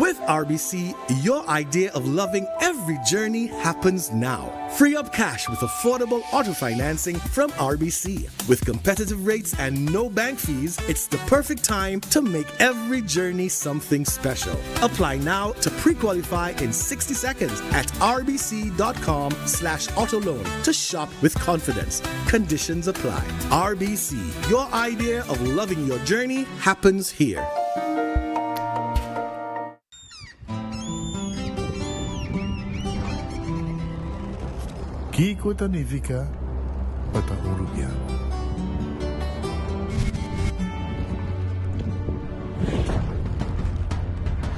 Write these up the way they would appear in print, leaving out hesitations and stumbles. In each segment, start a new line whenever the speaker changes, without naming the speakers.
With RBC, your idea of loving every journey happens now. Free up cash with affordable auto financing from RBC. With competitive rates and no bank fees, it's the perfect time to make every journey something special. Apply now to pre-qualify in 60 seconds at rbc.com slash autoloan to shop with confidence. Conditions apply. RBC, your idea of loving your journey happens here.
Kiko ta nifiká pa ta un rubiano?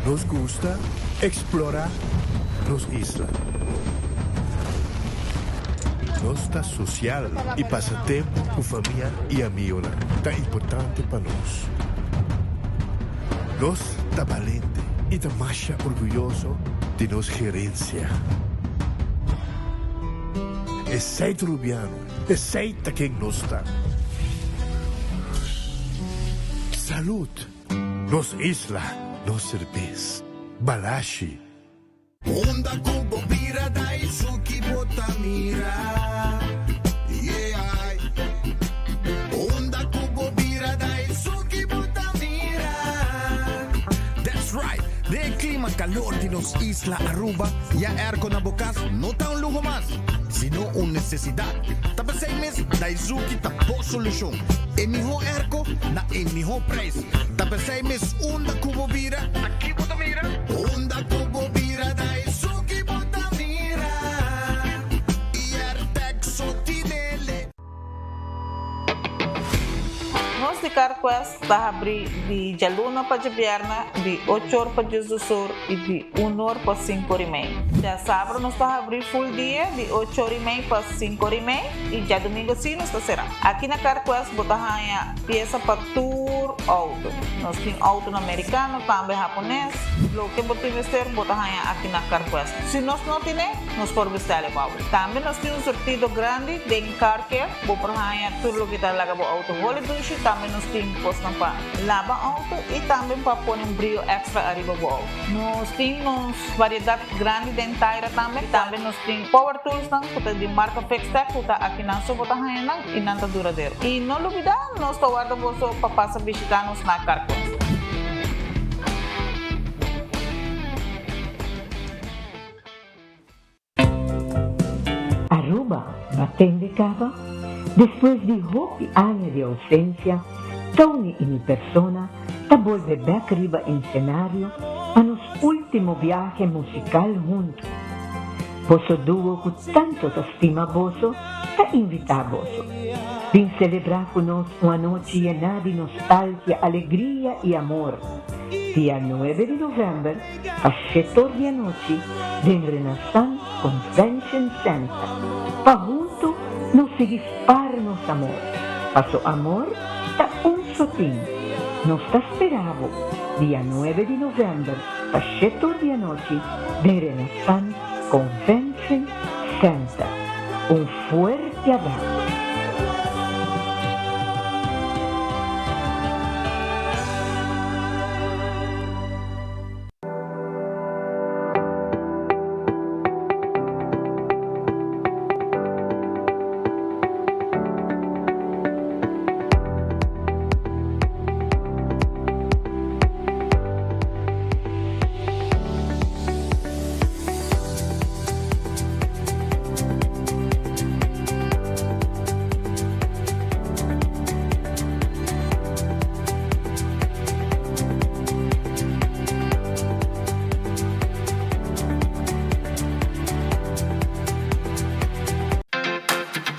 Nos gusta eksplorá nos isla. Nos ta sosial i pasa tempu ku famia i amigonan ta importante pa nos. Nos ta balente i ta masha orguyoso di nos gerensia. Esei ta Rubiano, esei ta ken nos ta. Salud! Nos isla, nos serbes. Balashi.
Unda ku bo bira Daisuki bo ta mira Yeah Unda ku bo bira Daisuki bo ta mira
That's right! Den e klima kalor di nos isla Aruba, ya airco na bo kas no ta un luho mas, sino un nesesidat. Ta p'esei mes Daizuki ta bo solushon. E mihó airco na e mihó prijs. Ta p'esei mes unda ku bo bira,
Ta ki bo ta mira? Unda ku bo bira Daisuki bo ta mira Iertec so tinele.
Nos di CarQuest ta habri di djaluna pa djabièrnè di ocho or pa diesdos or i di un or pa sinku or i mei. Djasabra nos ta habri full dia di ocho or i mei pa sinku or i mei i djadumingu si nos ta será. Aki na CarQuest bo ta haña piesa pa tur outo. Nos tin outonan merikano, tambe hapones. Loke bo tin mester bo ta haña aki na CarQuest. Si nos no tine, nos por bestèl e pa bo. Tambe nos tin un sortido grandi den Car Care. Bo por haña tur loke ta laga bo outo holi dushi. Tambe nos tin kosnan pa laba outo i tambe pa pone un brio èkstra ariba bo outo. Nos tin nos variedat grandi den taira tambe. Tambe nos tin power toolsnan ku ta di marka Fixtech ku ta akinan so bo ta haña nan i nan ta duradero. I no lubidá, nos ta warda boso pa pasa bishitá nos na Carquest.
Aruba batende caba? Despues di hopi aña di ausencia, Tony y mi persona ta bolbe bek riba ensenario pa nos ultimo biahe musical hunto. Boso duo cu tanto ta stima boso ta invita boso. Bin celebra cu nos un anochi yena di nostalgia, alegria y amor. Dia nuebe di november pa shetor di anochi den Renaissance Convention Center pa hunto nos sigui spar nos amor, paso amor ta un sotin. Nos ta spera bo dia nuebe di november pa shetor di anochi den Renaissance Convention Center. Un fuerte abrazo.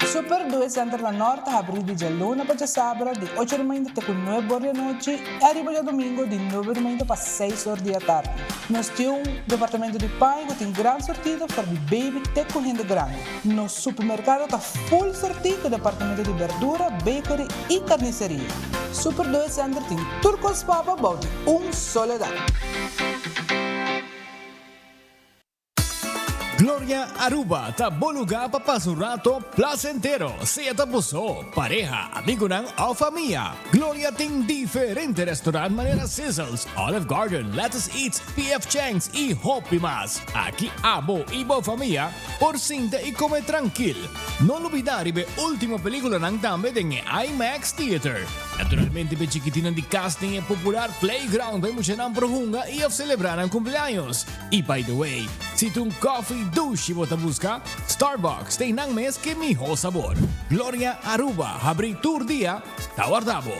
Super Due Center na Nort ta habrí di djaluna pa djasabra di ocho di mainta te ku nuebe or di anochi i ariba djadumingu di nuebe di mainta pa seis or di atardi. Nos tin un departamento di paña ku tin gran sortido for di baby te ku hende grandi. Nos supermerkado ta full sortí ku departamento di berdura, bakery i karniseria. Super Due Center tin tur kos pa bo bou di un soledad.
Gloria Aruba ta bo lugar pa pasa un rato placentero, sea ta bo so, pareha, amigonan of famia. Gloria tin diferente restaurant manera Sizzles, Olive Garden, Lettuce Eats, PF Chang's y hopi mas. Aki abo y bo famia por sinta y come trankil. No lubida riba e ultimo peliculanan tambe den e IMAX Theater. Naturalmente p'e chikitinnan di cas tin e popular playground pa e muchanan por hunga y of celebra nan cumpleaños. Y by the way, si ta un coffee dushi bo ta busca, Starbucks ta einan mes ke miho sabor. Gloria Aruba habri tur dia, ta warda bo.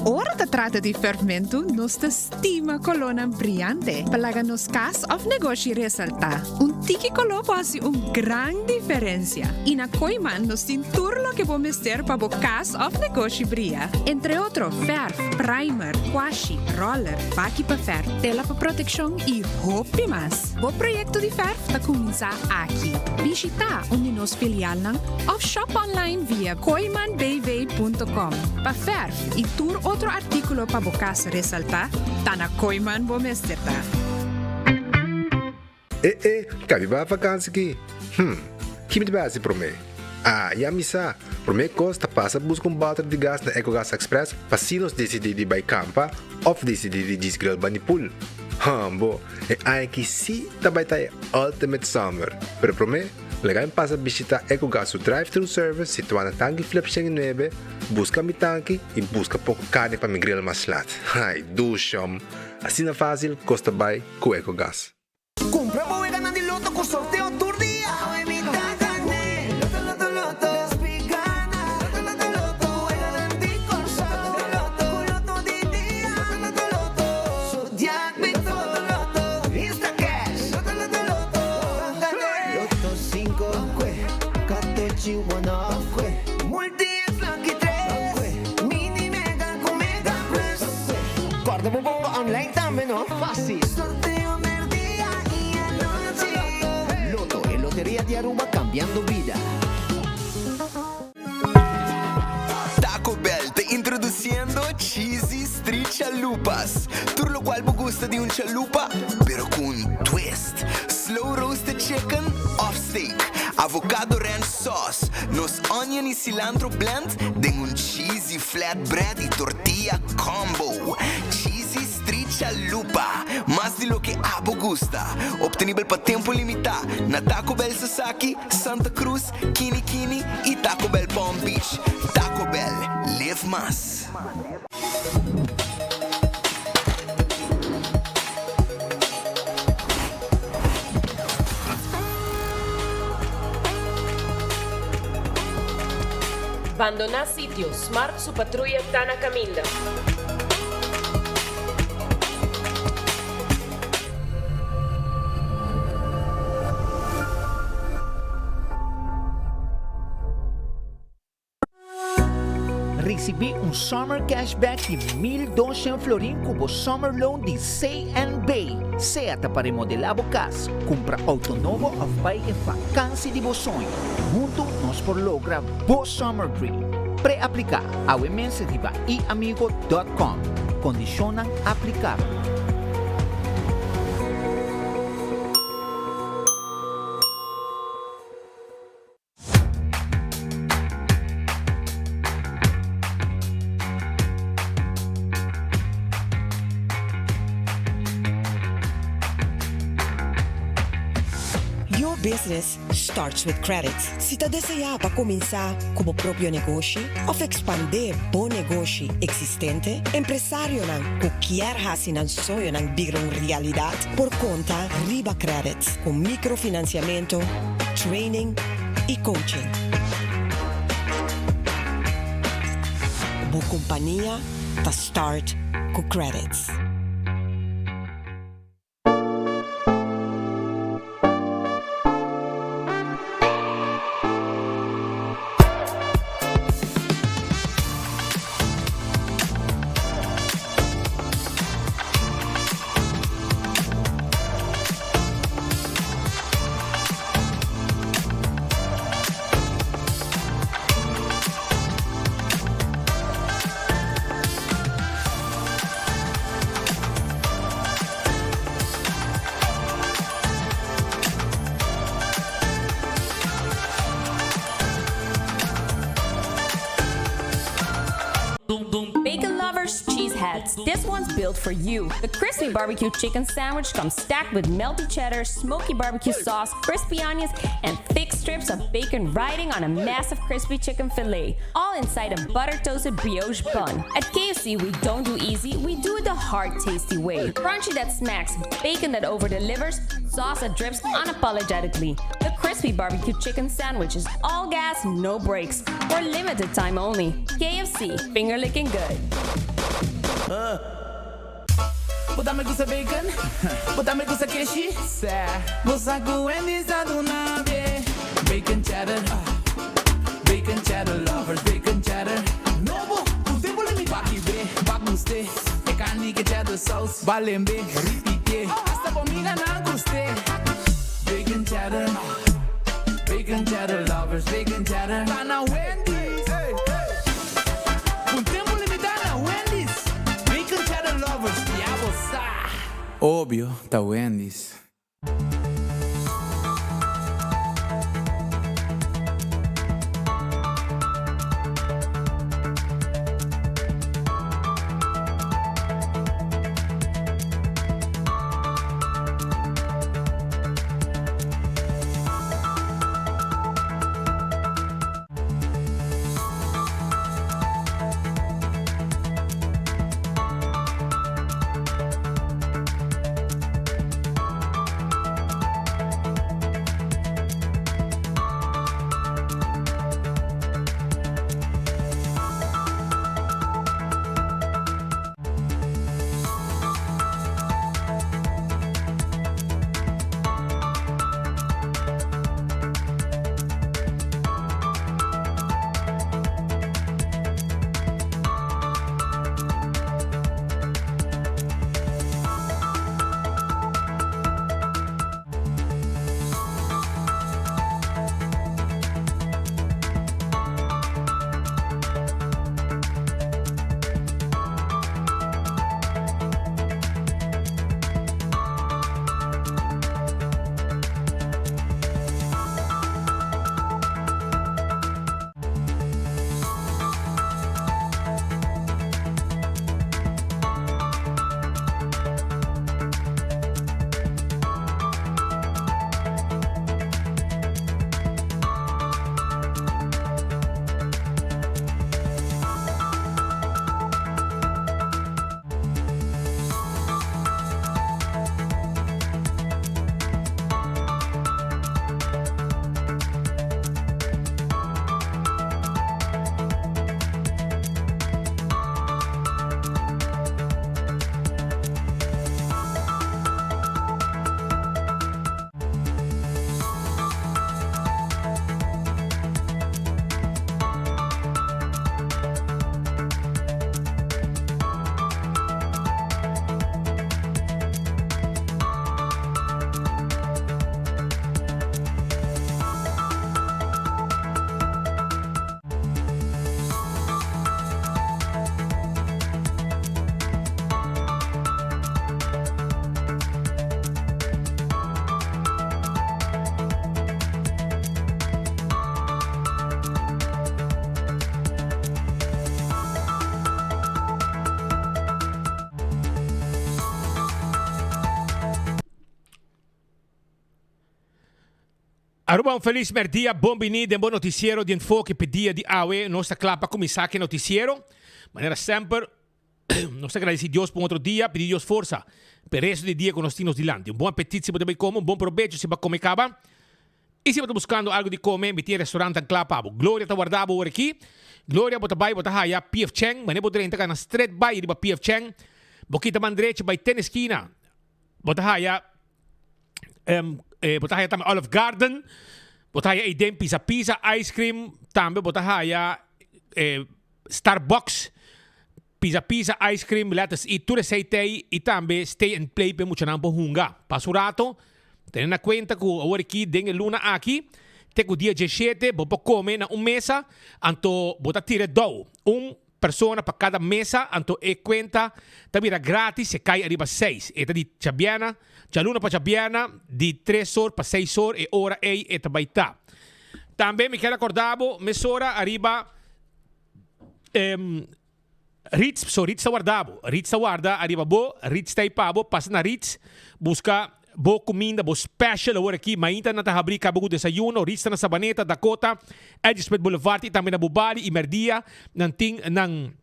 Ora ta trata di ferfmentu, nos ta stima kolónan briante pa laga nos kas òf negoshi resaltá. Un tiki koló por hasi un gran diferensia. I na Kooiman nos tin tur loke bo mester pa bo kas òf negoshi bria. Entre otro fèrf, primer, kwashi, roller, baki pa fèrf, tela pa protekshon i hopi mas. Bo proyekto di fèrf ta kuminsá aki. Bishitá un di nos filialnan òf shop online via kooimanbv.com. Pa fèrf i tur otro artíkulo pa bo kas resaltá, ta na Kooiman bo mester ta.
E e, ka mi bai vakansi ki? Hm, ki mi ta bai hasi promé? Ah, ya mi sa! Promé kos ta pasa buska un bòter di gas na Ecogas Express pa si nos disidí di bai kampa òf disidí di djis grill bani pool. Hòmbo, e aña aki sí ta bai ta e ultimate summer! Pero promé, Laga mi pasa bishita Ecogas su drive-thru service situá na Tanki Flip 109, buska mi tanki i buska poko karni pa mi grill mas lat. Ai, dushom! Asina fásil kos ta bai ku Ecogas.
Kumpra bo weganan di loto ku sorteo tur dia. Awe mi ta gané. Loto, loto, loto. Despi gana. Loto, loto, loto. Weganan di Kòrsou. Loto, loto, ku loto di dia. Loto, loto, loto. Zodiac Big Four. Loto, loto, Instacash. Loto, loto, loto. Loto cinco, catochi one off, Multi X lucky tres, Mini Mega cu Mega Plus. Corda bo bongo online tambe no? Facil. Sorteo merdia y anochi. Lotto, e loteria di Aruba cambiando bida.
Taco Bell ta introduciendo Cheesy Street Chalupas. Tur locual bo gusta di un chalupa, pero cu un twist. Slow roasted chicken of steak, avocado ranch sauce, nos onion y cilantro blend den un cheesy flatbread y tortilla combo. Cheesy Street Chalupa, mas di loke abo gusta. Obtenibel pa tempo limita na Taco Bell Sasaki, Santa Cruz, Kini Kini y Taco Bell Palm Beach. Taco Bell, live mas.
Bandoná sitio, Smart su patruya ta na kaminda.
Risibí un Summer Cashback di 1200 florin ku bo Summer Loan di CNB. Sea ta pa remodelá bo kas, kumpra outo nobo òf bai e vakansi di bo soño. Huntu nos por logra bo Summer Dream. Pre-apliká awe mes riba iamigo dòt kòm. Kondishonnan aplikabel.
Your business starts with credit. Si ta deseá pa kuminsá ku bo propio negoshi òf ekspandé bo negoshi eksistente, empresarionan ku kier hasi nan soñonan bira un realidat por konta riba Credit ku mikrofinansiamentu, training i coaching. Bo kompania ta start ku Credits.
Bacon lovers, cheeseheads, this one's built for you. The crispy barbecue chicken sandwich comes stacked with melty cheddar, smoky barbecue sauce, crispy onions, and thick strips of bacon riding on a massive crispy chicken fillet, all inside a butter toasted brioche bun. At KFC, we don't do easy, we do it the hard, tasty way. Crunchy that smacks, bacon that over delivers, sauce that drips unapologetically. The crispy barbecue chicken sandwich is all gas, no brakes. For limited time only. KFC, finger licking good.
Bo tambe gusta bacon? Bo tambe gusta keshi? Sa. Bo sa cu Wendy's ta duna be. Bacon cheddar. Bacon cheddar lovers, bacon cheddar. Nobo, cu tempo limita. Baki be, bak guste. E carni cu cheddar sauce. Balembe, ripite. Hasta bo amiganan guste. Bacon cheddar. Bacon cheddar lovers, bacon cheddar. Ta na Wendy's. Un tempo limita na Wendy's. Bacon cheddar lovers, ya bo sa. Obvio, ta Wendy's.
Aruba un felis merdia, bon bini den bo noticiero di Enfoke p'e dia di awe. Nos ta kla pa kuminsá ku e noticiero. Manera semper, nos ta gradisí Dios pa un otro dia, pidi Dios forsa p'e resto di dia ku nos tin nos dilanti. Un bon apetit si bo ta bai kome, un bon probecho si bo a kome kaba. I si bo ta buskando algu di kome, mi tin e restaurantnan kla pa bo. Gloria ta warda bo ora aki. Gloria, bo ta bai, bo ta haya PF Chang. Manera bo drenta kana stret bai riba PF Chang. Bo kita man drechi bai ten eskina. Bo ta haya, bo ta haya tambe Olive Garden. Bo ta haya eiden Pizza Pizza, ice cream. Tambe bo ta haya Starbucks. Pizza Pizza, ice cream, lettuce eat, tur esei t'ei i tambe stay and play p'e muchanan por hunga. Pasa un rato, tene na kuenta ku awor aki den e luna aki te ku dia diesshete bo por kome na un mesa, anto bo ta tira e dou, un persona pa kada mesa, anto e kuenta ta bira gratis si e kai ariba seis. E ta di djabièrna, djaluna pa djabièrna, di tres or pa seis or e ora ei e ta bai ta. Tambe mi kier akorda bo mesora ariba. Ritz, so Ritz ta warda bo. Ritz ta warda ariba bo, Ritz ta ei pa bo, pasa na Ritz, buska bo kuminda, bo special awor aki. Mainta nan ta habri kaba ku desayuno, Ritz ta na Sabaneta, Dakota, Edge Smith Boulevard i tambe na Bubali i merdia nan tin nan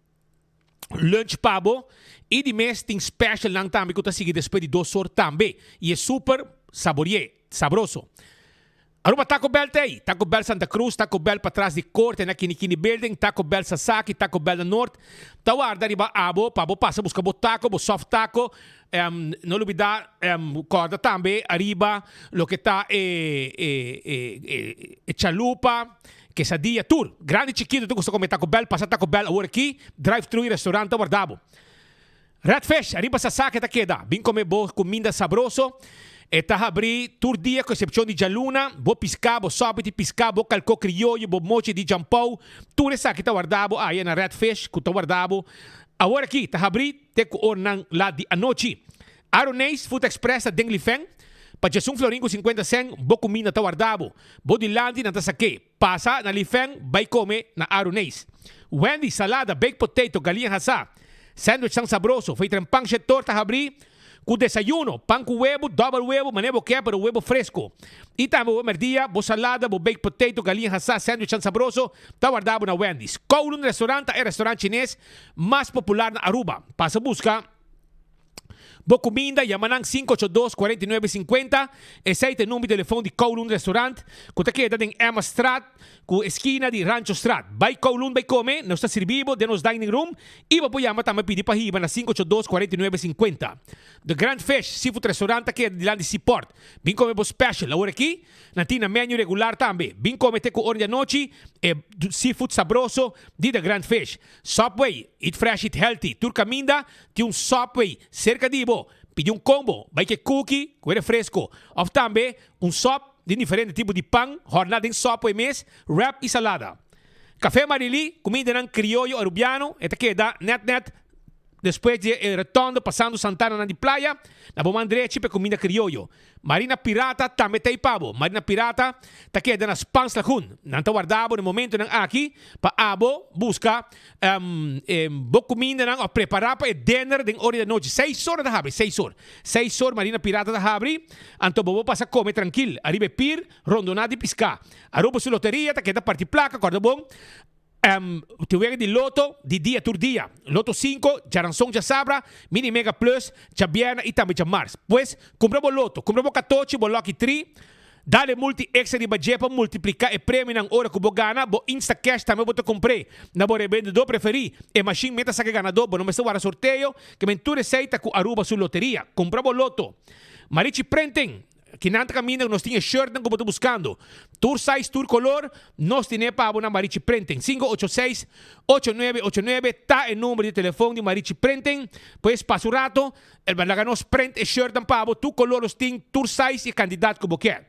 lunch pa bo i di mes tin special nan tambe ku ta sigui despues di dos or tambe i e super saborié, sabroso. Aruba Taco Bell ta ei, Taco Bell Santa Cruz, Taco Bell patras di Corte na Kinikini Building, Taco Bell Sasaki, Taco Bell na Noord ta warda riba abo pa bo pasa buska bo taco, bo soft taco. No lubida corda tambe ariba loke ta e e e e chalupa, quesadilla, tur. Grandi chikito ta gusta come Taco Bell, pasa Taco Bell awor aki, drive thru y restaurant ta warda bo. Red Fish, ariba Sasaki ta keda. Bin come bo cuminda sabroso. E ta habri tur dia cu excepcion di djaluna. Bo pisca, bo sopi di pisca, bo calco crioyo, bo mochi di jampou, tur esaki ta warda bo aya na Red Fish cu ta warda bo awor aki. Ta habri te cu ornan lat di anochi. Aroneis Food Express ta den Lifeng. Pa djesun florin cu 50 cent bo cuminda ta warda bo. Bo dilanti nan ta sake. Pasa na Lifeng bai come na Aroneis. Wendy's, salada, baked potato, galiña hasá. Sandwich tan sabroso, fei tren pan shetor ta habrí ku desayuno, pan ku webu, dòbel webu, manera bo ke, pero webu fresco. I tambe bo merdia, bo salada, bo baked potato, galiña hasá, sandwich tan sabroso ta warda bo na Wendy's. Kowloon Restaurant ta e restaurant chines mas popular na Aruba. Pasa buska. Bo kuminda, yama nan 582 49 50. Esei ta e number di telefon di Kowloon Restaurant ku ta keda den Emmastraat ku eskina di Ranchostraat. Bai Kowloon bai kome, nos ta sirbi bo den nos dining room i bo por yama tambe pidi pa hiba na 582 49 50. The Grand Fish Seafood Restaurant ta keda dilanti Seaport. Bin kome bo special awor aki. Nan tin nan menu regular tambe. Bin kome te ku ora di anochi e seafood sabroso di The Grand Fish. Subway, eat fresh eat healthy. Tur kaminda Tin un Subway serka di bo, pidi un combo, bai ke cookie ku e refresco, of tambe un sub di diferente tipo di pan horna den Subway mes, wrap y salada. Café Marily, cumindanan crioyo Arubiano, e ta keda net net despues di e rotonde pasando Santana nan di playa, na bo man drechi pa e cuminda crioyo. Marina Pirata tambe ta ei pa bo. Marina Pirata ta keda na Spans Lagoon. Nan ta warda bo na momentonan aki pa abo buska bo kumindanan òf prepará pa e dinner den ora di anochi. Seis or nan ta habri, seis or. Seis or Marina Pirata ta habri, anto bo por pasa kome trankil ariba e pir rondoná di piská. Aruba su loteria ta keda parti plaka, kòrda bon. Te wega di loto di dia tur dia. Loto 5, djaranson djasabra, Mini Mega Plus, djabièrnè i tambe djamars. Pues, kumpra bo loto, kumpra bo katochi, bo Lucky Tree, dale multi extra riba dje pa multipliká e premionan ora ku bo gana. Bo Instacash tambe bo ta kumpr'é na bo rebendedó preferí. E mashin meta saka e ganadó, bo no mester wara sorteo, ke men tur esei ta ku Aruba su loteria. Kumpra bo loto. Marichi Printing. Kinan ta kaminda ku nos tin e shirtnan ku bo ta buskando. Tur size, tur kolor, nos tine pa bo na Marichi Printing. 586 8989 ta e number di telefon di Marichi Printing. Pues pasa un rato, el ba laga nos print e shirtnan pa bo. Tur kolor nos tin, tur size i e kantidat ku bo kier.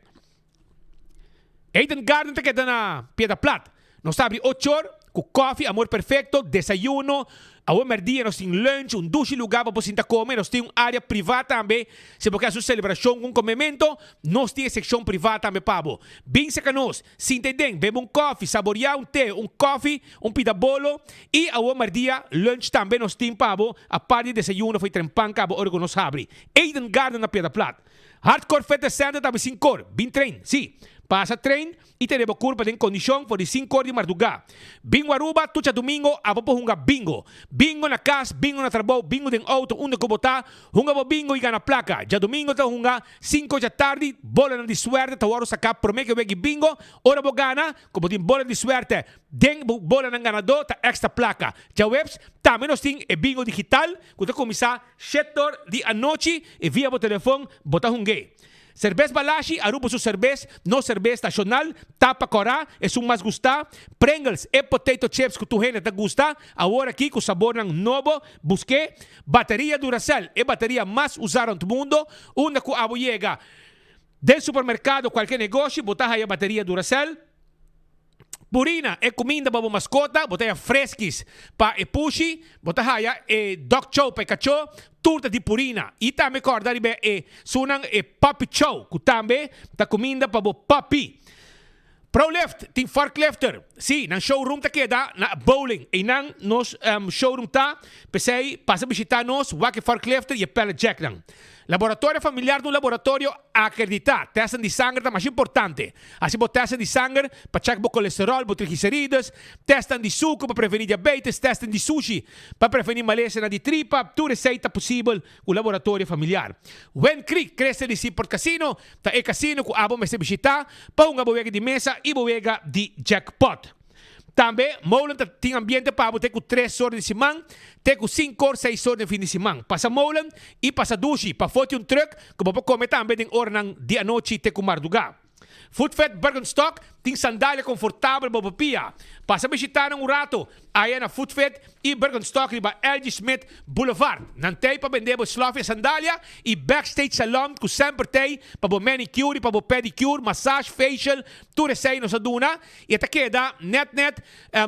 Eden Garden ta keda na Piedra Plat. Nos ta abri ocho or ku kofi, amor perfecto, desayuno. Awe merdia nos tin lunch, un dushi luga pa bo sinta kome. Nos tin un area priva tambe. Si bo ke hasi un selebrashon ku un komemento, nos tin e sekshon priva tambe pa bo. Bin seka nos, sinta ei den, bebe un kofi, saboria un te, un kofi, un pida bolo. I awe merdia lunch tambe nos tin pa bo, apart di desayuno for e trempan kaba ora ku nos habri. Eden Garden na Piedra Plat. Hardcore Fitness Center ta habri sinkor. Bin train, si. Pasa train i tene bo kurpa den kondishon for di sinkor di mardugá. Bingo Aruba, tur djadumingo abo por hunga bingo. Bingo na kas, bingo na trabou, bingo den outo, unda ku bo ta, hunga bo bingo i gana plaka. Djadumingo ta hunga sinko djatardi, bolanan di suerte ta wòrdu saká promé ku e wek di bingo. Ora bo gana, ku bo tin bola di suerte den bo bolanan ganadó ta èkstra plaka. Djaweps tambe nos tin e bingo digital ku ta kuminsá Shetor di anochi i via bo telefon bo ta hung'é. Serbes Balashi, Aruba su serbes, nos serbes nashonal, tapa kòrá, esun mas gustá, Pringles, e potato chips ku tur hende ta gusta, awor aki ku sabornan nobo, busk'é, Bateria Duracell, e bateria mas usá rònt mundo, unda ku abo yega den supermerkado, kualke negoshi, bo ta haya bateria Duracell. Purina, e kuminda pa bo maskota, bo ta haya Friskies pa e pushi, bo ta haya e dog chow pa e kachó, tur ta di Purina. I tambe kòrda riba e sunan e puppy chow ku tambe ta kuminda pa bo puppy. Prolift tin forklifter. Sí, nan showroom ta keda na Bowling. Einan nos showroom ta, p'esei pasa bishita nos, wak e forklifter i e pallet jacknan. Laboratorio Familiar ta un laboratorio akreditá. Tèstnan di sanger ta masha importante. Hasi bo tèstnan di sanger pa chèk bo kolesteròl, bo trigliserides, tèstnan di suku pa prevení diabetes, tèstnan di sushi pa prevení malesanan di tripa. Tur esei ta posibel ku Laboratorio Familiar. Wind Creek, Cresta di Seaport Casino, Ta e kasino ku abo mester bishitá pa hunga bo wega di mesa i bo wega di jackpot. Tambe Molen ta tin ambiente pa abo te ku tres or di siman te ku sinku or seis or den fin di siman. Pasa Molen i pasa dushi pafó tin un trùk ku bo por kome tambe den oranan di anochi te ku mardugá. Foodfed Birkenstock tin sandalia konfortabel pa bo pia. Pasa bishitá nan un rato aya na Foodfed i Birkenstock riba LG Smith Boulevard. Nan t'ei pa bende bo slof i sandalia i Backstage Salon ku semper t'ei pa bo manicure i pa bo pedicure, massage, facial, tur esei nos a duna i e ta keda net net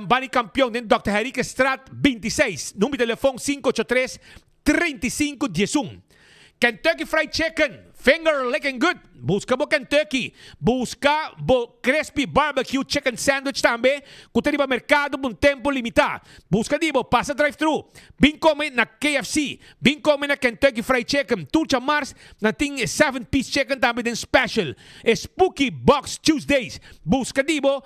Bani Kampion den Dòkter Henriquezstraat 26. Number di telefon 583 35 11. Kentucky Fried Chicken, finger licking good! Buska bo Kentucky, buska bo Crispy Barbecue Chicken Sandwich tambe ku ta riba merkado pa un tempu limitá. Buska di bo, pasa drive thru, bin kome na KFC, bin kome na Kentucky Fried Chicken. Tur djamars nan tin e seven piece chicken tambe den special. E Spooky Box Tuesdays, buska di bo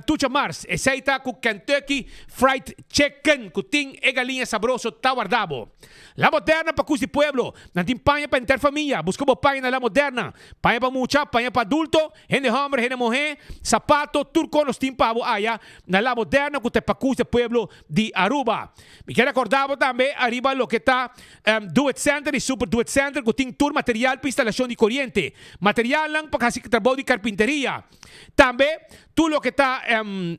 tur djamars. Esei ta ku Kentucky Fried Chicken ku tin e galiña sabroso ta warda bo. La Moderna pa kus di pueblo. Nan tin paña pa henter famia. Buska bo paña na La Moderna. Paña pa mucha, paña pa adulto, hende homber, hende muhé, sapato, tur kos nos tin pa bo aya na La Moderna ku ta e pakus di pueblo di Aruba. Mi kier rekorda bo tambe ariba loke ta Do It Center y Super Do It Center ku tin tur material pa instalashon di koriente, materialnan pa hasi trabou di karpinteria. Tambe tur loke ta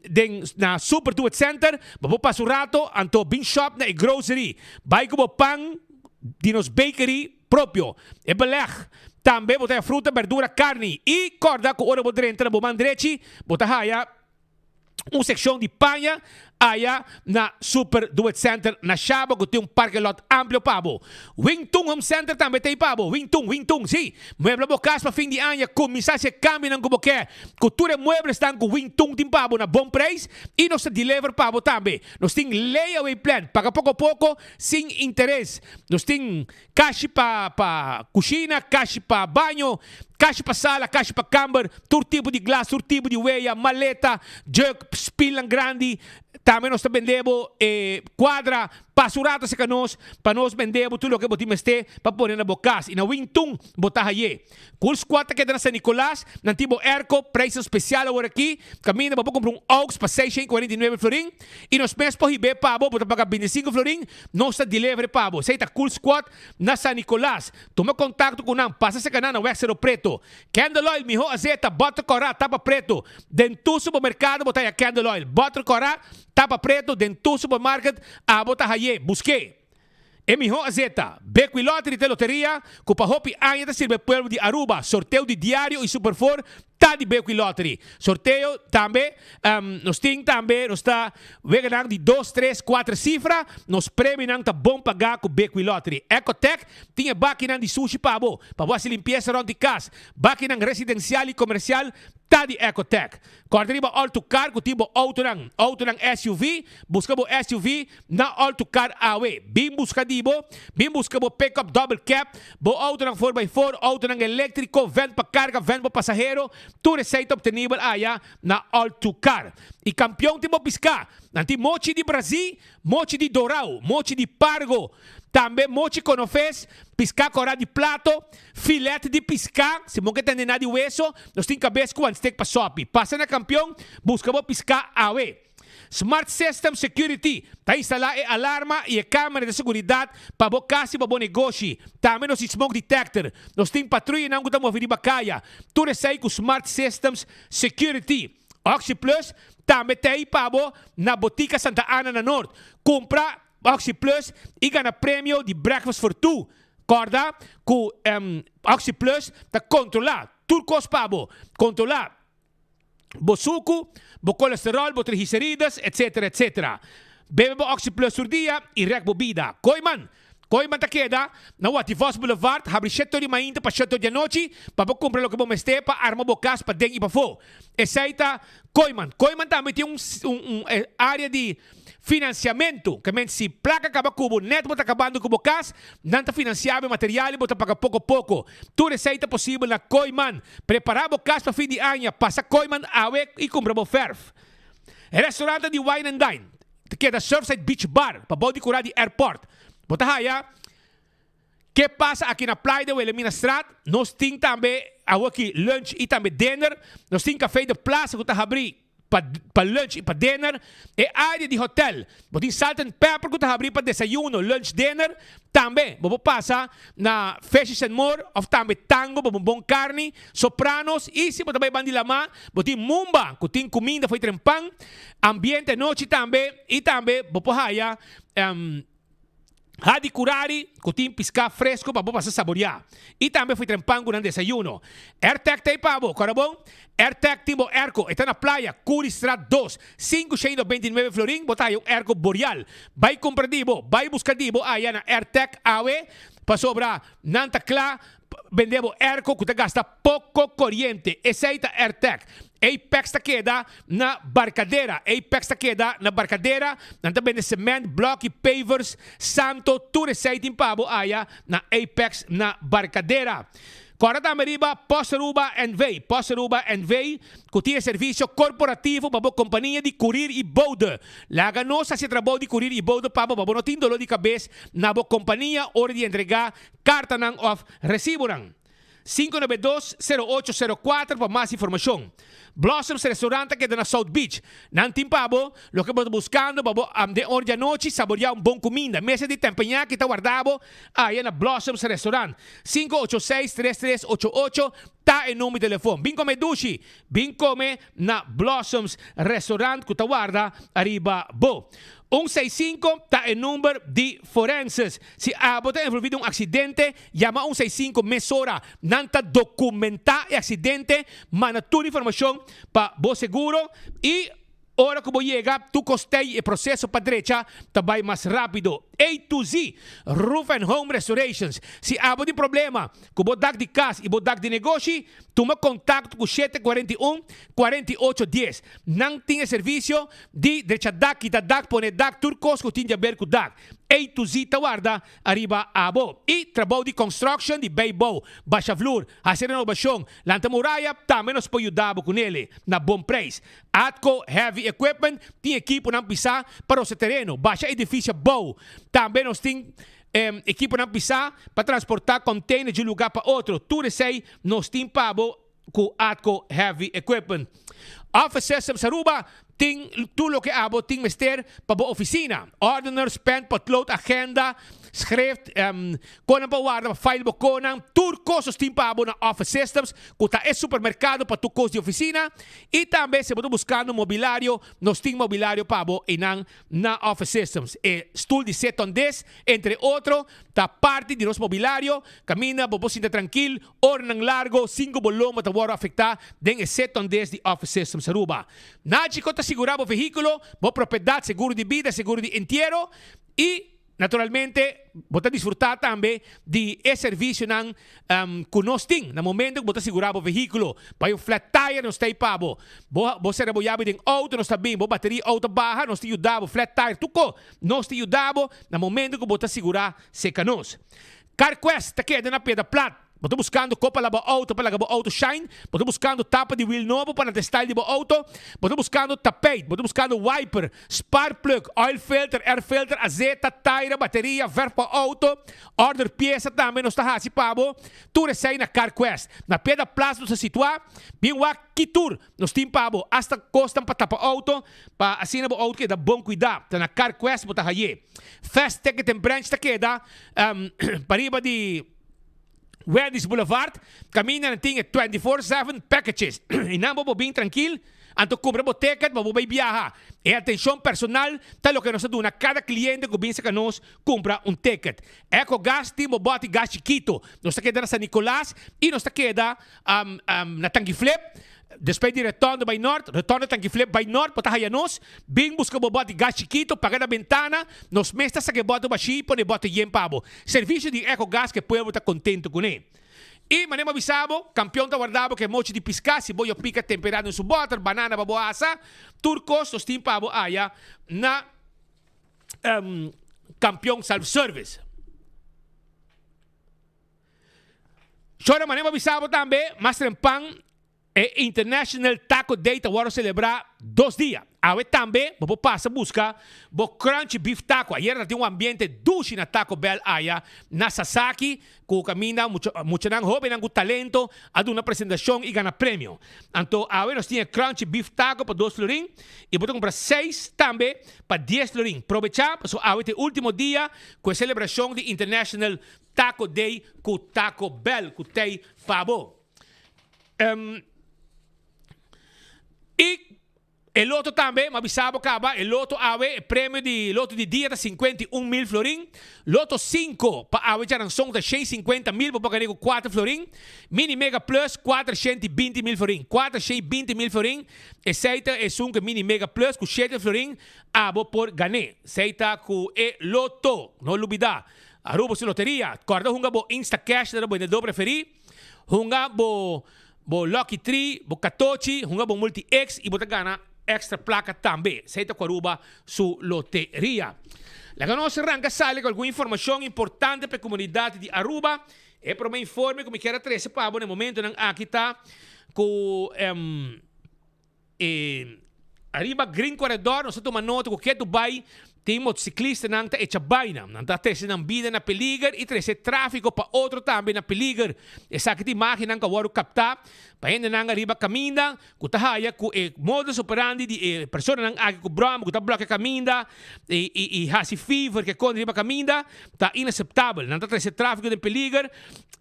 den na Super Do It Center, bo por pasa un rato anto bin shop na e grocery. Bai ku bo pan di nos bakery propio, e beleg. Tambe bo ta haya fruta, berdura, karni. I kòrda ku ora bo drenta na bo man drechi, bo ta haya un sekshon di paña aya na Super Do It Center na Shaba ku tin un parking lot amplio pa bo. Wing Tun Home Center tambe ta ei pa bo. Wing Tun, Wing Tun, si! Muebla bo kas pa fin di aña, kuminsá hasi e kambionan ku bo ke. Ku tur e mueblesnan ku Wing Tun tin pa bo na bon preis i nos ta deliver pa bo tambe. Nos tin layaway plan, paga poko poko sin interes. Nos tin Kashi pa pa kushina, kashi pa baño, kashi pa sala, kashi pa kamber, tur tipo di glas, tur tipo di weya, maleta, jug, spilnan grandi. Tambe nos ta bende bo e kuadra. Pasa un rato serka nos pa nos bende bo tur loke bo tin mester pa pone na bo kas. I na Wingtun bo ta haye. Cool Squad ta keda na San Nicolas, nan tin bo airco, prijsnan special awor aki, kaminda bo por cumpra un Aux pa 649 florin y nos mes por hib'é pa bo, bo ta paga 25 florin, nos ta deliver pa bo. Esey ta Cool Squad na San Nicolas. Tuma contacto cu nan, pasa cerca nan na Weg Cerro Preto. Candle Oil, miho azeta, boter cora, tapa preto. Den tur supermercado bo ta haya Candle Oil, boter cora, tapa preto, den tur supermarket abo ta hay'é. Busqu'é. E mihó azeta, Bequi Lottery ta e loteria cu pa hopi aña ta sirbi e pueblo di Aruba. Sorteo di diario y Super Four ta di Bequi Lottery. Sorteo tambe, nos tin tambe, nos ta weganan di dos, tres, cuater cifra. Nos premionan ta bon paga cu Bequi Lottery. Ecotec tin e bakinan di sushi pa bo, pa bo haci limpieza rond di cas. Bakinan residencial y comercial ta di Ecotec. Corda riba All to Car cu tin bo autonan, autonan SUV, busca bo SUV na All to Car awe. Bin busca di bo, bin busca bo pickup double cab, bo autonan four by four, autonan electrico, van pa carga, van pa pasahero, tur esey ta obtenibel aya na All to Car. Y campeon tin bo pisca, nan tin mochi di Brazi, Mochi di dorau, mochi di pargo, tambe mochi konofes, piská kòrá di plato, filet di piská, si bo ke tende na di weso, nos tin kabes ku wanstek pa sòpi. Pasa na Kampion, buska bo piská awe. Smart System Security ta instalá e alarma i e kamera di seguridat pa bo kas i pa bo negoshi. Tambe nos tin smoke detector. Nos tin patruyanan ku ta move riba kaya. Tur esei ku Smart Systems Security. Oxi Plus tambe ta ei pa bo na Botica Santa Ana na Noord. Cumpra Oxi Plus y gana premio di Breakfast for Two. Corda cu Oxi Plus ta controla tur cos pa bo. Controla bo sucu, bo colesterol, bo triglicerides, etc. Etc. Bebe bo Oxi Plus tur dia y rek bo bida. Kooiman! Kooiman ta keda na Wativos Boulevard, habri shete or di mainta pa shete or di anochi pa bo kumpra loke bo mester pa arma bo kas paden i pafó. Esei ta Kooiman. Kooiman tambe tin un un área di finansiamentu, ke men si plaka kaba ku bo nèt bo ta kabando ku bo kas, nan ta finansiá bo e material i bo ta paga poko poko. Tur esei ta posibel na Kooiman. Prepará bo kas pa fin di aña, pasa Kooiman awe i kumpra bo fèrf. E restaurant di Wine and Dine ta keda Surfside Beach Bar, pabou di kura di airport. Bo ta haya Ke pasa aki na Playa de Wilhelminastraat. Nos tin tambe awoki lunch i tambe dinner. Nos tin Café de Plaza ku ta habrí pa pa lunch i pa dinner. E área di hotel, bo tin Salt and Pepper ku ta habrí pa desayuno, lunch, dinner. Tambe bo por pasa na Fishes and More òf tambe Tango pa bo bon karni, Sopranos i si bo ta bai ban di lamá, bo tin Mumba ku tin kuminda fo'i trempan, ambiente anochi tambe i tambe bo por haya Hadi Curari ku tin piská fresko pa bo pasa saboriá. I tambe fo'i trempan ku nan desayuno. Airtec ta ei pa bo, kòrda bon? Airtec tin bo airco, e ta na playa, Curiestraat dos, sinku shei 99 florin, bo ta haya un airco Boreal. Bai kumpra di bo, bai buska di bo aya na Airtec awe, pasobra nan ta kla pa bende bo airco ku ta gasta poko koriente. Esei ta Airtec. Apex ta keda na Barcadera. Apex ta keda na Barcadera. Nan ta bende cement, bloki, pavers, santo, tur esei tin pa bo aya na Apex na Barcadera. Kòrda tambe riba Post Aruba NV. Post Aruba NV ku tin e servisio korporativo pa bo kompania di kurir i boude. Laga nos hasi e trabou di kurir i boude pa bo pa bo no tin doló di kabes na bo kompania ora di entregá kartanan òf resibonan. 592 0804 pa mas informashon. Blossoms Restaurant ta keda na South Beach. Nan tin pa bo loke bo ta buskando pa bo den or di anochi saboreá un bon kuminda. Mesa di tempeñaki ta warda bo aya na Blossoms Restaurant. 586 3388 ta e number di telefon. Bin kome dushi! Bin kome na Blossoms Restaurant ku ta warda ariba bo. Un seis sinku ta e number di forenses. Si abo ta envolvi den un aksidente, yama un seis sinku mesora. Nan ta dokumentá e aksidente, manda tur informashon pa bo seguro i ora ku bo yega tur kostei e proseso pa drecha ta bai mas rápido. A to Z Roof and Home Restorations. Si abo tin problema ku bo dak di kas i bo dak di negoshi, tuma kontakto ku shete 41 48 dies. Nan tin e servisio di drecha dak, kita dak, pone dak, tur kos ku tin di aber ku dak. A to Z ta warda ariba abo. I trabou di construction di bijbouw, basha vloer, hasi renobashon, lanta muraya, tambe nos por yuda bo ku nele na bon prijs. Atco Heavy Equipment tin ekiponan pisá pa rosa tereno, basha edifisio bou. Tambe nos tin ekiponan pisá pa transportá container di un lugá pa otro. Tur esei nos tin pa bo ku Atco Heavy Equipment. Office Systems Aruba tin tur loke abo tin mester pa bo oficina. Ordeners, pen, potlood, agenda, schrift, konan pa warda, pa file bo konan. Tur kos nos tin pa abo na Office Systems ku ta e supermerkado pa tur kos di oficina. I tambe si bo ta buskando mobilario, nos tin mobilario pa bo einan na Office Systems. E stul di seton des, entre otro, ta parti di nos mobilario. Kaminda bo por sinta trankil Oranan largo sin ku bo lomba ta wòrdu afektá den e seton des di Office Systems Aruba. Nagico ta sigurá bo vehíkulo, bo propiedat, seguro di bida, seguro di entiero i naturalmente bo ta disfrutá tambe di e servisionan ku nos tin na momento ku bo ta sigurá bo vehíkulo. Bai un flat tire nos ta ei pa bo. Bo bo sera bo yabi den outo nos ta bin, bo bateria outo baha nos ta yuda bo, flat tire tur ko nos ta yuda bo na momento ku bo ta sigurá seka nos. CarQuest ta keda na Piedra Plat. Bo ta buskando ko pa laba outo pa laga bo outo shine? Bo ta buskando tapa di wiel nobo pa na style di bo outo? Bo ta buskando tapijt? Bo ta buskando wiper, spark plug, oil filter, air filter, azeta, taira, bateria, verf pa outo? Order piesa tambe nos ta hasi pa bo. Tur esei na CarQuest. Na Piedra Plat nos ta situa. Bin wak ki tur nos tin pa bo. Hasta kosnan pa tapa outo pa asina bo outo keda bon kuidá. Ta na CarQuest bo ta haye. Fast Ticket and Branch ta keda pariba di Wendy's Boulevard, kaminda nan tin e 24/7 packages. I nan bo por bin trankil, anto kumpra bo ticket pa bo bai biaha. E atenshon personal ta loke nos ta duna kada kliente ku bin saka nos kumpra un ticket. Ecogas tin bo bòti gas chikito. Nos ta keda na San Nicolas i nos ta keda na Tangi Flip. Despues di retorno bai nort, retorno Tanki Flip bai nort, bo ta haya nos. Bin buska bo bòt di gas chikito, paga na bentana, nos mes ta saka e bòt bashí i pone e bòt yen pa bo. Servisio di Ecogas ku e pueblo ta kontento kuné. I manera mi a bisa bo, kampion ta warda bo ku e mochi di piská, si bo yo pika temperá den su bòter, banana pa bo asa, tur kos nos tin pa bo aya na Kampion Self Service. Shora manera mi a bisa bo tambe, mas trempan E International Taco Day ta wòrdu selebrá dos dia. Awe tambe bo por pasa buska bo Crunchy Beef Taco. Ayera ta tin un ambiente dushi na Taco Bell aya na Sasaki ku kaminda muchanan hóbennan ku talento a duna presentashon i gana premio. Anto awe nos tin e Crunchy Beef Taco pa dos florin i bo ta kumpra seis tambe pa dies florin. Probechá pasobra awe ta e último dia ku e selebrashon di International Taco Day ku Taco Bell ku tei pa bo. I e loto tambe, m'a bisa bo kaba, e loto awe, e premio di loto di dia ta 51 mil florin. Loto 5 pa awe djaranson ta 150 mil, bo por gane ku 4 florin. Mini Mega Plus 420 mil florin. 420 mil florin, esei ta esun ku e Mini Mega Plus ku 7 florin abo por gane. Esei ta ku e loto, no lubida. Aruba su loteria, kòrda hunga bo Instacash na bo bendedó preferí. Hunga bo bo Lucky Tree, bo Katochi, hunga bo Multi X y bo ta gana extra placa tambe. Esey ta cu Aruba su loteria. Laga nos ranca sali cu algun informacion importante pa e comunidad di Aruba. E prome informe cu mi kier a trece pa bo na e momentonan aki ta cu E ariba Green Corredor nos a tuma nota ku ke Dubai tin motociclistanan ta echa baina. Nan ta trese nan bida na peliger i trese tráfiko pa otro tambe na peliger. Esaki ta imágennan ku a wòrdu kaptá pa hendenan ariba kaminda ku ta haya ku e modus operandi di e personanan aki ku bròma ku ta blòkia kaminda i i hasi fever ke kon riba kaminda ta inaseptabel. Nan ta trese tráfiko den peliger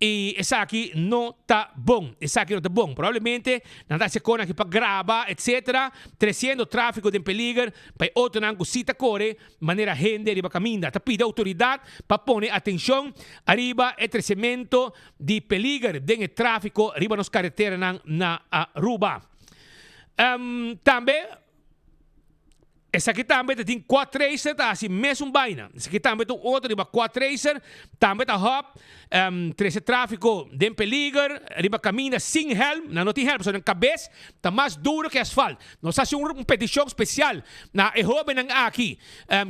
i esaki no ta bon. Esaki no ta bon. Probablemente Nan ta hasi kona aki pa graba etc. Tresiendo trafiko den peliger pa e otonan ku si ta kore manera hende riba kaminda. Ta pidi outoridat pa pone atenshon ariba e tresemento di peliger den e trafiko riba nos kareteranan na Aruba. Tambe. Esaki tambe ta tin quad racer ta hasi mesun baina. Esaki tambe ta un otro riba quad racer, tambe ta hop, trese trafiko den peliger, riba kaminda sin helm, nan no tin helm pasobra nan kabes ta mas duro ke asfalt. Nos ta hasi un petishon spesial na e hobennan aki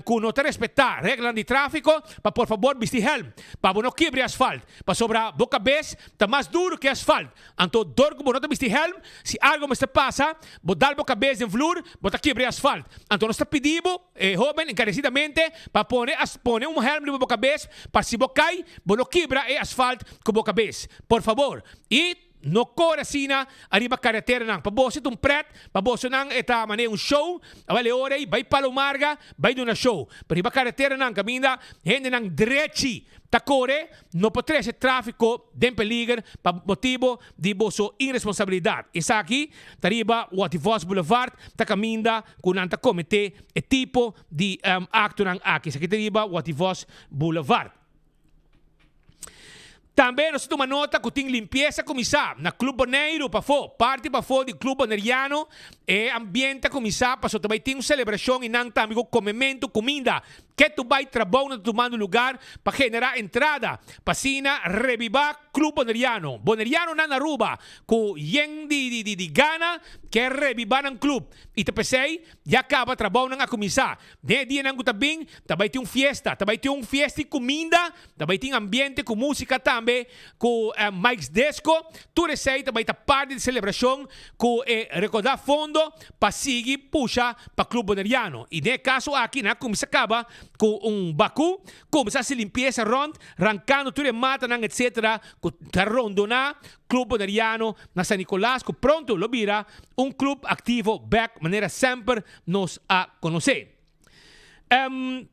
ku no ta respetá reglanan di trafiko pa por fabor bisti helm pa bo no kibra e asfalt pasobra bo kabes ta mas duro ke asfalt. Anto dor ku bo no ta bisti hèlm, si algo mester pasa, bo dal bo kabes den flur, bo ta kibra e asfalt. Anto nos ta pidi bo, e hóben, enkaresidamente, pa pone pone un hèlm riba bo kabes, pa si bo kai, bo no kibra e asfalt ku bo kabes. Por fabor. I no kore asina ariba kareteranan. Pa boso ta un pret, pa bosonan e ta manera un show. Awel e ora ei, bai Palo Marga, bai duna show. Pero riba kareteranan kaminda hendenan drechi ta kore, No por trece trafico den peliger pa motibo di boso irresponsabilidad. Esaki ta riba Wativos Boulevard ta caminda cu nan ta comete e tipo di actonan aki. Esaki ta riba Wativos Boulevard. Tambe nos ta tuma nota cu tin limpieza cuminsa na Club Boneiru pafo, parti pafo di Club Boneriano. E ambiente a cuminsa pasobra ta bay tin un celebracion y nan tambe cu comemento, cuminda. Ketu bai trabounan ta tumando lugar pa generá entrada pa asina rebibá Club Boneriano. Bonerianonan na Aruba ku yen di di gana ke rebibá nan club i ta p'esei ya kaba trabounan a kuminsá. Den e dianan ku ta bin ta bai tin un fiesta, ta bai tin un fiesta di kuminda, ta bai tin ambiente ku músika tambe ku Mike's Disco. Tur esei ta bai ta parti di selebrashon ku e rekodá fondo pa sigui pusha pa Club Boneriano y den e caso aki nan a cuminsa caba cu un bacu, cuminsa haci limpieza rond, rancando tur e matanan etc. Cu ta rondona Club Boneriano na San Nicolas cu pronto lo bira un club activo bek manera semper nos a conoce.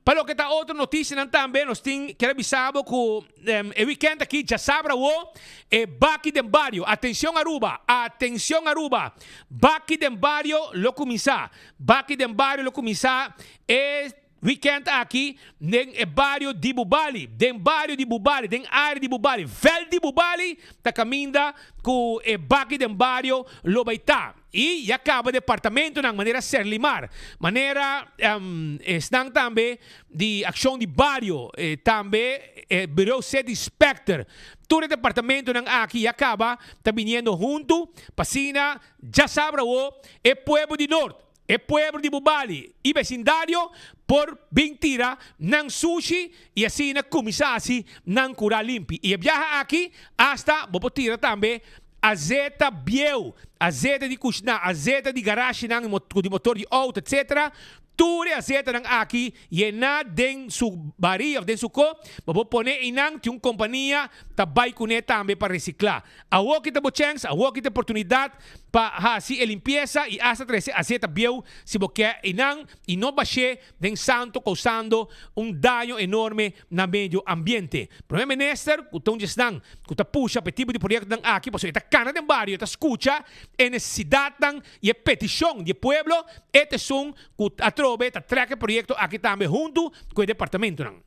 Pa loke ta otro noticianan tambe nos tin kier a bisa bo cu e weekend aki djasabra awo e Baki den Bario, atencion Aruba, atencion Aruba, Baki den Bario lo cuminsa, Baki den Bario lo cuminsa e. Weekend aki den e bario di Bubali, den bario di Bubali, den area di Bubali, veld di Bubali ta caminda cu e baki den bario lo bay ta. Y ya caba departamentonan manera Serlimar, manera esnan tambe di Accion di Bario, tambe e Bureau City Inspector. Tur e departamentonan aki ya caba ta biniendo hunto pa asina djasabra awo e pueblo di Noord, E pueblo di Bubali i besindario por bin tira nan sushi i asina kuminsá hasi nan kurá limpi. I e biaha aki asta bo por tira tambe azeta bieu, azeta di kushná, azeta di garashinan di motor di outo etsetera. Tur e azetanan aki yená den su barí òf den su ko, bo por pone einan tin un kompania ta bai kuné tambe pa resiklá. Awoki ta bo chèns, awoki ta e oportunidat pa hasi e limpiesa i asta trese azeta bieu si bo ke einan i no bash'é den santo kousando un daño enorme na medio ambiente. Prome Minister ku ta un di esnan ku ta pusha pa e tipo di proyektonan aki pasobra e ta kana den bario, e ta skucha e nesesidatnan i e petishon di e pueblo, e ta esun ku atrobe ta trèk e proyekto aki tambe huntu ku e departamentonan.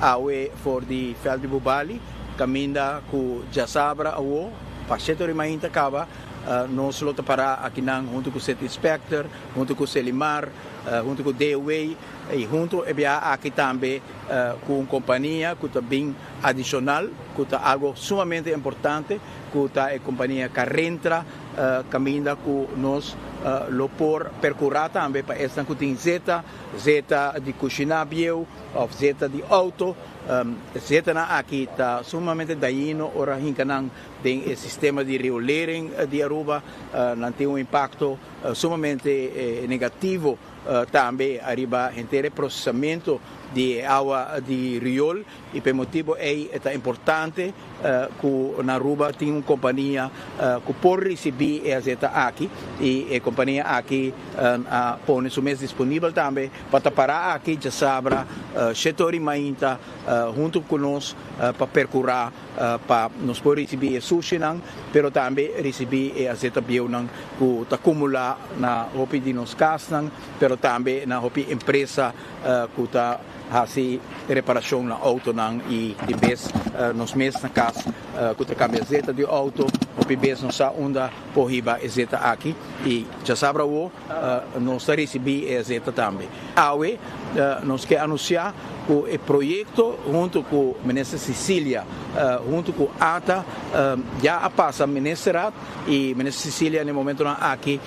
Awe for di veld di Bubali, caminda cu djasabra awo, pa shete ora y mainta caba, nos lo ta para akinan hunto cu City Inspector, hunto cu Selimar, hunto cu DOW y hunto e biaha aki tambe cu un compania cu ta bin adicional, cu ta algo sumamente importante, cu ta e compania Carentra, caminda cu nos lo por percura tambe pa esnan cu tin zeta, Zeta di kushiná bieu òf zeta di outo. Zetanan aki ta sumamente dañino ora hinka nan den e sistema di riolering di Aruba. Nan tin un impakto sumamente negativo tambe ariba henter e prosesamentu di e awa di riol. I pa e motibu ei e ta importante ku na Aruba tin un kompania ku por risibí e azeta aki i e kompania aki a pone su mes disponibel tambe pa ta pará aki djasabra shete ora i mainta huntu ku nos pa perkurá pa nos por risibí e sushinan pero tambe risibí e azeta bieunan ku ta kumulá na hopi di nos kasnan pero tambe na hopi empresa ku ta Hasi reparashon na outonan i di bes nos mes na kas ku ta kambia zeta di outo. Hopi bes nos sa unda por hiba e zeta aki i djasabra awo nos ta risibí e zeta tambe. Awe nos ke anunsiá ku e proyekto huntu ku Minister Cecilia huntu ku ata ya a pasa Ministerraad i Minister Cecilia na e momentonan aki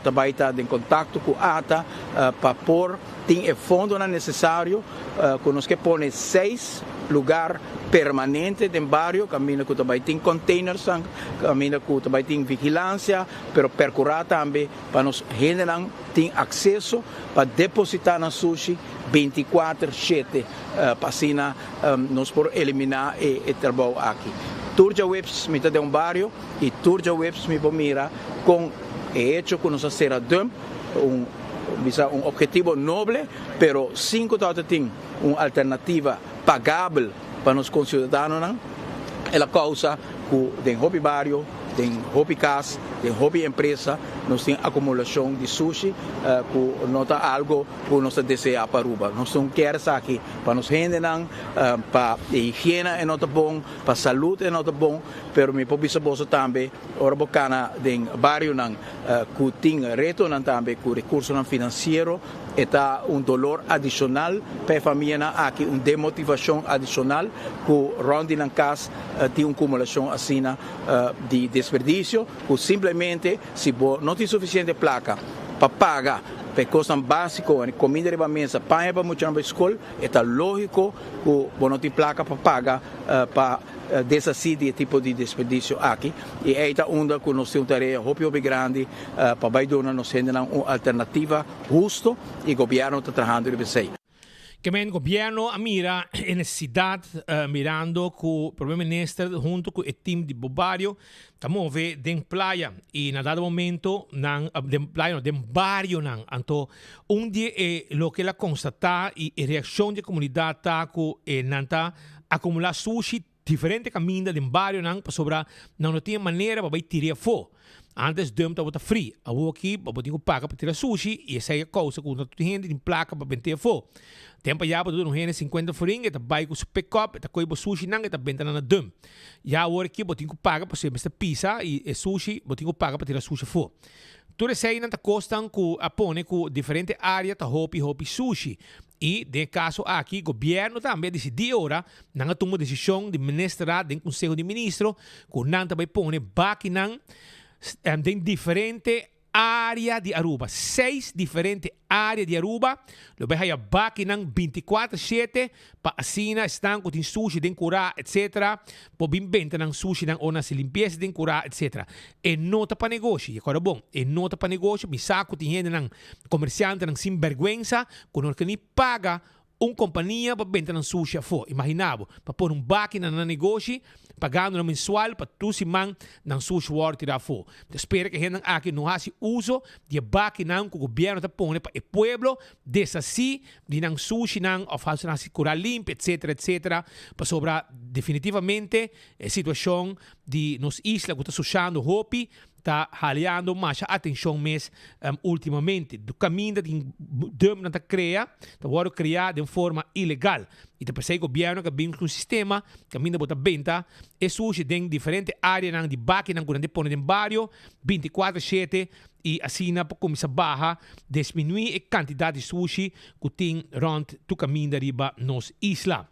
ta bai ta den kontakto ku ata pa por Tin e fondonan nesesario ku nos ke pone seis lugar permanente den bario kaminda ku ta bai tin containersnan, kaminda ku ta bai tin vigilansia, pero perkurá tambe pa nos hendenan tin akseso pa depositá nan sushi bintikuater shete pa asina nos por eliminá e trabou aki. Tur djaweps mi ta den un bario i tur djaweps mi por mira kon e hecho ku nos a sera dump un Bisa un obhetivo noble, pero sin cu tabata tin un alternativa pagabel pa nos conciudadanonan, el a causa cu den hopi bario, den hopi cas, den hopi empresa nos tin acumulacion di sushi cu no ta algo cu nos ta desea pa Aruba. Nos no kier esaki pa nos hendenan, pa e higiena e no ta bon, pa salud e no ta bon, pero mi por bisa boso tambe ora bo cana den barionan, ku tin retonan tambe ku rekursonan finansiero, e ta un dolor adishonal pa e famianan aki, un demotivashon adishonal ku rònt di nan kas tin un kumulashon asina di desperdisio ku simplemente si bo no tin sufisiente plaka pa paga pa e kosnan básiko, kominda riba mesa, paña pa muchanan bai skol, e ta lógiko ku bo no tin plaka pa paga pa deshasí di e tipo di desperdisio aki i ei ta unda ku nos tin un tarea hopi hopi grandi pa bai duna nos hendenan un alternativa husto i gobièrnu ta trahando riba esei.
Kemen gobièrnu a mira e nesesidat mirando ku Prome Minister huntu ku e tim di bo bario ta move den playa i na dado momento nan den playa no den barionan anto un di e loke el a konstatá i e reakshon di e komunidat ta ku e nan ta akumulá sushi. diferente kaminda den barionan pasobra nan no tin e manera pa bai tira afó. Antes dump tabata free, awor aki bo tin ku paga pa tira sushi i esei a kousa ku no tur hende tin plaka pa bent'é afó. Tempu ayá bo ta duna un hende sinkuenta florin, e ta bai ku su pick-up, e ta kohe bo sushinan, e ta benta nan na dump. Ya awor aki bo tin ku paga pasobra e mester pisa i e sushi bo tin ku paga pa tira sushi afó. Tur eseinan ta kosnan ku a pone ku diferente área ta hopi hopi sushi. I den e kaso aki gobièrnu tambe a disidí ora nan a tuma desishon di ministerraad den konseho di ministro ku nan ta bai pone bakinan den diferente área di Aruba. Seis diferente área di Aruba lo bai haya bakinan bintikuater shete pa asina esnan ku tin sushi den kurá etsetera por bin benta nan sushinan ora nan hasi limpiesa den kurá etsetera. E no ta pa negoshi, i akorda bon, e no ta pa negoshi, mi sa ku tin hendenan Komersiantenan sin bèrgwensa ku no ke ni paga un kompania pa benta nan sushi afó. Imaginá bo, pa pone un baki na nan negoshi, pagando nan mensual pa tur siman nan sushi wòrdu tirá afó. Ta spera ku e hendenan aki no hasi uso di e bakinan ku gobièrnu ta pone pa e pueblo deshasí di nan sushinan òf hasi nan hasi kurá limpi etsetera etsetera pasobra definitivamente e situashon di nos isla ku ta sushando hopi ta haleando masha atencion mes ultimamente. Du caminda tin dumpnan ta crea, ta wordo crea den forma ilegal. Y ta pesey gobierno ka bin cu un sistema caminda bo ta benta e sushi den diferente areanan di bakinan cu nan ta pone den bario binticuatro shete y asina por cuminsa baha, disminui e cantidad di sushi cu tin rond tur caminda riba nos isla.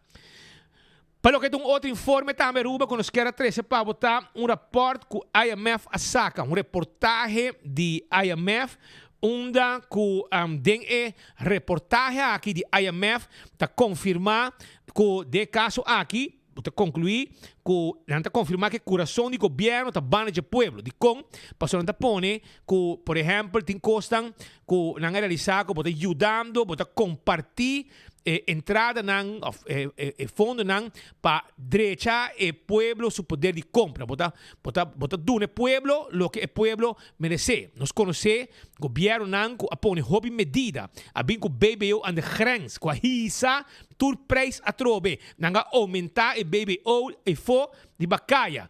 Pa loke ta un otro informe tambe Aruba ku nos kier a trese pa bo ta un rapòrt ku IMF a saka, un reportahe di IMF unda ku den e reportahe aki di IMF ta konfirmá ku den e kaso aki bo ta konkluí ku nan ta konfirmá ku e kurason di gobièrnu ta banda dje pueblo. Dikon? Pasobra nan ta pone ku por ehèmpel tin kosnan ku nan a realisá ku bo ta yudando, bo ta kompartí e entradanan of e fondonan pa drecha e pueblo su poder di compra. Bo ta, bo ta, bo ta duna e pueblo loke e pueblo merece. Nos conoce gobiernonan cu a pone hopi medida, a bin cu BBO aan de grens, cu a hisa tur prijs atrobe. Nan a aumenta e BBO efo di Bacaya.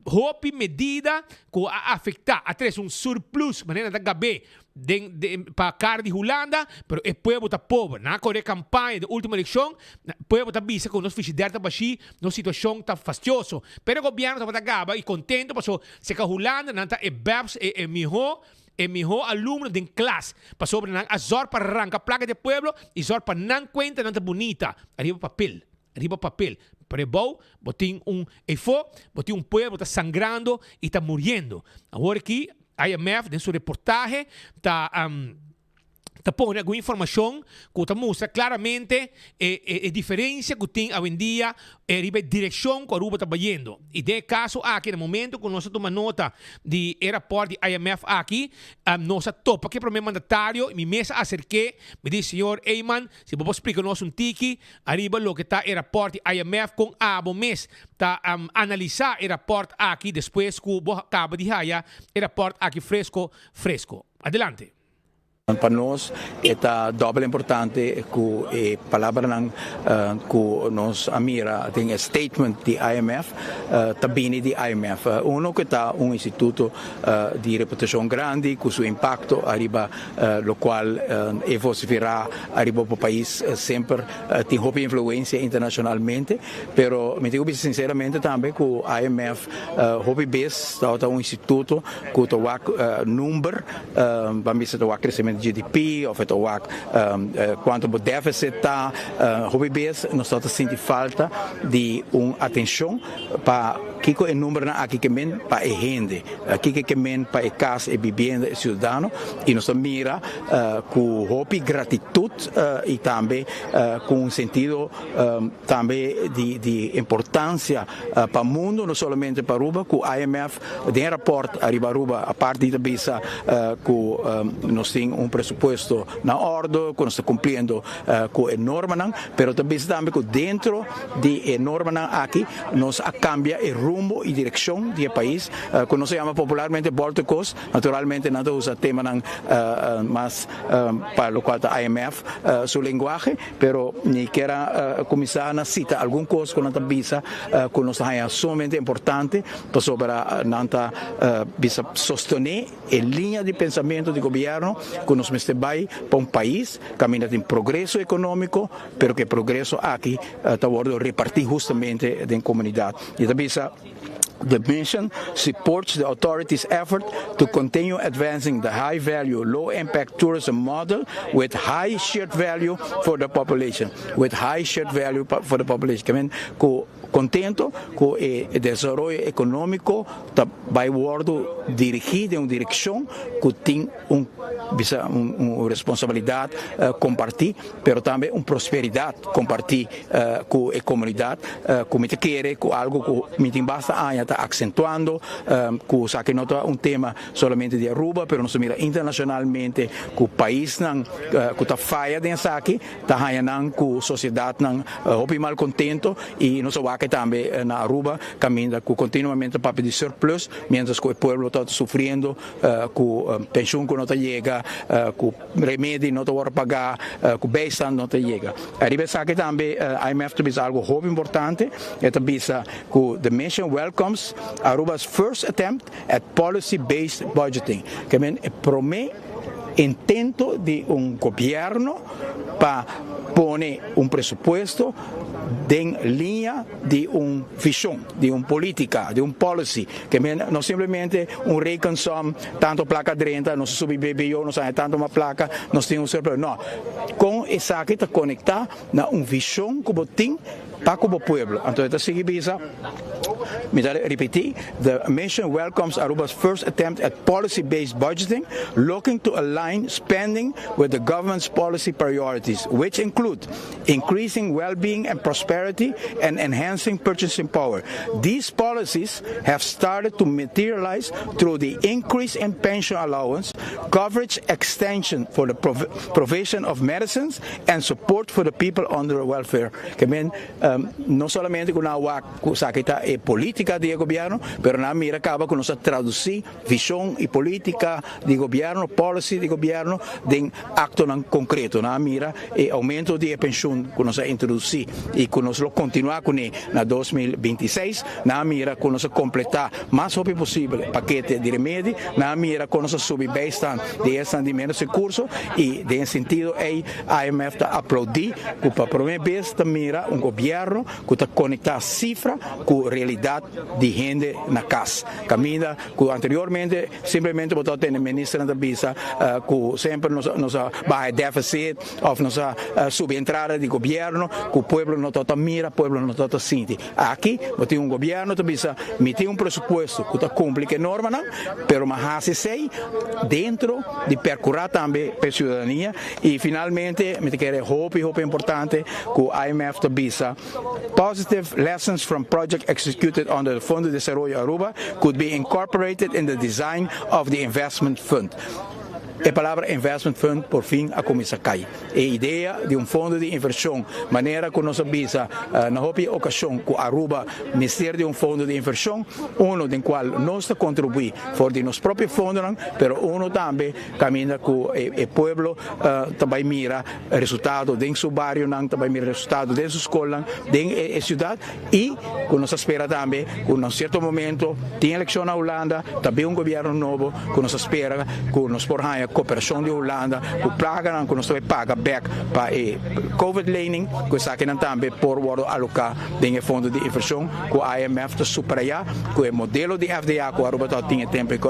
Hopi medida ku a afektá, a trese un surplus, manera nan ta gab'é den den pa kara di Hulanda, pero e pueblo ta pober. Nan a kore kampaña den ultimo elekshon, pueblo ta bisa ku nos frishider ta bashí, nos situashon ta fastioso. Pero e gobièrnu tabata gaba i kontento paso seka Hulanda nan ta e bèbs, e e mihó e mihó alumno den klas, pasobra nan a zòrg pa ranka plaka di e pueblo i zòrg pa nan kuentanan ta bunita ariba papel. Riba papel. Pero ebou bo tin un efo, bo tin un pueblo ta sangrando y ta muriendo. Awor aki IMF den su reportahe ta ta pone algun informacion cu ta mustra claramente e e diferencia cu tin awendia riba e direccion cu Aruba ta bayendo. Y den e caso aki na momento cu nos a tuma nota di e raport di IMF aki nos a topa cu e prome mandatario y mi mes a acerke mi di señor Eman si bo por splica nos un tiki Ariba loke ta e raport di IMF kon abo mes ta analisa e raport aki despues ku bo kaba di haya e raport aki fresco fresco. Adelante.
Pa nos e ta dòbel importante ku e palabranan ku nos a mira den e statement di IMF ta bini di IMF. Uno ku ta un instituto di reputashon grandi ku su impakto ariba lokual e vosiferá ariba bo pais semper tin hopi influensia internashonalmente, pero mi tin ku bisa sinseramente tambe ku IMF hopi bes tabata un instituto ku ta wak number, ban bisa ta wak kresementu di GDP òf e ta wak kuantu bo defisit ta, hopi bes nos tabata sinti falta di un atenshon pa kiko e numbernan aki ke men pa e hende. Kiko ke men pa e kas, e bibienda, e siudadano i nos ta mira ku hopi gratitut i tambe ku un sentido tambe di importansia pa mundu, no solamente pa Aruba, ku IMF den e rapòrt ariba Aruba apart di ta bisa ku nos tin un. un presupuesto na ordo, ku nos ta kumpliendo ku e normanan, pero ta bisa tambe ku dentro di e normanan aki nos a kambia e rumbo i direkshon di e pais, ku nos ta yama popularmente bòlta kos. Naturalmente nan ta usa temanan mas pa lokual ta IMF su lenguahe, pero mi kier a kuminsá na sita algun kos ku nan ta bisa ku nos ta haña sumamente importante pasobra nan ta bisa sostené e liña di pensamentu di gobièrnu ku nos mester bai pa un pais kaminda tin progreso ekonómiko, pero ku e progreso aki ta wòrdu repartí hustamente den komunidat. I ta bisa. The mission supports the authorities' effort to continue advancing the high value, low impact tourism model with high shared value for the population. With high shared value for the population. Ke men ku contento ku e desaroyo economico ta bai wordo dirigi den un direccion ku tin un bisa un responsabilidad comparti pero tambe un prosperidad comparti ku e komunidat ku mi ta kere ku algu ku mi tin basta aña ta aksentuando ku esaki no ta un tema solamente di Aruba pero nos ta mira internashonalmente ku paisnan ku ta faya den esaki ta haña nan ku sosiedatnan hopi malkontento i nos a wak tambe na Aruba kaminda ku kontinuamente ta papia di surplus mientras ku e pueblo ta sufriendo ku penshun ku no ta yega ku Remedi no ta wòrdu pagá, ku bijstand no ta yega. Ariba esaki tambe IMF ta bisa algu hopi importante. E ta bisa ku the mission welcomes Aruba's first attempt at policy based budgeting. Ke men e promé intento di un gobièrnu pa pone un presupuesto den liña di un vishon, di un politica, di un policy. Ke men no simplemente un rekensom, tanto placa drenta, nos a subi BBO, nos a haña tanto mas placa, nos tin un surplus. No. Kon esaki ta conecta na un vision ku bo tin pa ku bo pueblo. Anto e ta sigui bisa, mi ta ripiti, The mission welcomes Aruba's first attempt at policy-based budgeting, looking to align spending with the government's policy priorities, which include increasing well-being and prosperity and enhancing purchasing power. These policies have started to materialize through the increase in pension allowance, coverage extension for the provision of medicines and support for the people under welfare. Ke men no solamente ku nan a wak ku esaki ta e politica di e gobierno, pero nan a mira kaba ku nos a traduci Vision y politica di gobierno, policy di gobierno den actonan concreto. Nan a mira e aumento di e pensioen cu nos a introduci y cu nos lo continua cune na 2026. Nan a mira cu nos a completa mas hopi posibel e pakete di remedi. Nan a mira cu nos a subi bijstand di esnan di menos recurso y den e sentido ey IMF ta aplaudi cu pa prome bes ta mira un gobierno cu ta conecta cifra cu realidad di hende na cas. Caminda cu anteriormente simplemente bo ta tende ministernan ta bisa cu semper nos nos a baha e deficit of nos a subi entrada di gobierno cu pueblo no ta mira, pueblo no ta sinti. Aki bo tin un gobierno ta bisa mi tin un presupuesto cu ta cumpli cu e normanan pero mi a haci esey dentro di percura tambe pa e ciudadania y finalmente mi ta kere hopi hopi importante cu IMF ta bisa Positive lessons from project executed under the Fondo de Desaroyo Aruba could be incorporated in the design of the investment fund. E palabra investment fund por fin a cuminsa cay. E idea di un fondo di inversion, manera cu nos a bisa na hopi ocasion cu Aruba mester di un fondo di inversion, uno den cual nos ta contribui for di nos propio fondonan, pero uno tambe caminda cu e pueblo ta bay mira resultado den su barionan, ta bay mira resultado den su skolnan, den e ciudad y cu nos ta spera tambe cu na un cierto momento tin eleccion na Hulanda, ta bin un gobierno nobo cu nos ta spera cu nos por haya cooperacion di Hulanda cu plaganan cu nos ta bay paga bek pa e covid lening cu esakinan tambe por wordo aloca den e fondo di inversion cu IMF ta subraya cu e modelo di FDA cu Aruba ta tin e tempo cu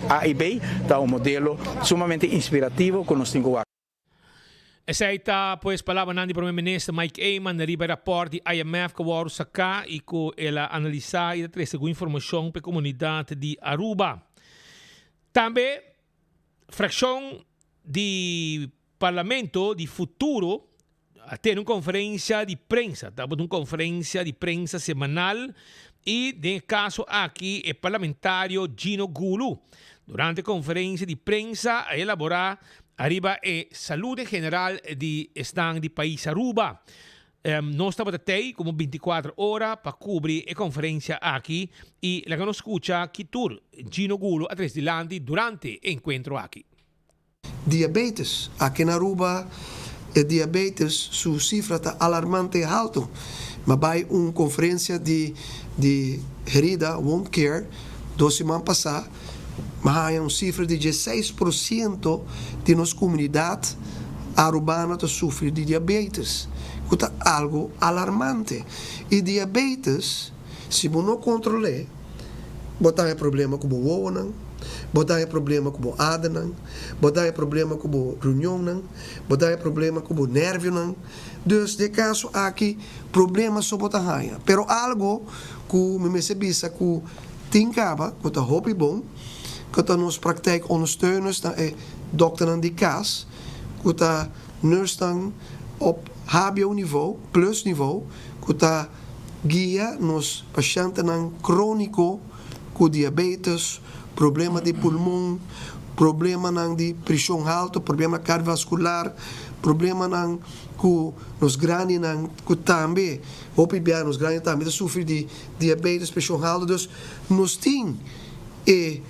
AIB ta un modelo sumamente inspirativo cu nos tin cu wak.
Esei ta pues palabranan di Prome Minister Mike Eman riba e raport di IMF ku a wòrdu saká i ku el a analisá i ta trese algun informashon pa e komunidat di Aruba. Tambe frakshon di Parlamento di Futuro a tene un konferensia di prensa. Tabata un konferensia di prensa semanal i den e kaso aki e parlamentario Gino Gulu durante e konferensia di prensa a elaborá. Ariba e salud en general di esnan di pais Aruba. Nos tabata tey como binticuater ora pa cubri e conferencia aki y laga nos scucha ki tur Gino Gulo a tres dilanti durante e encuentro aki.
Diabetes. Aki na Aruba e diabetes su cifra ta alarmante halto. Mi a bay un conferencia di di herida, wound care, dos siman pasa, mi a haya un cifra di dieseis por ciento di nos comunidad Arubano ta sufri di diabetes, cu ta algo alarmante. Y diabetes, si bo no control'e, Bo ta haña problema ku bo wowonan, bo ta haña problema ku bo adernan, bo ta haña problema ku bo riunionnan, bo ta haña problema ku bo nervionan. Dus den e kaso aki problema so bo ta haña. Pero algo ku mi mester bisa ku tin kaba, ku ta hopi bon, ku ta nos praktijk ondersteuners na e dokternan di kas, ku ta nursenan op hbo nivo, plus nivo, ku ta. Guia nos pashantenan króniko ku diabetes, problema di pulmon, problemanan di preshon haltu, problema kardiovaskular, problemanan ku nos grandinan ku tambe hopi bia nos grandinan tambe ta sufri di diabetes, preshon haltu. Dus nos tin e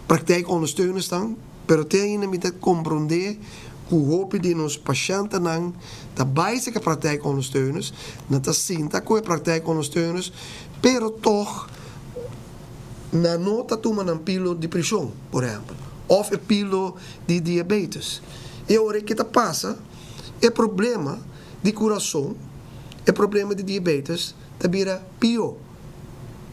praktijk ondersteunersnan. Pero te ainda mi ta komprondé ku hopi di nos pashantenan ta bai serka praktijkondersteuners, nan ta sinta ku e praktijkondersteuners, pero tòg nan no ta tuma nan pilo di preshon, por ehèmpel, òf e pilo di diabetes. E ora ke ta pasa, e problema di kurason, e problema di diabetes ta bira pió.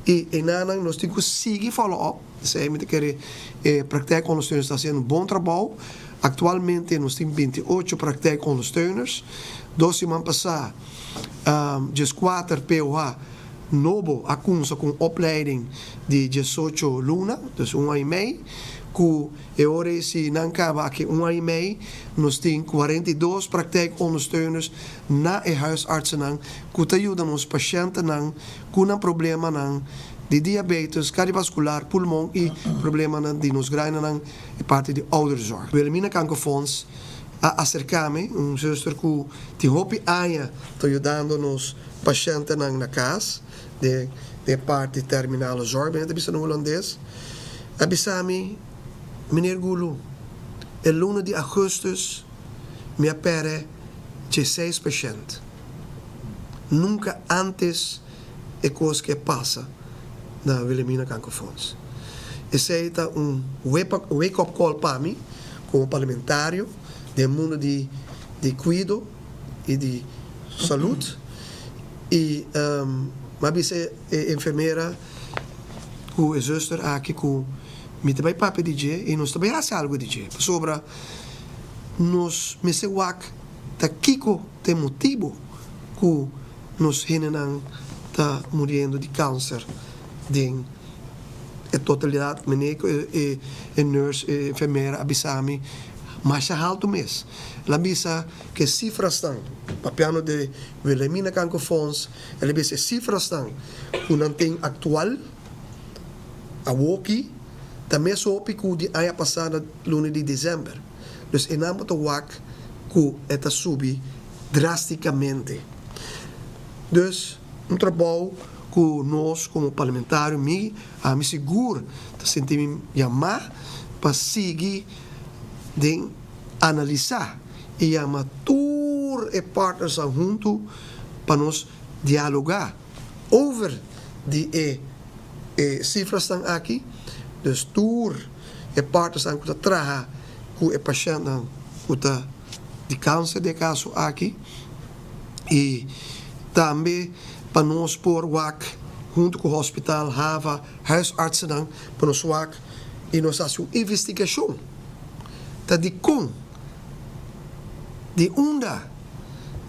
I enanan nos tin ku sigui follow up. Esei mi ta kere e praktijkondersteuners ta hasiendo un bon trabou. Aktualmente nos tin 28 praktijkondersteuners. Dos siman pasá 14 POH nobo a kumsa ku un opleiding di 18 luna, dus un aña i mei, ku e ora ei si nan kaba aki un aña i mei nos tin 42 praktijkondersteuners na e huisartsennan ku ta yuda nos pashentenan ku nan problemanan di diabetes, kardiovaskular, pulmon i problemanan di nos grainanan e parti di ouderenzorg. Wilhelmina Kankerfonds a aserká mi, un zuster ku tin hopi aña ta yudando nos pashentenan na kas den e parti terminale zorg, mi ta bisa na hulandes, a bisa mi, Meneer Goeloe, e luna di augustus mi a pèrdè dieseis pashènt. Nunka ántes e kos ke pasa na Wilhelmina Kankerfonds. Esei ta un wake up call pa mi komo parlamentario den mundu di di kuido i di salud i mi a bisa e enfermera ku e zuster aki ku mi ta bai papia di dje i nos ta bai hasi algu di dje pasobra nos mester wak ta kiko ta e motibu ku nos hendenan ta muriendo di kanser den e totalidat. Mene ku e nurse, e enfermera a bisa mi masha haltu mes. El a bisa ku e sifrasnan, papiando di Wilhelmina Kankerfonds, el a bisa e sifrasnan ku nan tin aktual awoki ta mes hopi ku di aña pasá na luna di desèmber. Dus e nan bo ta wak ku e ta subi drasticamente. Dus un trabou cu nos como parlamentario, mi, ami sigur ta sinti mi yama pa sigui den analisa y yama tur e partnersnan hunto pa nos dialoga over di e e cifrasnan aki. Dus tur e partnersnan cu ta traha cu e pashentnan cu ta. di kanser den e kaso aki i tambe pa nos por wak huntu ku hospital, hava, huisartsennan pa nos wak i nos hasi un investigashon ta dikon, di unda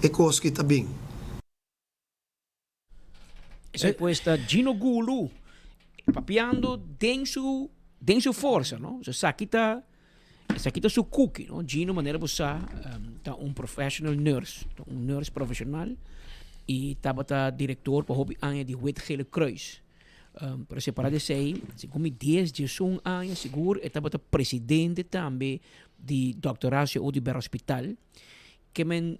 e kos ki ta bin.
Esei pues ta Gino Gulu papiando den su den su forsa, no? So esaki ta esaki ta su kuki, no? Gino manera bo sa ta un professional nurse, ta un nurse profesional y tabata director pa hopi aña di Wit Gele Kruis. Pero separa di esei, segun mi dies, diesun aña sigur e tabata presidente tambe di Dòkter Horacio Oduber Hospital, ke men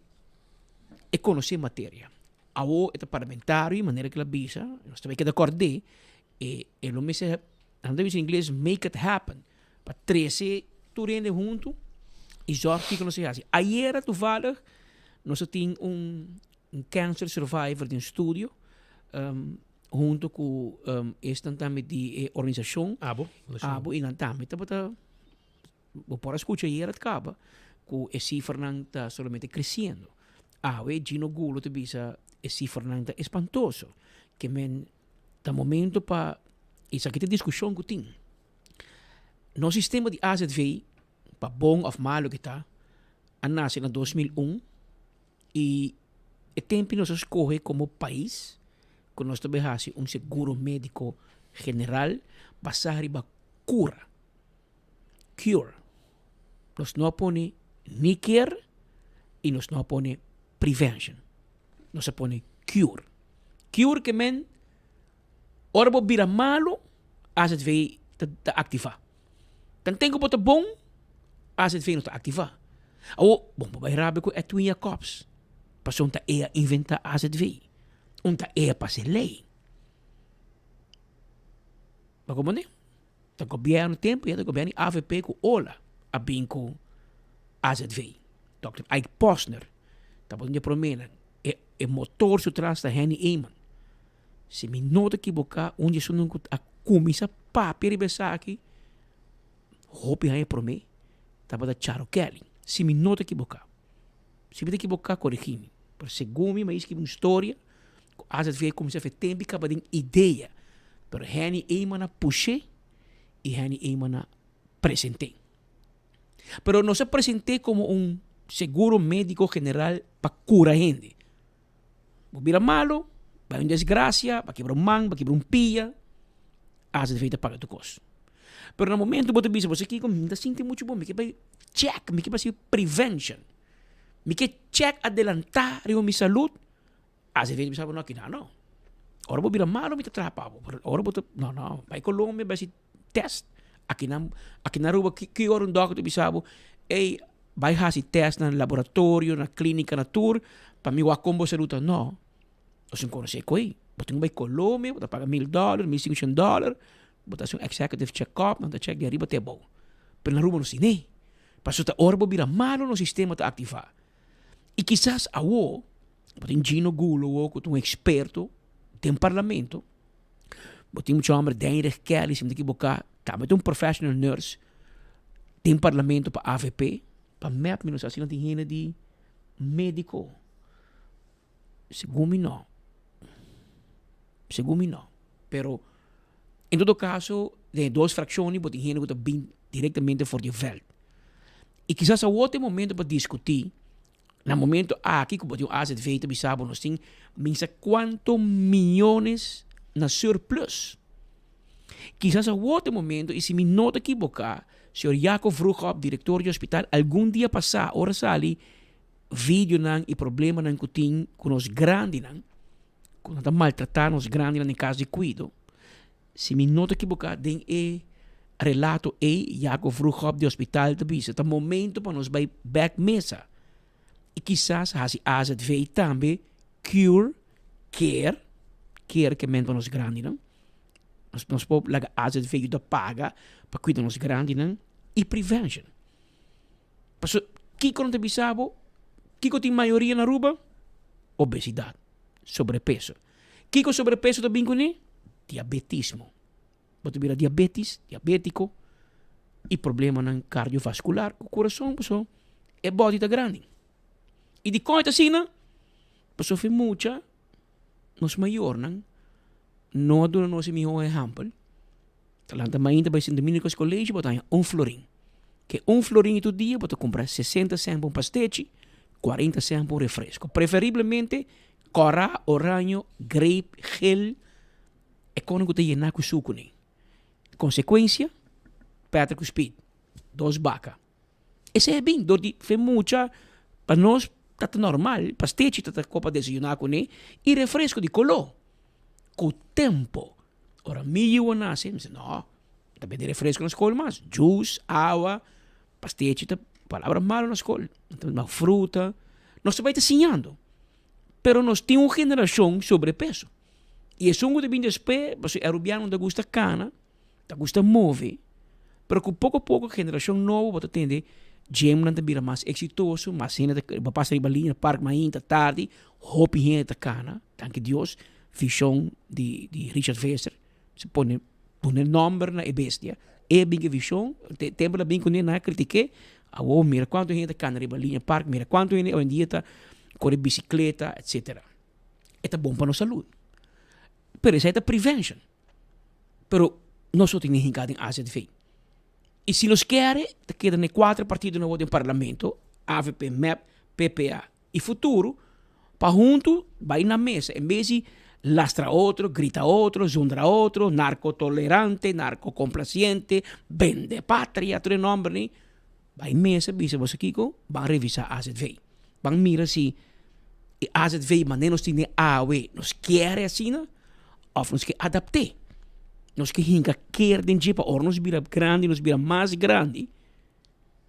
e konosé materia. Awo e ta parlamentario, manera ku el a bisa, nos ta bai keda kòrd'é, e e lo mester, nan ta bisa na ingles, make it happen, pa trese tur hende huntu i zòrg kiko nos ta hasi. Ayera toevallig nos a tin un un cancer survivor den studio, hunto ku esnan tambe di e organisashon.
Abo.
Abo i nan tambe tabata. Bo por a skucha ayer at kaba ku e sifranan ta solamente kresiendo. Awe Gino Gulo ta bisa e sifranan ta espantoso. Ke men ta momento pa esaki ta diskushon ku tin. Nos sistema di azv, pa bon òf malo ke ta, a nase na 2001 i e tempu nos a skohe komo pais ku nos ta bai hasi un seguro médiko general basá riba kura. Cure. Nos no a pone ni care y nos no a pone prevention. Nos a pone cure. Cure ke men ora bo bira malo azv ta ta activa. Tanten ku bo ta bon azv no ta activa. Awo bon bo bai rabia ku Edwin Jacobs pasobra un ta e a inventa azv. Un ta e a pasa e ley. Bo comprende? Ta gobierno tempo ya ta gobierno di avp cu ola a bin cu azv. Dòkter Ike Posner tabata un di e promenan. E e motor su tras ta Henny Eman. Si mi no ta ekiboká un di esunnan cu a cuminsa papia riba esaki hopi aña prome tabata Charo Kelly. Si mi no ta ekiboká. Si mi ta ekiboká coregi mi. Pero segun mi mi a skibi un storia Ku azv kuminsá fe tempu i kaba den idea, pero Henny Eman a push'é i Henny Eman a present'é. Pero nos a present'é komo un seguro médiko general pa kura hende. Bo bira malu, bai un desgrasia, bo a kebra un man, bo a kebra un pia, azv ta paga tur kos. Pero na momento bo ta bisa, bo sa kiko, mi ta sinti muchu bon, mi ke bai check, mi ke bai hasi prevention, mi ke check adelantá riba mi salud, Azv bisa bo no kina no. Ora bo bira malo mi ta traha pa bo, pero ora bo ta no no bai Colombia bai hasi test akinan aki na Aruba ki ora un dokter bisa bo ey bai hasi test na laboratorio na clinica na tur pa mi wak kon bo salud ta no. Nos no conoce koe bo tin ku bai Colombia bo ta paga mil dollar mil sinkoshen dollar bo ta hasi un executive check up nan ta check di ariba te abou pero na Aruba no asina pasobra ta ora bo bira malo nos sistema ta activa. I kisas awo bo tin Gino Gulo awo ku ta un eksperto den parlamento, bo tin mucha hòmber Deinrich Kelly si mi ta ekiboká tambe ta un professional nurse den parlamento pa avp, pa mep mi no sa si nan tin hende di mediko, segun mi no, segun mi no, pero en todo kaso den e dos frakshonnan bo tin hende ku ta bin direktamente for di e vèlt. I kisas awor ta e momento pa diskutí, na momento aki ku bo tin un azv ta bisa bo nos tin minsa kuantu miyones na surplus. Kisas awor ta e momento i si mi no ta kiboká, señor Jaco Vroegop, direktor di hospital, algun dia pasá ora sali videonan i problemanan ku tin ku nos grandinan, ku nan ta maltratá nos grandinan den kas di kuido, Si mi no ta ekiboká den e relato ei, Jaco Vroegop di hospital ta bisa ta momento pa nos bai bèk mesa i kisas hasi azv tambe cure, care, care ke men pa nos grandinan. Nos nos por laga azv yuda paga pa kuida nos grandinan i prevention. Pasobra kiko nan ta bisa bo? Kiko tin mayoria na Aruba? Obesidat, sobrepeso. Kiko sobrepeso ta bin kuné? Diabetismo. Bo ta bira diabetis, diabetiko i problemanan kardiovaskular ku kurason paso e body ta grandi. I dikon e ta asina? Pasobra fin mucha nos mayornan no a duna nos e mihó ehèmpel. Ta lanta mainta bai Sint Dominicus College bo ta haña un florin. Ke un florin tur dia bo ta kumpra sesenta sèn pa un pastechi, kuarenta sèn pa un refresko. Preferiblemente Kòrá, oraño, greip, gel, e kono ku ta yená ku suku n'e. Konsekuensia, Patrick ku Speed, dos baka. Esei a bin dor di fe mucha, pa nos ta ta normal, pastechi ta ta kopa desayuná kuné i refresko di koló. Ku tempo. Ora mi yiu a nace, mi bisa, no, mi ta bende refresco na school mas. Juice, awa, pastechi ta palabra malo na school. Ma fruta. Nos ta bay ta siñando. Pero nos tin un generacion sobrepeso. Y esun cu ta bin despues, pasobra e Arubiano ta gusta cana, ta gusta move, pero cu poco poco generacion nobo bo ta tende gymnan ta bira mas exitoso, mas hende ta, bo pasa riba liña park mainta tardi, hopi hende ta cana, danki Dios, vision di di Richard Visser, si pone pone nomber na e bestia, e bin cu e vision, tempo el a bin cune nan a critique, awo mira cuanto hende ta cana riba liña park, mira cuanto hende hoy en dia ta core bicicleta, etcetera. E ta bon pa nos salud. Pero esei ta prevention. Pero nos no tin ni hinká den AZV. I si nos kere, ta keda na e kuater partidonan awor den parlamento, avp, mep, PPA i Futuro, pa huntu bai na mesa en bes di lastra otro, grita otro, zundra otro, narcotolerante, narcocomplaciente, bende patria, tur e nòmbernan ei, bai mesa bisa boso kiko, ban revisá AZV. Ban mira si e AZV manera nos tine awe nos kier asina of nos ke adapt'é. Nos ke hinka ker den dje pa ora nos bira grandi, nos bira mas grandi,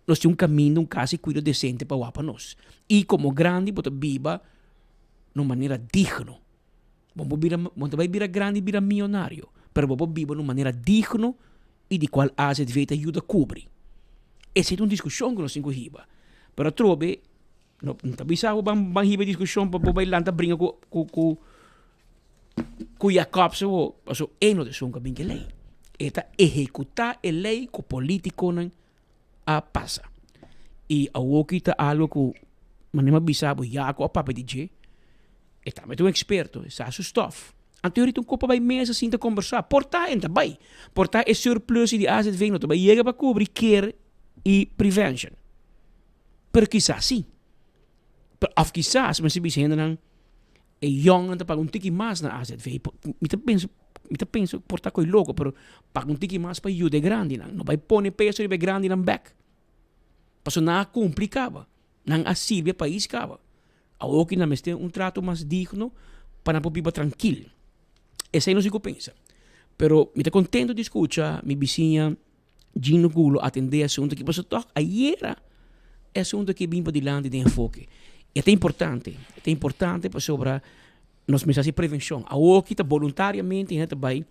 nos tin un kaminda, un kas i kuido desente pa wak pa nos. I komo grandi bo ta biba na un manera digno. Bo por bira, bo ta bai bira grandi bira miyonario, pero bo por biba na un manera digno i di kual AZV ta yuda kubri. Esei ta un diskushon ku nos tin ku hiba. Pero atrobe, no no ta bisa bo ban ban hiba e diskushon pa bo bai lanta bringa ku ku ku ku Jacobs awo, pasobra e no ta esun ku a bin ku e lei. E ta ehekutá e lei ku politikonan a pasa. I awoki ta algo ku manera mi a bisa bo Jaco a papia di dje, e tambe ta un eksperto, e sa su stòf. Anto yorita un kopa bai mesa sinta kombersá, por ta e ta bai, por ta e surplus di AZV no ta bai yega pa kubri care i prevention. Pero kisas si. Pero òf kisas mester bisa hendenan e yòngnan ta paga un tiki mas na AZV. Mi ta pensa, mi ta pensa por ta koe loko, pero paga un tiki mas pa yuda e grandinan. No bai pone peso riba e grandinan bèk. Pasobra nan a kumpli kaba. Nan a sirbi e pais kaba. Awor ki nan mester un trato mas digno pa nan por biba trankil. Esei nos tin ku pensa. Pero mi ta kontento di skucha mi bisiña Gino Gulo atendé e asuntu aki pasobra tòg ayera e asuntu aki bin padilanti den enfoke. E ta importante, e ta importante pasobra nos mester hasi prevenshon. Awoki ta boluntariamente hende ta bai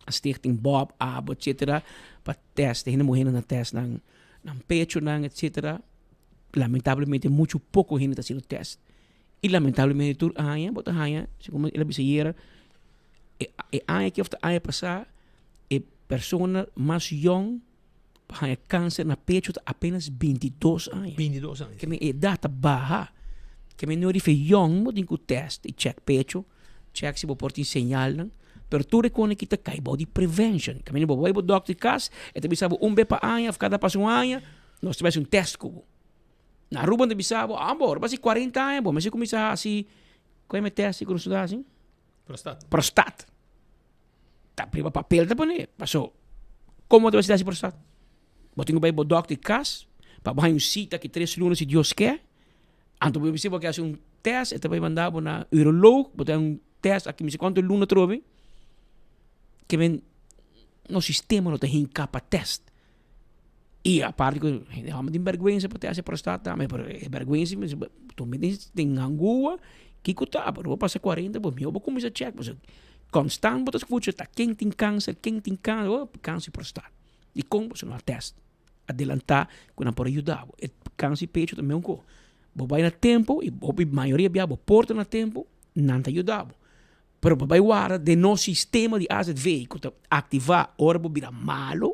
Stichting Bob, Abo etcetera pa tèst, hende muhénan ta tèst nan nan pechonan etcetera. Lamentablemente muchu poko hende ta hasiendo tèst i lamentablemente tur aña bo ta haña segun el a bisa ayera e aña aki òf ta aña pasá E persona mas yong pa haña kanser na pecho ta apenas bintidos aña.
Bintidos aña.
Ke men e edat ta baha. Ke men no rifa e yong bo tin ku tèst i chèk pecho, chèk si bo por tin señalnan. Pero tur e kos aki ta kai bou di prevention. Ke men bo bai bo dòkter kas, e ta bisa bo un be pa aña òf kada pas un aña, nos ta bai hasi un tèst ku bo. Na Aruba nan ta bisa bo, ah bo ora bo hasi kuarenta aña bo mester kuminsá hasi, kua e tèst ku nos ta hasi?
Prostat.
Prostat. Ta riba papel ta pone. Paso, como ta hasi prostat? Bo tin ku bai bo dokter kas pa bo haña un sita ki tres luna si Dios ke. Anto bo bisa bo ke hasi un test, e ta bai manda bo na uroloog, bo ta haña un test aki mester kuantu luna atrobe. Ke men nos sistema no ta hinka pa test. I aparte ku hende hòmber tin bèrgwensa pa tèst e prostat tambe, pero e bèrgwensa tu mi tin angua, kiko ta? Pero bo pasa kuarenta bo mihó bo kuminsá chèk pasobra konstant bo ta skucha ta ken tin kanser, ken tin kanser, oh kanser di prostat. Dikon? Pasobra no a tèst adelantá ku nan por a yuda bo. E kanser di pecho ta mesun kos, bo bai na tempu i hopi mayoria bia bo por ta na tempu nan ta yuda bo. Pero bo bai warda den nos sistema di azv ku ta aktivá ora bo bira malu,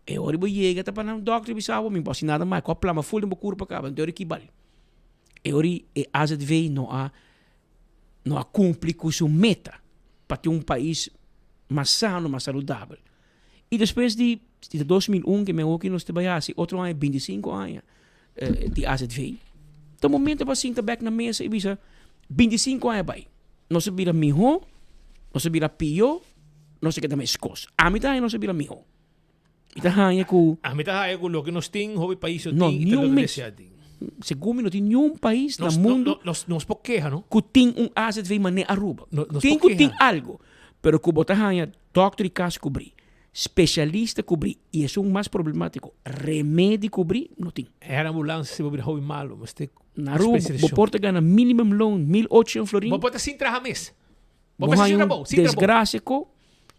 e ora bo yega ta pa nan dòkter bisa bo mi bo hasi nada mas, ku a plama ful den bo kurpa kaba, enton ki bal. E ora e azv no a no a kumpli ku su meta pa tin un pais mas sano, mas saludabel. I despues di di 2001 ke mi awoki nos ta bai hasi otro aña 25 aña di azv. Ta momento pa sinta bek na mesa i bisa 25 aña bai nos a bira miho, nos a bira pio, nos a keda meskos. Ami ta haña nos a bira miho. Mi ta haña ku.
Ami ta haña ku loke nos tin hopi pais
no
tin i ta
niun
loke
mes.
desea tin.
Segun mi no tin niun pais na
Nos
mundu
nos nos por keha no.
ku tin un azv manera Aruba.
No nos
Tin
por
ku tin
keha.
algo, pero ku bo ta haña. Dòkter di kas kubrí, spesialista kubrí i esun mas problemátiko, remedi kubrí, no tin.
Air ambulance si bo bira hopi malu, mester
Na Aruba bo por ta gana minimum loon 1800 florin.
Bo por ta sin traha mes.
Bo haña un desgracia ku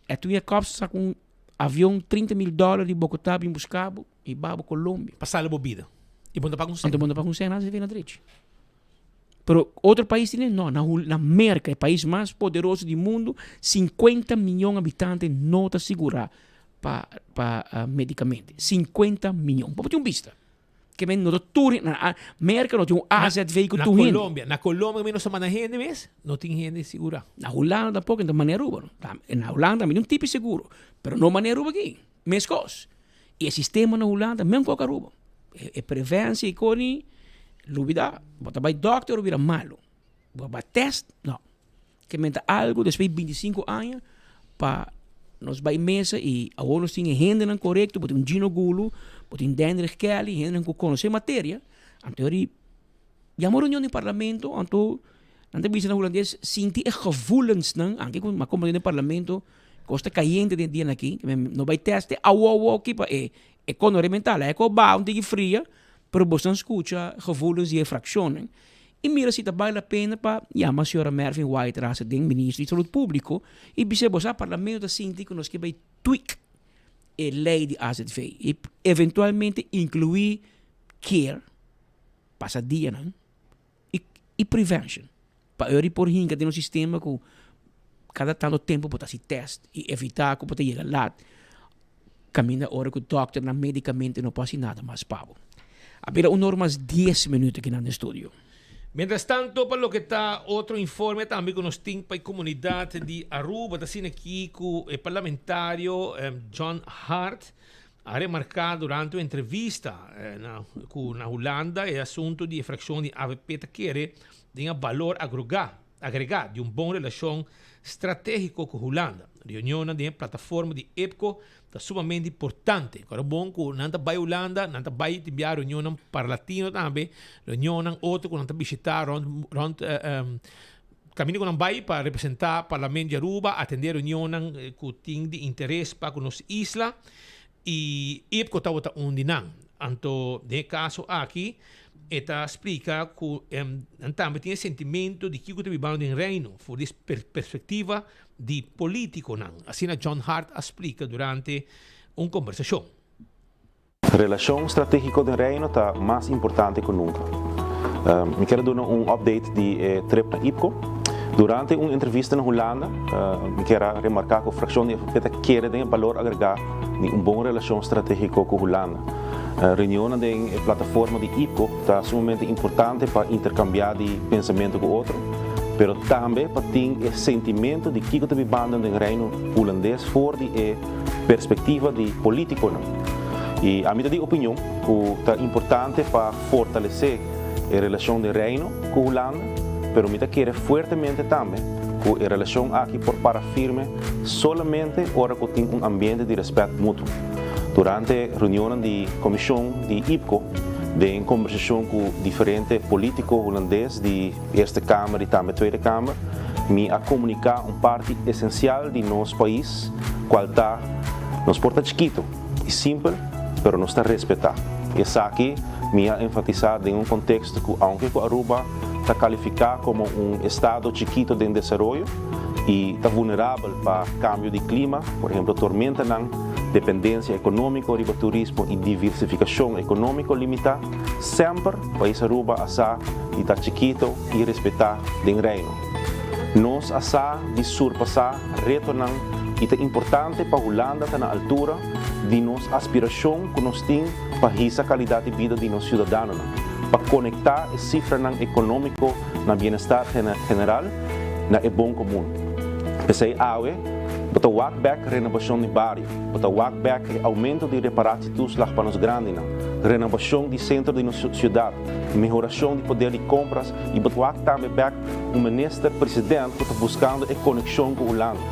e tuya kòps sa ku un avion 30 mil dòler di Bogotá bin buska bo i ba bo Colombia.
Pa sali bo bida. I bo no ta paga un
sèn. Anto bo no ta paga un sèn, nan a drechi. Pero otro pais tene? No, na na Merca, e pais mas poderoso di mundo, 50 miyon habitante no ta sigura pa pa medicamente. 50 miyon. Bo por tin un bista. Ke men no ta tur na Merca no tin un AZV ku
tur
hende.
Na Colombia, na Colombia mi no sa manda hende mes, no tin hende sigura.
Na Hulanda tampoco, enton mane Aruba no. Na Hulanda tambe tin un tipi seguro, pero no mane Aruba aki. Meskos. I e sistema na Hulanda men ku Aruba. E preventie i koni lubida. Bo ta bai dokter bo bira malu. Bo bai test no. Ke men ta algu despues di 25 aña pa nos bai mesa i awor nos tin e hendenan korekto. Bo tin un Gino Gulu, bo tin Dendrich Kelly, hendenan ku konosé materia. Anto yori yama reunion di parlamento anto nan ta bisa na hulandes sinti e gevoelensnan anke ku mi a komprende den parlamento. Kos ta kayente den dianan aki, no bai test e awo awo aki pa e e kono rementá. Laga e ko baha un tiki fria, pero boso nan skucha gevoelens di e frakshonnan i mira si ta bale la pena pa yama señora Mervin White Rasa den minister di Salud Públiko i bis'é bo sa parlamento ta sinti ku nos ke bai tweak e lei di azv i eventualmente inkluí care pasa dianan i prevention. Pa ora por hinka den un sistema ku kada tanto tempu bo ta hasi test i evitá ku bo ta yega lat kaminda ora ku dòkternan medikamente no por hasi nada mas pa bo. A bira un or mas dies minuut akinan den studio.
Mientras tanto pa loke ta otro informe tambe ku nos tin pa e komunidat di Aruba ta asina aki ku e parlamentario John Hart a remarká durante un entrevista na ku na Hulanda e asuntu di e frakshon di avp ta kere den e balor agrogá agregá di un bon relashon stratégiko ku Hulanda. Reunionnan den e plataforma di IPCO ta sumamente importante. Kòrda bon ku nan ta bai Hulanda, nan ta bai tin bia reunionnan parlatino tambe, reunionnan otro ku nan ta bishitá rònt rònt Kaminda ku nan bai pa representá Parlamento di Aruba, atendé reunionnan ku tin di interes pa ku nos isla i IPCO tabata un di nan. Anto den e kaso aki e ta splika ku nan tambe tin e sentimentu di kiko ta bibando den Reino for di perspektiva di polítikonan. Asina John Hart a splika durante un kombersashon.
Relashon stratégiko den Reino ta mas importante ku nunka. Mi kier a duna un update di e trip na IPCO. Durante un entrevista na Hulanda, mi kier a remarká ku frakshon di FNP ta kere den e balor agregá di un bon relashon stratégiko ku Hulanda. Reunionnan den e plataforma di IPCO ta sumamente importante pa interkambiá di pensamentu ku otro, pero tambe pa tin e sentimentu di kiko ta bibando den Reino Hulandes for di e perspektiva di polítikonan. I ami ta di opinion ku ta importante pa fortalesé e relashon den Reino ku Hulanda, pero mi ta kere fuertemente tambe ku e relashon aki por para firme solamente ora ku tin un ambiente di rèspèt mutuo. Durante reunionnan di komishon di IPCO, den kombersashon ku diferente polítiko hulandes di Eerste Kamer i tambe Tweede Kamer, mi a komuniká un parti esensial di nos pais, kual ta, nos por ta chikitu i simpel, pero nos ta respetá. Esaki mi a enfatisá den un konteksto ku aunke ku Aruba ta kalifiká komo un estado chikitu den desaroyo i ta vulnerabel pa kambio di klima, por ehemplo tormentanan, dependensia ekonómiko riba turismo i diversifikashon ekonómiko limitá, semper pais Aruba a sa di ta chikito i respetá den Reino. Nos a sa di surpasá retonan i ta importante pa Hulanda ta na altura di nos aspirashon ku nos tin pa hisa kalidat di bida di nos siudadanonan, pa konektá e sifranan ekonómiko na bienestar general na e bon komun. P'esei awe bo ta wak bèk renobashon di bario, bo ta wak bèk e oumento di reparatietoeslag pa nos grandinan, renobashon di sentro di nos siudat, mehorashon di poder di kompras i bo ta wak tambe bèk un minister president ku ta buskando e konekshon ku Hulanda.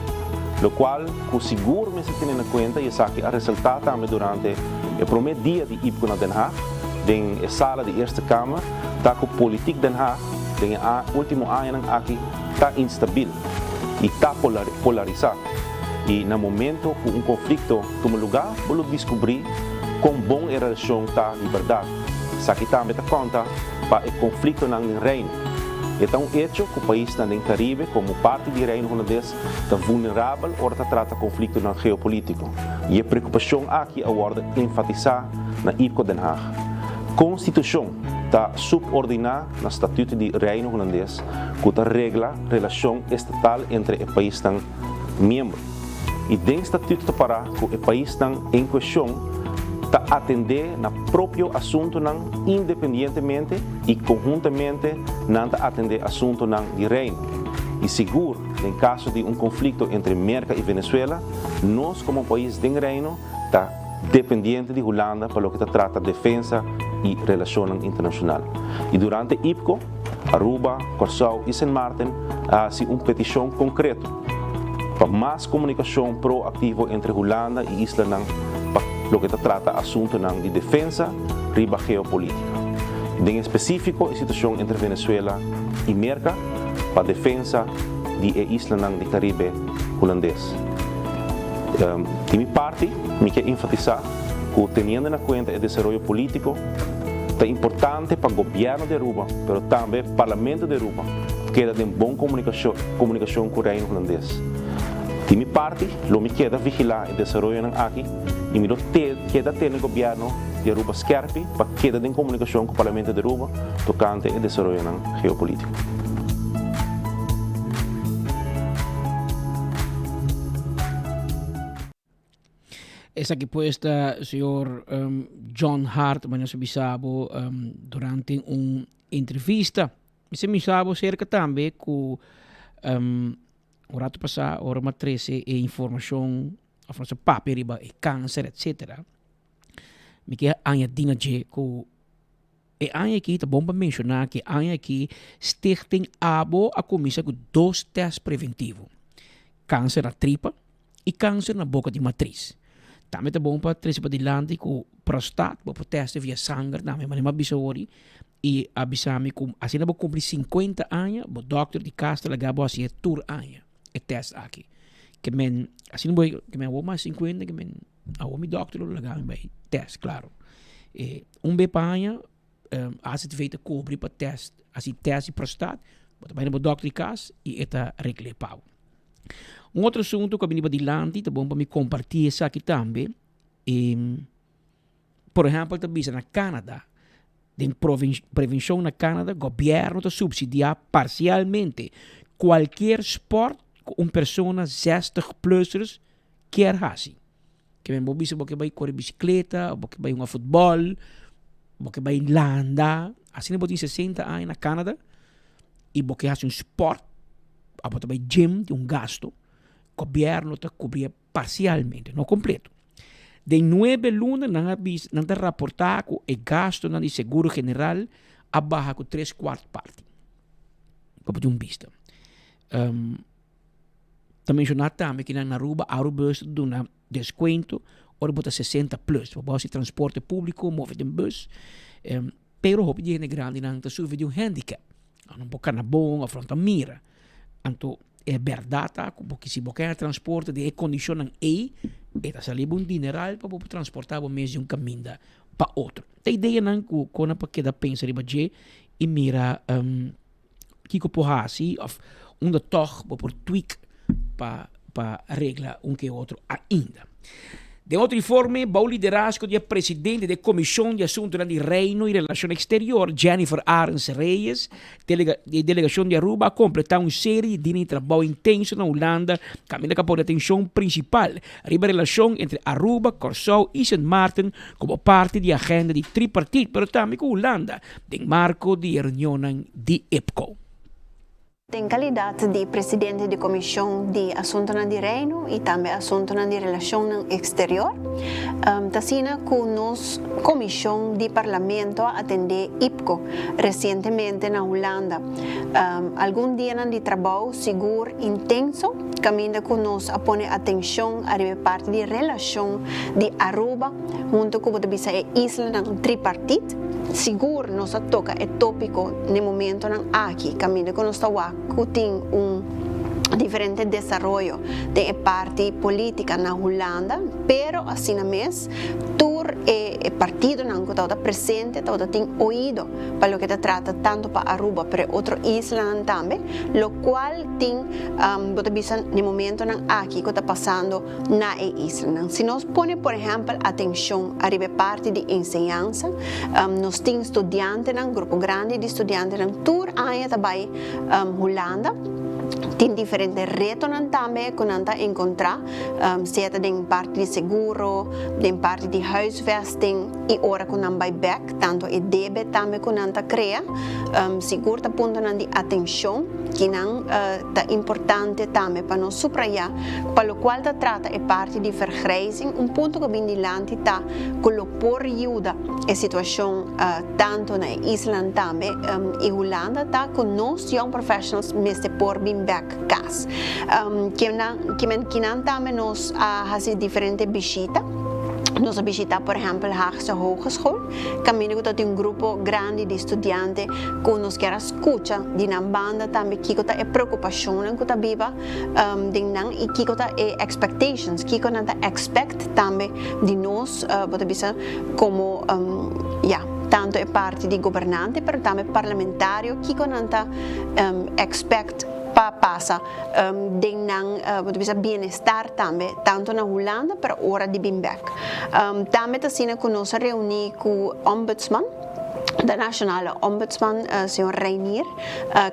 Lokual ku sigur mester tene na kuenta i esaki a resaltá tambe durante e promé dia di IPCO na Den Haag den e sala di Eerste Kamer ta ku politik Den Haag den e último añanan aki ta instabil i ta polarisá. I na momento ku un konflikto tuma lugá bo lo diskubrí kon bon e relashon ta di bèrdat. Esaki tambe ta konta pa e konfliktonan den Reino. E ta un echo ku paisnan den Karibe komo parti di Reino Hulandes ta vulnerabel ora ta trata konfliktonan geopolítiko. I e preokupashon aki a wòrdu enfatisá na IPCO Den Haag. Konstitushon ta supordiná na Statuto di Reino Hulandes ku ta regla relashon estatal entre e paisnan miembro. I den Statuto ta pará ku e paisnan en kueshon ta atendé na propio asuntunan independientemente i konhuntamente nan ta atendé asuntunan di Reino. I sigur den kaso di un konflikto entre Merka i Venezuela, nos komo pais den Reino ta dependiente di Hulanda pa loke ta trata defensa i relashonnan internashonal. I durante IPCO, Aruba, Kòrsou i Sint Maarten a hasi un petishon konkreto pa mas komunikashon proaktivo entre Hulanda i islanan pa loke ta trata asuntunan di defensa riba geopolítika. Den espesífiko e situashon entre Venezuela i Merka pa defensa di e islanan di Karibe Hulandes. Di mi parti, mi ke enfatisá ku teniendo na kuenta e desaroyo polítiko, ta importante pa gobièrnu di Aruba, pero tambe Parlamento di Aruba keda den bon komunikashon ku Reino Hulandes. Di mi parti, lo mi keda vigilá e desaroyonan aki i mi lo keda tene gobièrnu di Aruba skèrpi pa keda den komunikashon ku Parlamento di Aruba tokante e desaroyonan geopolítiko.
Esaki pues ta señor John Hart, manera nos a bisa bo durante un entrevista. Mi sa misa bo cerca tambe cu un rato pasa ora mi a trece e informacion of nos a papia riba e cancer etcetera, mi kier añadi na dje cu E aña aki ta bon pa menshoná ku e aña aki Stichting abo a kuminsá ku dos tèst preventivo, kanser na tripa i kanser na boka di matris. Tambe ta bon pa trese padilanti ku prostat bo por tèste via sanger tambe, manera mi a bisa hori i a bisa mi ku asina bo kumpli sinkuenta aña bo dòkter di kas ta laga bo hasi e tur aña e tèst aki. Ke men asina bo ke men awor mas sinkuenta ke men Awor mi dokter lo laga mi bai test, claro. E un be pa aña, AZV ta cobri pa test, hasi test di prostaat, bo ta bai na bo dokter di cas y e ta regle pa bo. Un otro asunto cu a bini padilanti, ta bon pa mi comparti esaki tambe, e por ehempel ta bisa na Canada, Den prevencion na Canada, gobierno ta subsidia parcialmente cualkier sport cu un persona zestig plussers kier haci. Ke men bo bisa bo ke bai kore bicicleta, bo ke bai hunga futbol, bo ke bai landa, asina bo tin sesenta aña na Canada y bo ke haci un sport, abo ta bai gym tin un gasto, gobierno ta cubri parcialmente, no completo. Den nuebe luna nan a bisa, nan ta raportá ku e gastunan di seguro general a baha ku tres kuart parti. Pa bo tin un bista. Ta menshoná tambe ku nan na Aruba, Arubus ta duna deskuento ora bo ta sesenta plus. Bo hasi transporte públiko, move den bus. Pero hopi di hende grandinan ta sufri di un handicap. Nan no por kana bon of nan ta mira. Anto e bèrdat ta ku bo si bo kere transporte den e kondishonnan ei, e ta sali bo un dineral pa bo por transportá bo mes di un kaminda pa otro. Ta ideanan ku kon nan por keda pensa riba dje i mira kiko por hasi of unda tòg bo por tweak pa pa regla un ke otro ainda. Den otro informe, bou liderazgo di e presidente di e Komishon di Asuntunan di Reino i Relashon Eksterior, Jennifer Arends Reyes, e delegashon di Aruba a kompletá un serie di dina di trabou intenso na Hulanda kaminda ku a pone atenshon prinsipal riba relashon entre Aruba, Kòrsou i Sint Maarten komo parti di e agenda di tripartit, pero tambe ku Hulanda den marko di e reunionnan di IPCO.
Den kalidat di presidente di Komishon di Asuntunan di Reino i tambe Asuntunan di Relashonnan Eksterior, ta asina ku nos komishon di Parlamento a atendé IPCO resientemente na Hulanda. Algun dianan di trabou sigur intenso kaminda ku nos a pone atenshon ariba e parti di relashon di Aruba huntu ku bo ta bisa e islanan tripartit. Sigur nos a toka e tópiko n'e momentonan aki kaminda ku nos ta wak ku tin un. Diferente desaroyo den e parti politica na Hulanda, pero asina mes tur e partidonan cu tabata presente tabata tin oido pa loke ta trata tanto pa Aruba pero e otro islanan tambe, locual tin bo ta bisa n'e momentonan aki cu ta pasando na e islanan. Si nos pone por ehempel atencion ariba e parti di enseñansa, nos tin studiantenan, grupo grandi di studiantenan tur aña ta bay Hulanda. Tin diferente retonan tambe ku nan ta enkontrá, sea ta den parti di seguro, den parti di huisvesting i ora ku nan bai bèk, tantu e debe tambe ku nan ta krea. Sigur ta puntonan di atenshon ki nan ta importante tambe pa nos suprayá. Pa lokual ta trata e parti di vergrijzing, un punto ku a bin dilanti ta ku lo por yuda e situashon. Tanto na e islanan tambe y Hulanda ta cu nos young professionals mester por bin bek cas. Kimen kinan tambe nos a haci diferente bishita. Nos a bishita por ehempel Haagse Hogeschool caminda cu ta tin un grupo grandi di studiante cu nos kier a scucha di nan banda tambe kico ta e preocupacionnan cu ta biba den nan y kico ta e expectations, kico nan ta expect tambe di nos, bo ta bisa como ya tanto e parti di gobernante pero tambe parlamentario kico nan ta expect pa pasa den nan bo ta bisa bienestar tambe tanto na Hulanda pero ora di bin bek. Tambe ta asina cu nos a reuni cu ombudsman. De Nationale Ombudsman, señor Reinier,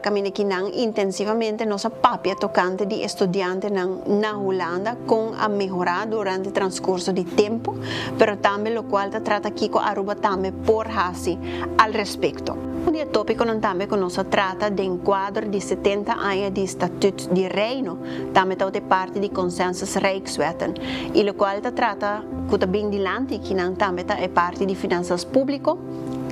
caminda ki nan intensivamente nos a papia tocante di e studiantenan na Hulanda con a mehora durante transcurso di tempo, pero tambe locual ta trata kico Aruba tambe por haci al respecto. Un di e topiconan tambe cu nos a trata den cuadro di 70 aña di Statuut di Reino tambe ta e parti di Consensus Rijkswetten y locual ta trata cu ta bin dilanti kinan tambe ta e parti di finanzas publico,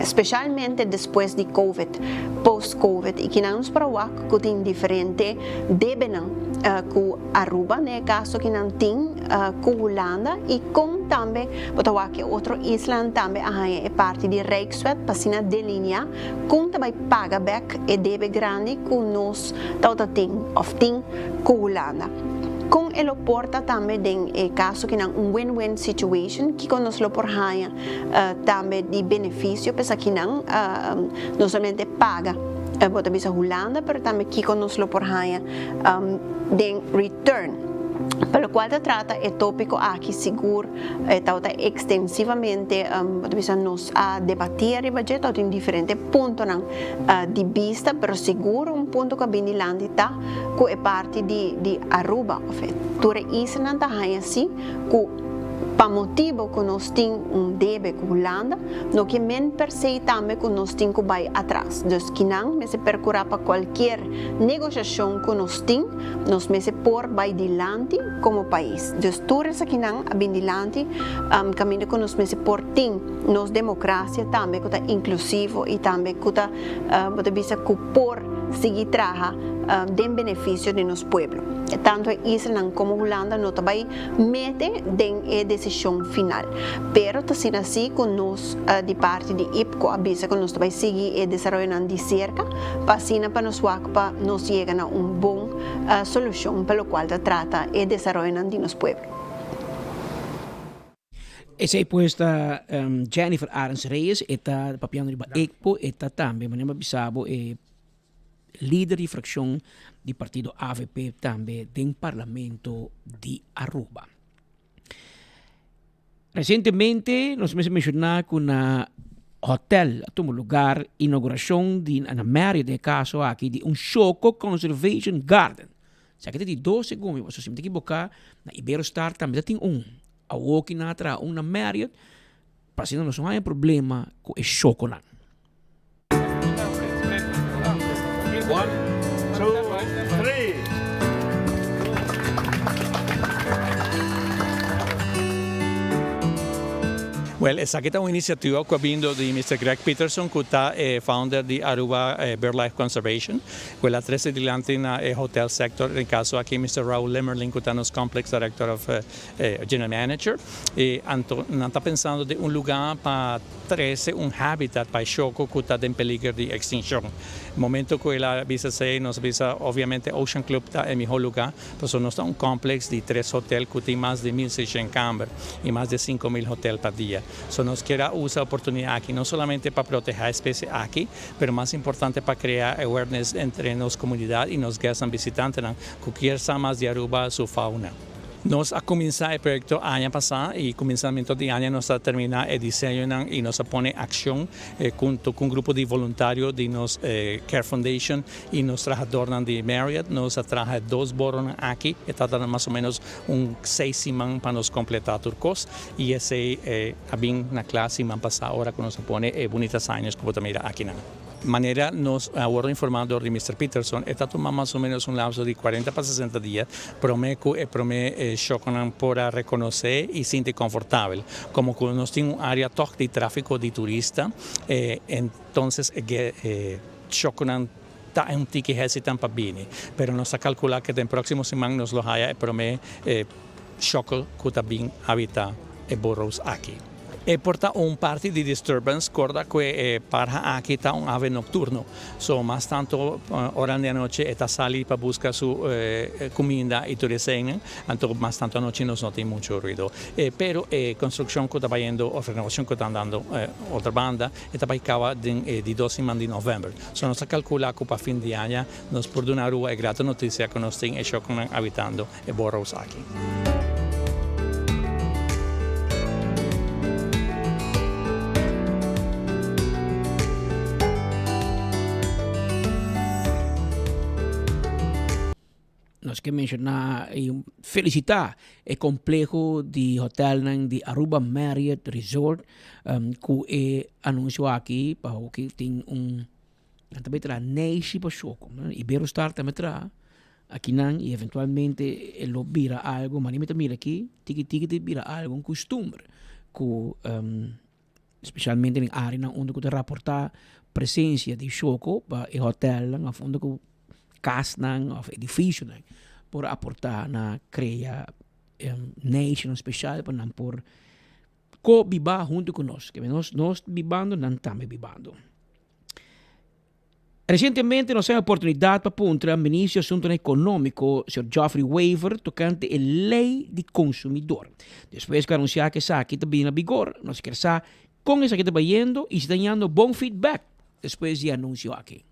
specialmente despues di Covid, post Covid y kinan nos por a wak cu tin diferente debenan cu Aruba den e caso kinan tin cu Hulanda y con tambe bo ta wak e otro islanan tambe a haya e parti di Rijkswet pa asina delinea con ta bay paga bek e debe grandi cu nos tabata tin of tin cu Hulanda. Con e lo por ta tambe den e caso kinan un win-win situation, kico nos lo por haya tambe di beneficio p'esaki kinan no solamente paga bo ta bisa Hulanda pero tambe kico nos lo por haya den return. Pa locual ta trata e topico aki sigur e tabata extensivamente bo ta bisa nos a debati ariba dje, tabatin diferente puntonan di bista pero sigur un punto cu a bin dilanti ta cu e parti di di Aruba of e tur e islanan ta haña si cu pa motibo cu nos tin un debe cu Hulanda no ke men per se tambe cu nos tin cu bay atras dus kinan mester percura pa cualkier negociacion cu nos tin nos mester por bay dilanti como pais dus tur esakinan a bin dilanti caminda cu nos mester por tin nos democracia tambe cu ta inclusivo y tambe cu ta bo ta bisa cu por sigui traha den beneficio di nos pueblo. Tanto e islanan como Hulanda no ta bay mete den e decision final. Pero ta asina si cu nos di parti di IPCO a bisa cu nos ta bay sigui e desaroyonan di cerca pa asina pa nos wak pa nos yega na un bon solucion pa locual ta trata e desaroyonan di nos pueblo.
Esei pues ta Jennifer Arends Reyes, e ta papiando riba ECPO, e ta tambe, manera mi a bisa bo, e lider di fraccion di partido avp tambe den Parlamento di Aruba. Recientemente nos mester menciona cu na hotel a tuma lugar inauguracion di, na Marriott den e caso aki, di un Choco Conservation Garden. Esaki ta di dos segun mi, pasobra si mi ta ekiboká, na Iberostar tambe ta tin un. Awoki nan a traha un na Marriott, pa asina nos no haña problema ku e shokonan.
One, two, three.
Well, esaki ta un iniciativa cu a bindo di Mister Greg Peterson cu ta e founder di Aruba Birdlife Conservation. Cu el a trece dilanti na e hotel sector, den caso aki Mister Raul Lemmerling cu ta nos Complex Director of General Manager. Y anto nan ta pensando den un lugar pa trece un habitat pa e shoco cu ta den peliger di extincion. Momento cu el a bisa esey nos a bisa obviamente Ocean Club ta e miho lugar. Pasobra nos ta un complex di tres hotel cu tin mas di 1600 camber y mas di 5000 hotel pa dia. So nos kier a usa oportunidad aki no solamente pa proteha e especie aki, pero mas importante pa crea awareness entre nos comunidad y nos guestnan bisitantenan cu kier sa mas di Aruba su fauna. Nos a cuminsa e proyecto aña pasa y cuminsamento di aña nos a termina e diseñonan y nos a pone accion Hunto cu un grupo di voluntario di nos Care Foundation y nos trahadornan di Marriott nos a traha e dos boronan aki. E ta tarda mas o menos un seis siman pa nos completa tur cos y esey a bin na cla siman pasa ora cu nos a pone e bunita signage cu bo ta mira akinan. Manera nos a wordo informa dor di Mister Peterson e ta tuma mas o menos un lapso di cuarenta pa sesenta dia prome cu e prome shoconan por a reconoce y sinti confortabel. Como cu nos tin un area toch di trafico di turista, entonces e shoconan ta un tiki hesitan pa bini. Pero nos ta calcula cu den proximo siman nos lo haya e prome shoco cu ta bin habita e burrows aki. E por ta un parti di disturbance, corda cu e parha aki ta un ave nocturno, so mas tanto ora di anochi e ta sali pa busca su cuminda y tur eseynan, anto mas tanto anochi nos no tin mucho ruido. Pero e construccion cu ta bayendo of renovacion cu ta andando otro banda e ta bay caba den e di dos siman di november. So nos ta calcula cu pa fin di aña nos por duna Aruba e grato noticia cu nos tin e shoconan habitando e burrows aki.
Nos ke menshoná i felisitá e kompleho di hotelnan di Aruba Marriott Resort ku e anunsio aki pa hopi tin un nan ta bay traha neishi pa shoko. Iberostar tambe traha akinan i eventualmente e lo bira algo, mane mi ta mira aki tiki tiki ta bira algo un kustumber ku Specialmente den areanan unda cu ta raporta presencia di shoko pa e hotelnan of unda cu casnan of edificionan por aporta na crea nation special pa nan por co-biba hunto cu nos. Nos nos bibando nan tambe bibando. Recientemente nos a haña oportunidad pa puntra Ministro di Asuntonan Economico, señor Geoffrey Wever, tocante e Ley di Consumidor. Despues cu a anuncia cu esaki ta bini na bigor, nos kier sa con esaki ta bayendo y si ta hañando bon feedback despues di e anuncio aki.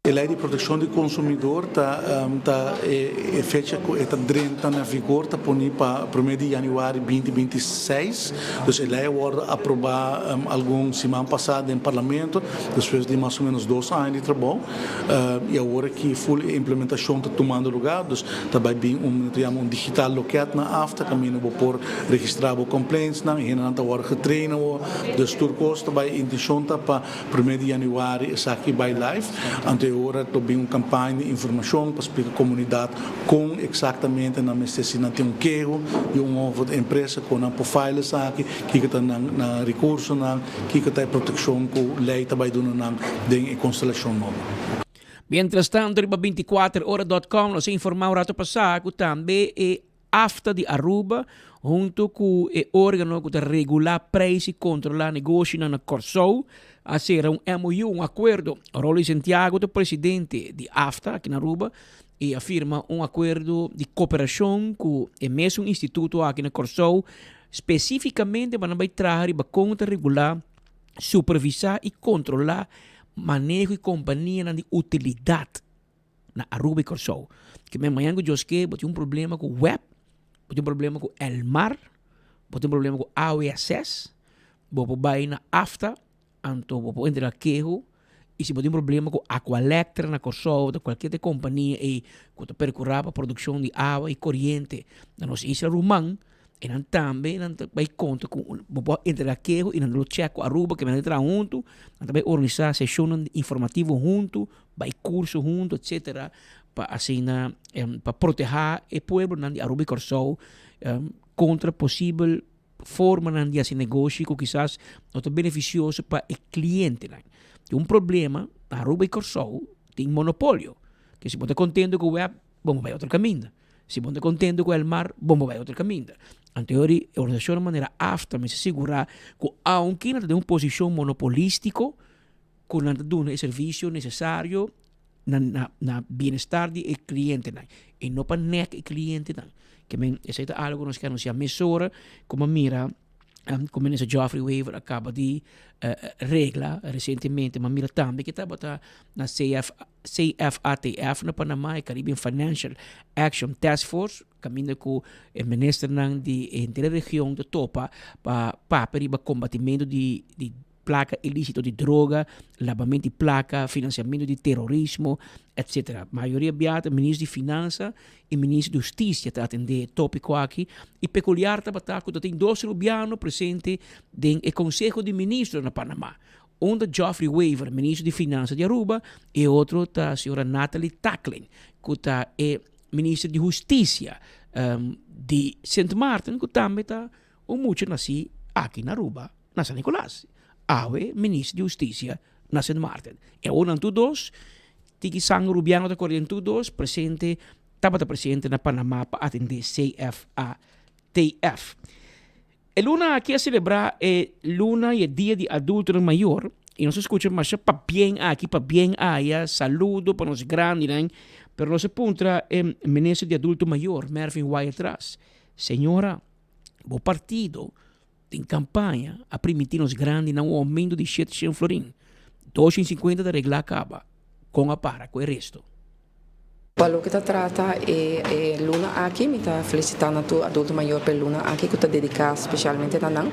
E Ley di Proteccion di Consumidor ta ta e fecha cu e ta drenta na vigor ta poni pa prome di januari binti binti seis. Dus e ley a wordo aproba algun siman pasa den Parlamento. Despues di mas o menos dos aña di trabou y awor aki full e implementacion ta tumando lugar, dus ta bay bin un no ta yama un digital loket na afta caminda bo por registra bo complaints nan, hendenan ta worde getrain awor, dus tur cos ta bay intencion ta pa primer di januari esaki bay live, anto e ora lo bin un campaña di informacion pa splica comunidad con exactamente nan mester si nan tin un keho di un of otro empresa con nan por file esaki, kiko ta nan recursonan. Kiko ta e protekshon ku lei ta bai duna nan den e konstelashon nobo?
Mientras tanto riba bintikuater ora dot com nos a informá un rato pasá ku tambe e afta di Aruba hunto ku e organo ku ta regulá preis i kontrolá negoshinan na Kòrsou a sera un MOU, un akuerdo. Rolly Santiago ta presidente di afta aki na Aruba i a firma un akuerdo di koperashon ku e mesun instituto aki na Kòrsou Spesífikamente bo nan bai traha riba kon ta regulá, supervisá i kontrolá maneho i kompanianan di utilidat na Aruba i Kòrsou. Ke men mañan ku Dios ke bo tin un problema ku web, bo tin un problema ku Elmar, bo tin un problema ku AWSS, bo por bai na AFTA Anto bo por entrega keho y si bo tin problema cu Aqualectra na Corsou of cualkier otro compania ey cu ta percura pa produccion di awa y coriente na nos isla ruman, e nan tambe nan ta bay conta cu bo por entrega keho y nan lo check cu Aruba ke nan ta traha hunto, nan ta bay organisa sesionnan informativo hunto, bay curso hunto etcetera pa asina pa proteha e pueblonan di Aruba y Corsou contra posibel. formanan di hasi negoshi ku kisas no ta benefisioso pa e klientenan. Tin un problema, na Aruba i Kòrsou tin monopolio, ke si bo ta kontento ku web, bo por bai otro kaminda. Si bo no ta kontento ku Elmar, bo por bai otro kaminda. Anto e organisashonnan manera afta mester sigurá ku aunke nan ta den un posishon monopolistiko, ku nan ta duna e servisio nesesario na na na bienestar di e klientenan i no pa nek e klientenan. Ke men esei ta algu ku nos ke anunsiá mesora ku bo mira ku Minister Geoffrey Wever a kaba di regla resientemente. Bo a mira tambe ke tabata na CF CFATF na Panama, e Caribbean Financial Action Task Force, kaminda ku e ministernan di henter e region ta topa pa papia riba kombatimentu di di plaka ilisito di droga, labamento di plaka, finansiamentu di terorismo, etsetera. Mayoria bia ta minister di Finansa i minister di Hustisia ta atendé e topiko aki i pekuliar tabata ku ta tin dos rubiano presente den e Konseho di Ministro na Panama. Un ta Geoffrey Wever, minister di Finansa di Aruba, i e otro ta señora Nathalie Tackling, ku ta e minister di Hustisia di Sint Maarten, ku tambe ta un mucha nasí aki na Aruba, na San Nicolas. Awe minister di Hustisia na Sint Maarten. E awor nan tur dos, tiki sanger rubiano ta kore den tur dos, presente, tabata presente na Panama pa atendé CFATF. E luna aki a selebrá e luna i e dia di adultonan mayor i nos a skucha masha pabien aki, pabien aya, saludo pa nos grandinan, pero nos a puntra e minister di adulto mayor, Mervin Wyatt-Ras, Señora, bo partido den kampaña a primintí nos grandinan un oumento di shete shen florin, 250 ta reglá kaba, kon a para ku e resto?
Pa loke ta trata e e luna aki mi ta felicita na tur adulto mayor pa e luna aki cu ta dedica specialmente na nan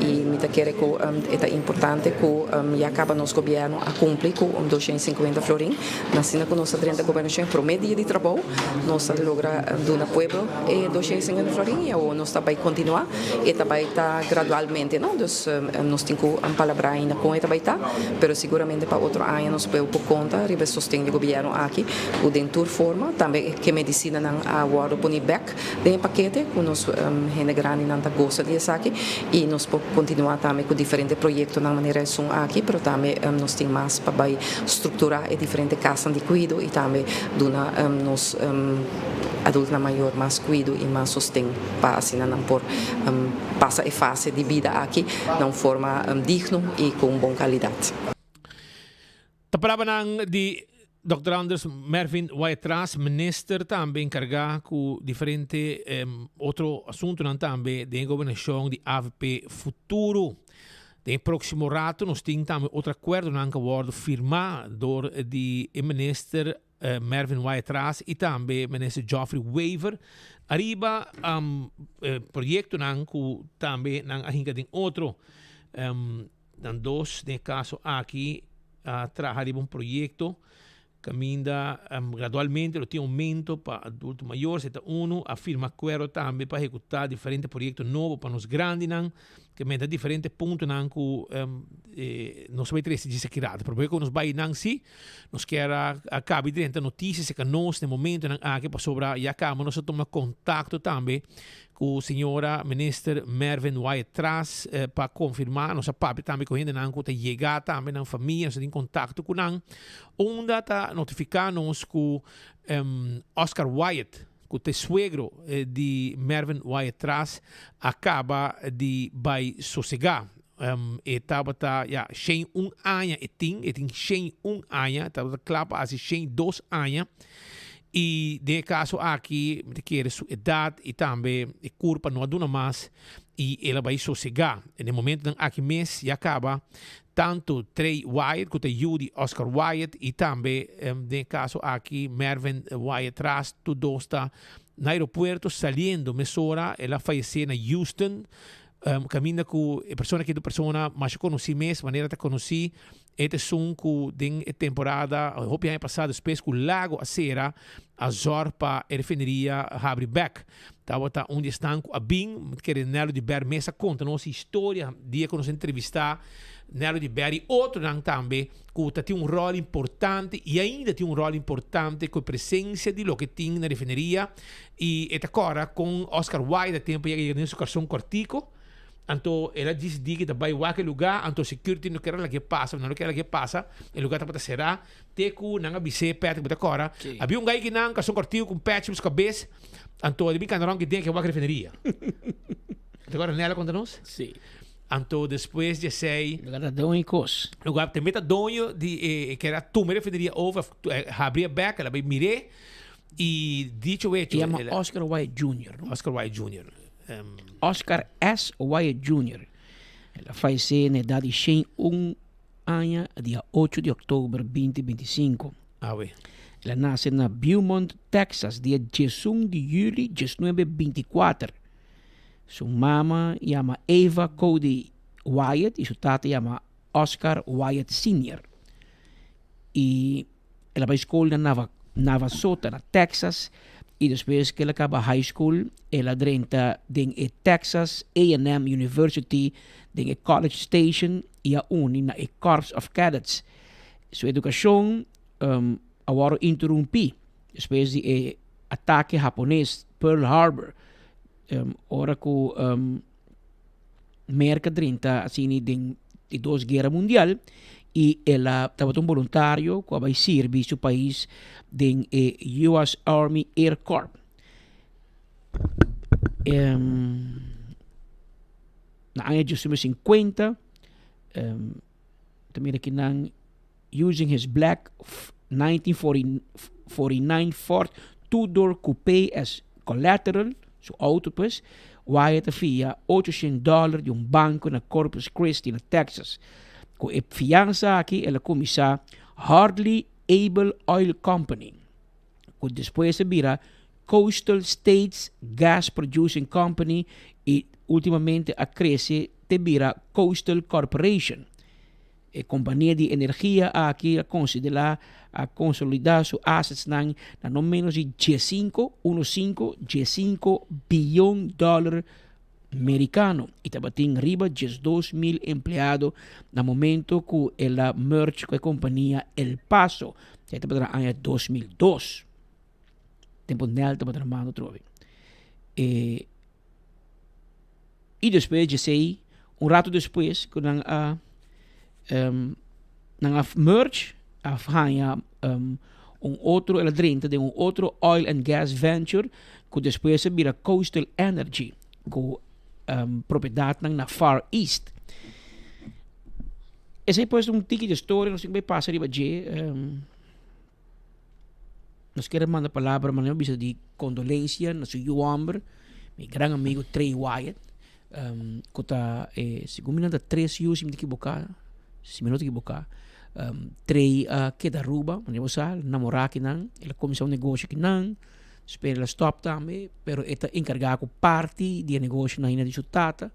y mi ta kere cu e ta importante cu ya caba nos gobierno a cumpli cu un 250 florin na asina cu nos a drenta gobernacion e prome dia di trabou nos a logra duna pueblo e 250 florin y awor nos ta bay continua e ta bay ta gradualmente no dus nos tin cu palabra ainda con e ta bay ta pero siguramente pa otro aña nos pueblo por conta riba e sosten di gobierno aki cu den tur forma tambe ke medicinanan a wordo poni bek den e pakete cu nos hende grandinan ta goza di esaki y nos por continua tambe cu diferente proyectonan manera esun aki pero tambe nos tin mas pa bay structura e diferente casnan di cuido y tambe duna nos adultonan mayor mas cuido y mas sosten pa asina nan por pasa e fase di bida aki na un forma digno y cu un bon calidad.
Ta palabranan di Dòkter Anders Mervin Wyatt-Ras, minister tambe enkargá ku diferente otro asuntunan tambe den e gobernashon di avp Futuro. Den e próksimo rato nos tin tambe otro akuerdonan ku a wòrdu firmá dor di e minister Mervin Wyatt-Ras i tambe minister Geoffrey Wever ariba proyektonan ku tambe nan a hinka den otro. Nan dos den e kaso aki a traha riba un proyekto kaminda gradualmente lo tin oumento pa adulto mayor, se ta unu, a firma akuerdo tambe pa ehekutá diferente proyekto nobo pa nos grandinan, ke meta diferente puntonan ku nos a bai trese djis aki rato. Probeer ku nos bai nan si, nos kier a kabi drenta notisia serka nos den momentonan aki pasobra ya kaba nos a tuma kontakto tambe Ku señora Minister Mervin Wyatt Tras pa konfirmá. Nos a papia tambe ku hendenan ku ta yega tambe nan famia, nos a tin kontakto ku nan. Unda ta notifiká nos ku Oscar Wyatt, ku ta e suegro di Mervin Wyatt Tras, a kaba di bai sosegá. E tabata ya 101 aña e tin, e tin 101 aña, tabata kla pa hasi 102 aña. I den e kaso aki mi ta kere su edat i tambe e kurpa no a duna mas i el a bai sosegá. Den e momentunan aki mes ya kaba tantu Trey Wyatt ku ta yu di Oscar Wyatt i tambe den e kaso aki Mervin Wyatt Ras tur dos ta na aeropuerto saliendo mesora el a fayesé na Houston kaminda ku e persona aki ta un persona masha konosí mes manera ta konosí E ta esun ku den e temporada hopi aña pasá despues ku Lago a sera a zòrg pa e refineria habri bèk. Tabata un di esnan ku a bin, mi ta kere Nello di Ber mes a konta nos historia dia ku nos a entrevistá Nello di Ber i otronan tambe ku ta tin un ròl importante i ainda tin un ròl importante ku e presensia di loke tin na refineria i e ta kòrda kon Oscar Wilde a tempu yega yega den su karson kòrtiku. Anto el a disidí ku e ta bai wak e lugá, anto security no kier a lag'é pasa, no kier a lag'é pasa, e lugá tabata será, te ku nan a bis'é, Patrick bo ta kòrda, habia un gai kinan ku a kòrtiu ku un patch riba su kabes, anto el a bin kanda rònt kiden ke wak refineria. Bo ta kòrda Nel a konta nos?
Sí.
Anto despues di esei.
Lugá ta doño i kos.
Lugá tambe ta doño di e ke a tuma e refineria over, habri e bèk, el a bai mir'é i dicho hecho.
E yama Oscar Wyatt Junior, no?
Oscar Wyatt Junior.
Oscar S. Wyatt Jr. El a fayesé na edat di 101 aña dia ocho di òktober 2025.
Awe.
El a nase na Beaumont, Texas dia diesun di yüli 1924. Su mama yama Eva Cody Wyatt i su tata yama Oscar Wyatt Senior. I El a bai skol na Nava, Navasota na Texas i despues ku el a kaba high school el a drenta den e Texas A&M University den e College Station i a uni na e Corps of Cadets. Su edukashon a wòrdu interumpí despues di e atake hapones Pearl Harbor ora ku Merka drenta asina den di dos guera mundial i el a tabata un boluntario ku a bai sirbi su pais den e US Army Air Corps. Na aña 1950 ta mira kinan using his black 1949 Ford two-door coupe as collateral, su auto pues, Wyatt a fia 800 dollar di un banco na Corpus Christi na Texas. Cu e fiansa aki el a cuminsa Hardly Able Oil Company, cu despues a bira Coastal States Gas Producing Company y ultimamente a crece te bira Coastal Corporation. E kompania di energia aki a konsiderá a konsolidá su assetsnan na no ménos di diesinko, uno sinku, diesinko biyon dòler merikano i tabatin riba 12.000 empleado na momento ku el a merge ku e kompania El Paso. Esei tabata na aña 2002. Tempu Nel tabata na mando atrobe. E I despues dje esei, un ratu despues ku nan a nan a merge, a haña un otro, el a drenta den un otro oil and gas venture ku despues a bira Coastal Energy ku propiedatnan na Far East. Esei pues ta un tiki di storia, nos tin ku bai pasa riba dje. Nos kier a manda palabra manera bisa di kondolensia na su yu hòmber, mi gran amigu Trey Wyatt, ku ta e segun mi nan ta tres yu si mi ta kiboká, si mi no ta kiboká. Trey a keda Aruba, manera bo sa, el a namorá kinan, el a kuminsá un negoshi kinan, despues el a stòp tambe, pero e ta enkargá ku parti di e negoshinan ainda di su tata,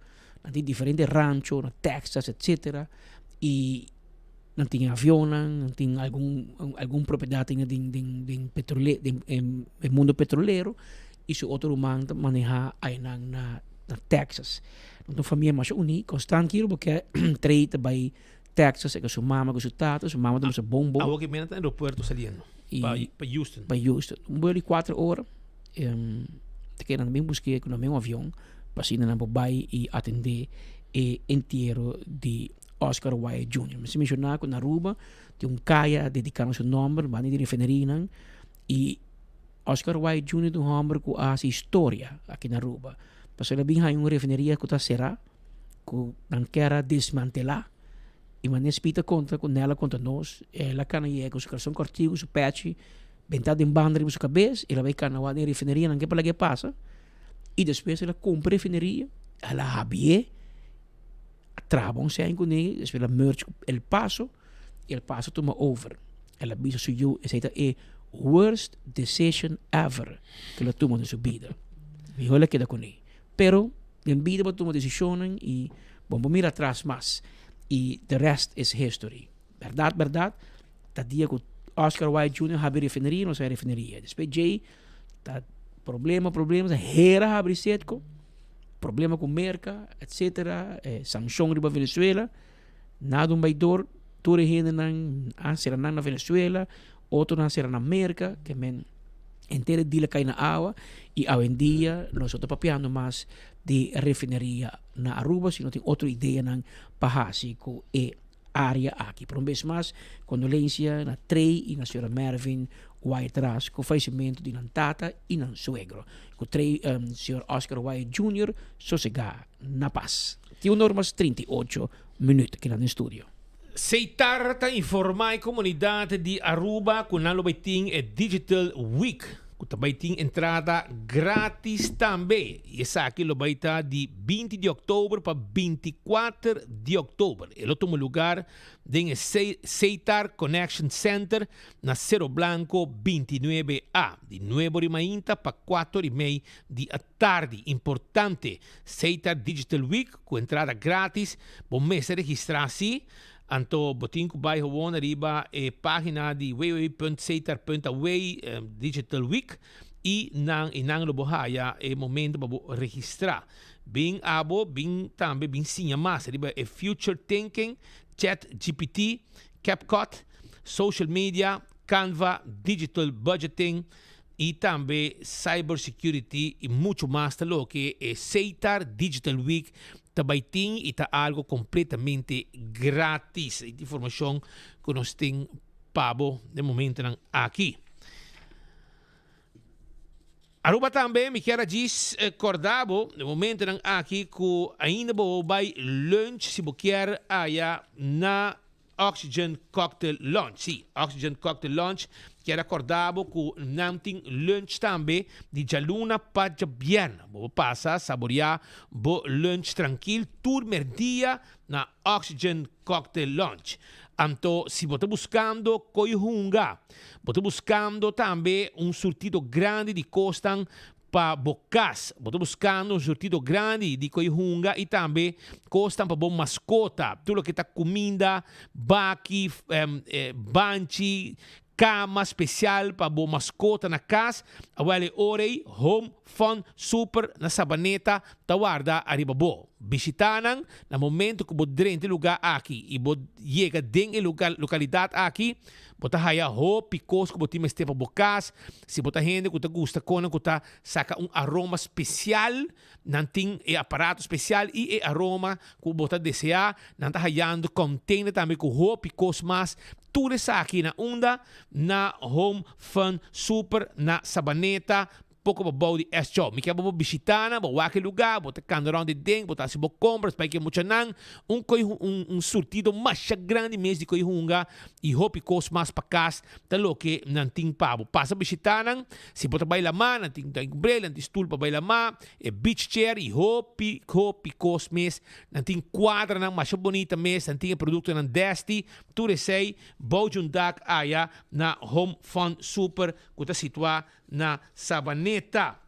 nan tin diferente rancho na Texas etcetera i. Nan tin avionnan, nan tin algun algun propiedat den den den den petrole den e mundo petrolero y su otro ruman ta maneha aynan na na Texas. Nan ta un famia masha uní, Constant kier bo ke Trey ta bai Texas e ku su mama ku su tata, su mama ta mester bon bon.
Awor ke mena ta aeropuerto saliendo pa pa Houston.
Pa Houston. Un vuelo di kuater ora ta keda nan bin busk'é ku nan bin un avion pa asina nan por bai y atendé e entiero di Oscar Wyatt Junior. Mester menciona cu na Aruba tin un caya dedica na su nomber, banda di refinerianan, y Oscar Wyatt Junior ta un homber cu a haci historia aki na Aruba. Pasobra el a bin haña un refineria cu ta cera, cu nan kier a desmantela, y manera Speed a conta cu Nel a conta nos, el a cana yega cu su calzon cortico, su pechi benta den banda riba su cabes, el a bay cana wak den refineria, nan ke pa laga e pasa, y despues el a cumpra refineria, el a habié. A traha bon sèn kuné, despues el a merge ku El Paso i El Paso tuma over. El a bisa su yu esei ta e worst decision ever ku el a tuma den su bida. Mihó el a keda kuné. Pero den bida bo tuma desishonnan i bo no por mira atras mas i the rest is history. Bèrdat bèrdat ta dia ku Oscar Wyatt Junior habri refineria nos a refineria. Despues djei ta problema problema ta hera habri Citgo. Problema ku Merka etcetera, e sanshon riba Venezuela, nada un bai dor, tur e hendenan a sera nan na Venezuela, otronan a sera na Merka, ke men henter e deal a kai na awa i awendia nos no ta papiando mas. di refineria na Aruba, sino tin otro ideanan pa hasi ku e área aki. Pero un bes mas, kondolensia na Trey i na señora Mervin Wyatt-Ras ku fayesimentu di nan tata i nan suegro. Ku Trey, señor Oscar Wyatt Junior sosegá na pas. Tin un or mas 38 minüt kinan den studio.
Seitar ta informá e komunidat di Aruba ku nan lo bai tin e Digital Week ku ta bai tin entrada gratis tambe i esaki lo bai ta di 20 di òktober pa 24 di òktober. E lo tuma lugar den e Seitar Connection Center na Cero Blanco 29 A di nuebe ora i mainta pa kuater i mei di atardi. Importante, Seitar Digital Week ku entrada gratis, bo mester registrá si, anto bo tin ku bai gewoon ariba e página di www.seitar.aw Digital Week i nan i nan lo bo haya e momento pa bo registrá. Bin abo bin tambe bin siña mas riba e Future Thinking, Chat GPT, CapCut, Social Media, Canva, Digital Budgeting y tambe Cyber Security y mucho mas ta loke e Seitar Digital Week ta bay tin y ta algo completamente gratis. E informacion cu nos tin pa bo den momentonan aki. Aruba tambe mi kier a djis corda bo den momentonan aki cu ainda bo bay lunch si bo kier aya na Oxygen Cocktail Lounge. Sí, Oxygen Cocktail Lounge kier a corda bo cu nan tin lunch tambe di djaluna pa djabièrnè. Bo por pasa saborea bo lunch trankil tur merdia na Oxygen Cocktail Lounge. Anto si bo ta buscando coy hunga, bo ta buscando tambe un surtido grandi di cosnan pa bo cas. Bo ta buscando un surtido grandi di coy hunga y tambe cosnan pa bo mascota. Tur loke ta cuminda, baki, banchi, cama special pa bo mascota na cas. Awel e ora ey Home Fun Super na Sabaneta ta warda ariba bo. Bishita nan na momento cu bo drenta e lugar aki y bo yega den e localidad aki. Bo ta haya hopi kos ku bo tin mester pa bo kas. Si bo ta hende ku ta gusta konan ku ta saka un aroma spesial, nan tin e aparato spesial i e aroma ku bo ta deseá. Nan ta hayando container tambe ku hopi kos mas. Tur esaki na unda? Na Home Fun Super na Sabaneta. Poko pa bou di es chou. Mi ke bo bo bishita nan, bo wak e luga, bo ta kanda rond di den, bo ta hasi bo kompras pa e ke muchanan. Un koi un un surtido masha grandi mes di koi hunga i hopi kos mas pa kas ta loke nan tin pa bo. Pasa bishita nan, si bo ta bai lamá, nan tin umbrella, nan tin stul pa bai lamá, e beach chair i hopi hopi kos mes. Nan tin kuadranan masha bonita mes, nan tin e produktonan desti, tur esei bou di un dak aya na Home Fun Super ku ta situá na Sabaneta.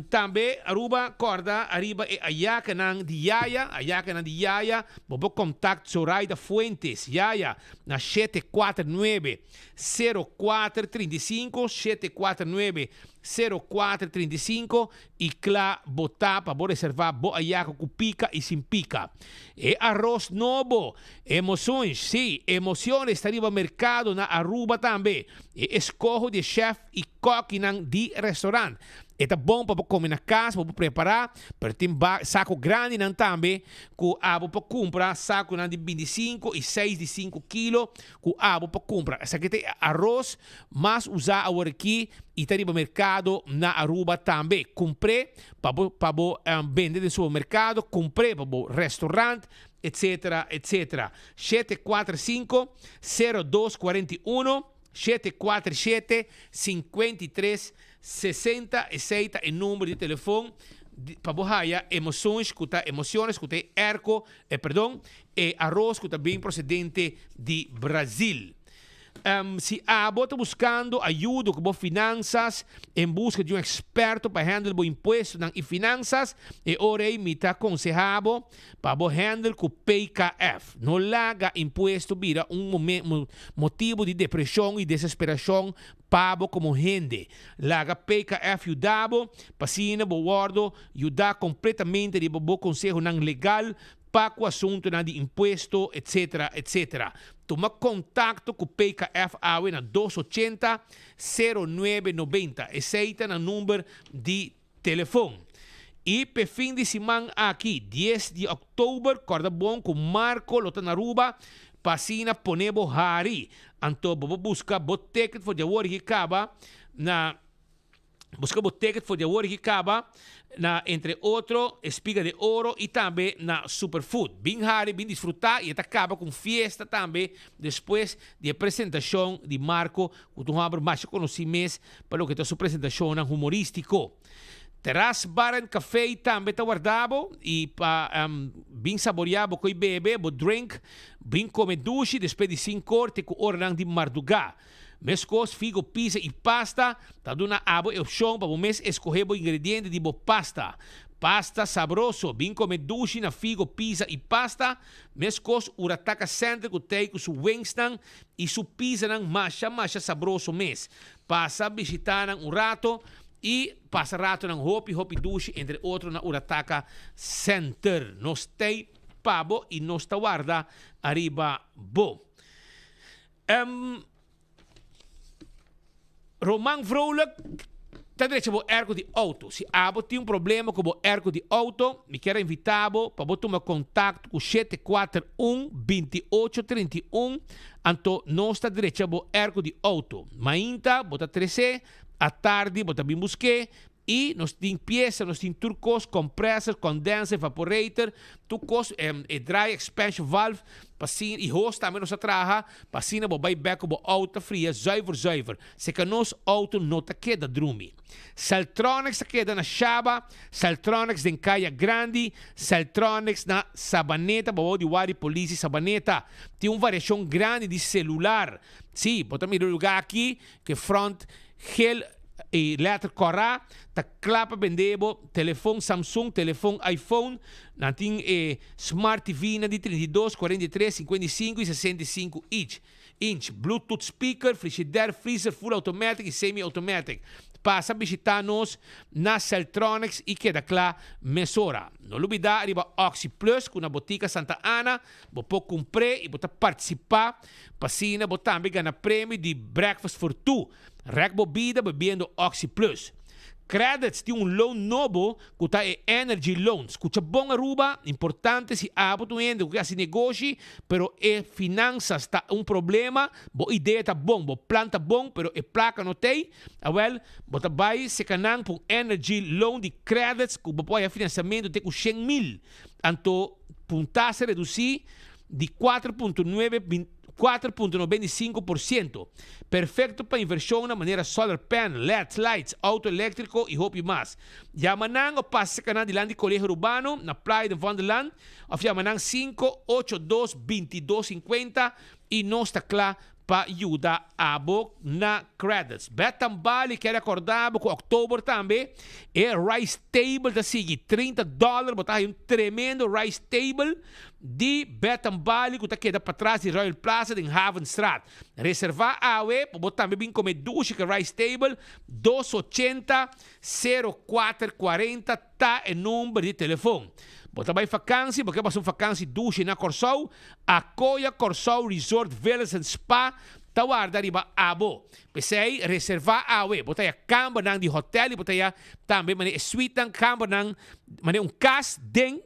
Tambe Aruba corda ariba e ayacanan di Yaya, ayacanan di Yaya, bo por contact Zoraida Fuentes, Yaya, na 749 0435, 749 0435 y cla bo ta pa bo reserva bo ayaca cu pica y sin pica. E arroz nobo, Emoções, sí, emociones ta riba mercado na Aruba tambe. E eskoho di e chef i kòkinan di restaurant. E ta bon pa bo kome na kas, bo por prepará, pero tin ba sako grandinan tambe ku abo por kumpra, sakonan di 25 i seis di sinku kilo ku abo por kumpra. Esaki ta e aros mas usá aworakí i ta riba merkado na Aruba tambe. Kumpr'é pa bo pa bo bende den supermerkado, kumpr'é pa bo restaurant, etcetera, etcetera. 745 0241 747 53 60 esey ta e number di telefon pa bo haya emociones cu ta emociones cu ta e airco, eh perdon, e aros cu ta bin procedente di Brazil. Si abo ta buscando ayudo cu bo finanzas, en busca di un experto pa handle bo impuestonan y finanzas, e ora ey mi ta conseha bo pa bo handle cu PKF. No laga impuesto bira un motibo di depresion y desesperacion pa bo como hende. Laga PKF yuda bo pa asina bo wordo yuda completamente riba bo consehonan legal pa cu asuntonan di impuesto, etc. Etc. Tuma contacto cu PKF awe na dos ochenta, sero nuebe nobenta. Esey ta nan number di telefon. Y p'e fin di siman aki, dies di october, corda bon cu Marco lo ta na Aruba pa asina pone bo hari. Anto bo por busca bo ticket for di awor y caba na Busca bo ticket for di awor y caba na entre otro Espiga de Oro y tambe na Superfood. Bin hari, bin disfruta y e ta caba cu un fiesta tambe despues di e presentacion di Marco cu ta un homber masha conoci mes pa loke ta su presentacionnan humoristico. Terras Bar and Café tambe ta warda bo y pa bin saborea bo coy bebe, bo drink, bin come dushi despues di cincor te cu oranan di marduga. Mescos figo, pizza y pasta ta duna abo e opcion pa bo mes escoge bo ingrediente di bo pasta. Pasta sabroso, bin come dushi na Figo Pizza y Pasta, mescos Urataka Center cu t'ey cu su wingsnan y su pizzanan masha masha sabroso mes. Pasa bishita nan un rato y pasa ratonan hopi hopi dushi entre otro na Urataka Center. Nos t'ey pa bo y nos ta warda ariba bo. Roman Vrolijk ta drecha bo airco di auto. Si abo tin un problema cu bo airco di auto, mi kier a invita bo pa bo tuma contacto cu 741 2831, anto nos ta drecha bo airco di auto. Mainta bo ta trece, atardi bo ta bin busque Y nos tin pieza, nos tin tur cos, compressor, condenser, evaporator, tur cos, e dry expansion valve, pa asina, y hose tambe nos a traha, pa asina bo bay bek cu bo auto ta fria zuiver zuiver. Seca nos auto no ta keda drumi. Celtronics ta keda na Shaba, Celtronics den Caya Grandi, Celtronics na Sabaneta, bou di Wadi Police Sabaneta. Tin un variacion grandi di celular. Si, bo ta mira e lugar aki, cu e front geel y letter cora ta cla pa bende bo telefon Samsung, telefon iPhone, nan tin e smart TV nan di 32, 43, 55 y 65 inch, inch, bluetooth speaker, frigidaire, freezer full automatic y semi automatic. Pasa bishita nos na Celtronics y keda cla mesora. No lubida riba Oxi Plus cu na Botica Santa Ana bo por cumpr'e y bo ta participa pa asina bo tambe gana premio di Breakfast for Two. Rek bo bida bebiendo Oxi Plus. Credits tin un loan nobo cu ta e Energy Loan. Scucha bon Aruba, importante si abo ta un hende cu ke haci negoshi pero e finanzas ta un problema, bo idea ta bon, bo plan ta bon pero e placa no t'ey, awel bo ta bay seca nan pa un Energy Loan di Credits cu bo por haya financiamento te cu shen mil. Anto punta sa reduci di 4.9 4.95%. Perfecto pa inversionnan manera solar panel, leds, lights, auto electrico y hopi mas. Yama nan o pasa cerca nan dilanti Colegio Arubano na Playa den Vondelland of yama nan 582 22 50 y nos ta cla pa yuda abo na credits. Betan Bali kier recorda bo cu october tambe e rice table ta sigui 30 dollar bo ta haya un tremendo rice table di Betan Bali cu ta keda patras di Royal Plaza den Havenstraat. Reserva awe pa bo tambe bin come dushi cu e rice table 280 04 40 ta e number di telefon. Bo ta bay vakantie, bo ke pasa un vakantie dushi na Corsou? Akoya Corsou Resort Villas and Spa ta warda riba abo. P'esey reserva awe. Bo ta haya kambernan di hotel y bo ta haya tambe manera e suitenan, kambernan manera un kas den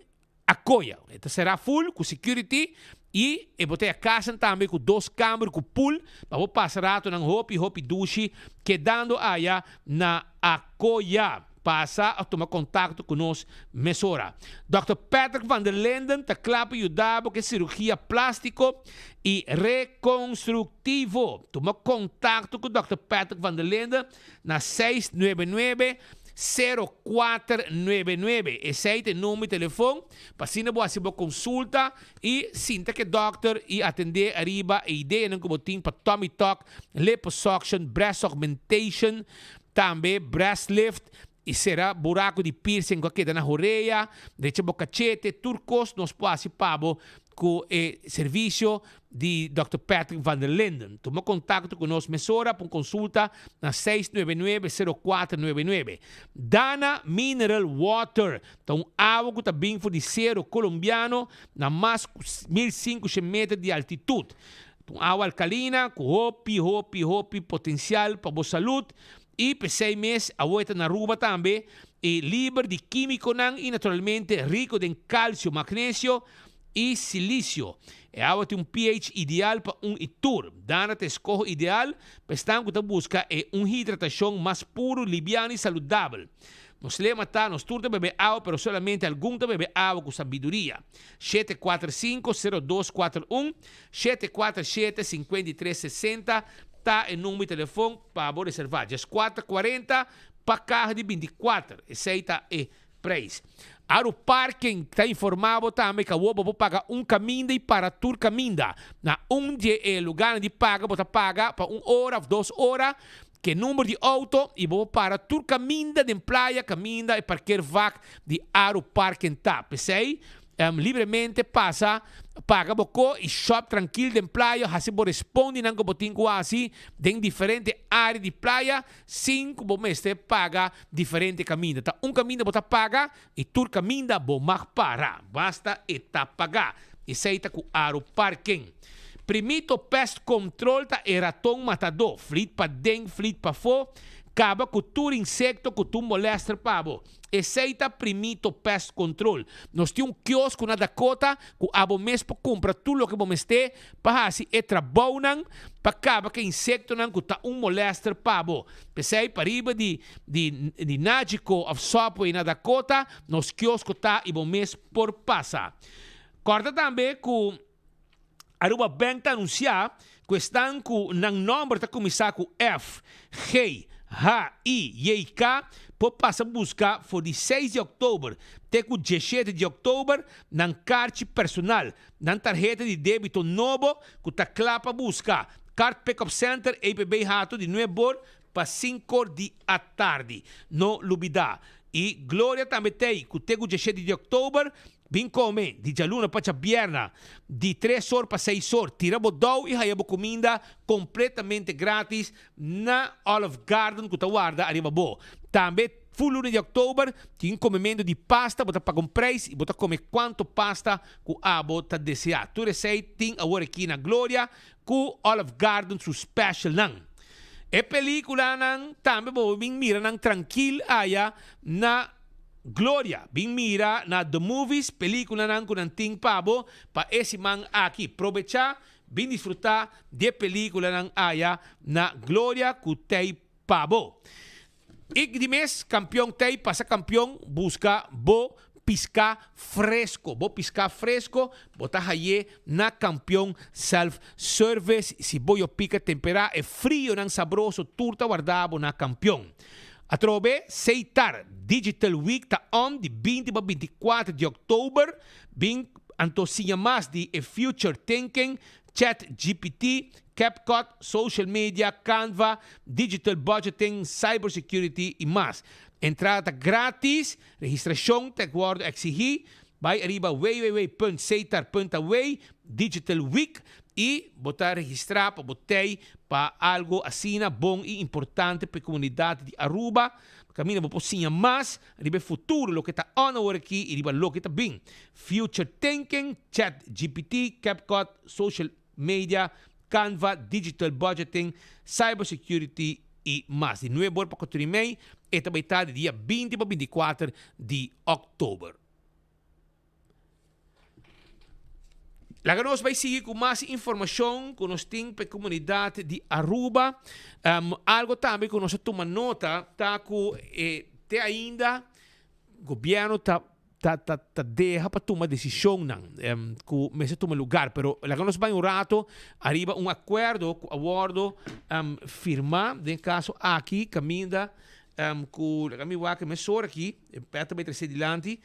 Akoya. E ta será full ku security y e bo ta haya kasnan tambe ku dos kamber ku pool pa bo pasa ratonan hopi hopi dushi kedando aya na Akoya. Pasa of tuma kontakto ku nos mesora. Dòkter Patrick van der Linden ta kla pa yuda bo ku e sirugia plástiko y rekonstruktivo. Tuma kontakto ku Dòkter Patrick van der Linden na 699 0499. Esei ta e number di telefon pa asina bo hasi bo konsulta i sinta ku e dòkter i atendé ariba e ideanan ku bo tin pa tummy tuck, liposuction, breast augmentation, tambe breast lift i sera buraku di piercing ku a keda na horea, drecha bo kachete, tur kos nos por hasi pa bo ku e servisio di Dòkter Patrick van der Linden. Tuma kontakto ku nos mesora pa un konsulta na 699 0499. Dana Mineral Water ta un awa ku ta bin for di Sero Kolombiano na mas ku 1500 meter di altitut. Ta un awa alkalina ku hopi, hopi, hopi potensial pa bo salud. I p'esei mes awor e ta na Aruba tambe i liber di kímikonan i naturalmente riko den kalsio, magnesio i silisio. E awa tin un pH ideal pa un i tur. Dana ta e skoho ideal pa esnan ku ta buska e un hidratashon mas puru, libiano i saludabel. Nos lema ta, nos tur ta bebe awa pero solamente algun ta bebe awa ku sabiduria. 745 0241 747 53 60 ta e number di telefon pa bo reserva. 14 40 pa kaha di 24. Esei ta e prijs. Aru Parking ta informa bo tambe ku awor bo por paga un kaminda i para tur kaminda. Na un di e lugarnan di paga bo ta paga pa un ora of 2 ora ku number di outo i bo por para tur kaminda den Playa kaminda e parkeervak di Aru Parking ta. P'esei libremente pasa paga bo ko i shop trankil den Playa hasi bo respondinan ku bo tin ku hasi den diferente área di Playa sin ku bo mester paga diferente kaminda. Ta un kaminda bo ta paga i tur kaminda bo mag para. Basta e ta paga. Esei ta ku Aru Parking. Primito Pest Control ta e raton matadó. Flit paden, flit pafó. Kaba ku tur insekto ku tur molester pa bo. Esei ta Primito Pest Control. Nos tin un kiosko na Dakota ku abo mes por kumpra tur loke bo mester pa hasi e trabounan pa kaba ku e insektonan ku ta un molester pa bo. P'esei pariba di di di Nagico of Subway na Dakota nos kiosko ta i bo mes por pasa. Kòrda tambe ku Aruba Bank ta anunsiá ku esnan ku nan nòmber ta kuminsá ku F, G, H, I, J i K por pasa buska for di 6 di òktober te ku 17 di òktober nan karchi personal, nan tarheta di débito nobo ku ta kla pa buska. Card Pickup Center, EPB Hato di 9 or pa 5 or di atardi. No lubidá. I Gloria tambe t'ei ku te ku 17 di òktober bin kome di djaluna pa djabierna di 3 or pa 6 or. Tira bo dou i haya bo kuminda kompletamente gratis na Olive Garden ku ta warda ariba bo. Tambe full luna di òktober tin komementu di pasta, bo ta paga un preis i bo ta kome kuantu pasta ku abo ta deseá. Tur esei tin awor aki na Gloria ku Olive Garden su specialnan. E pelíkulanan tambe bo bin mira nan trankil aya na Gloria. Bin mira na The Movies pelíkulanan ku nan tin pa bo pa e siman aki. Probechá bin disfrutá di e pelíkulanan aya na Gloria ku t'ei pa bo. I di mes Kampion t'ei pasa Kampion buska bo piská fresko. Bo piská fresko bo ta hay'é na Kampion Self Service. Si bo yo pika temperá e frionan sabroso tur ta warda bo na Kampion. Atrobe Seitar Digital Week ta on di 20 pa 24 di òktober. Bin anto siña mas di e Future Thinking, Chat GPT, CapCut, Social Media, Canva, Digital Budgeting, Cybersecurity i mas. Entrada ta gratis, registrashon ta wòrdu eksigí. Bai ariba www.seitar.aw Digital Week i bo ta registrá pa bo tei pa algu asina bon i importante pa e komunidat di Aruba. Kaminda bo por siña mas riba e futuro, loke ta on awor aki i riba loke ta bin. Future Thinking, Chat GPT, CapCut, Social Media, Canva, Digital Budgeting, Cybersecurity i mas. Di 9 or pa 4:30 e ta bai ta di dia 20 pa 24 di òktober. Laga nos bai sigui ku mas informashon ku nos tin pa e komunidat di Aruba. Algo tambe ku nos a tuma nota ta ku e te ainda gobièrnu ta ta ta ta deha pa tuma desishonnan ku mester tuma lugar. Pero laga nos bai un rato ariba un akuerdo ku a wòrdu firmá den e kaso aki kaminda ku laga mi wak mesora aki e pèt ta bai trese dilanti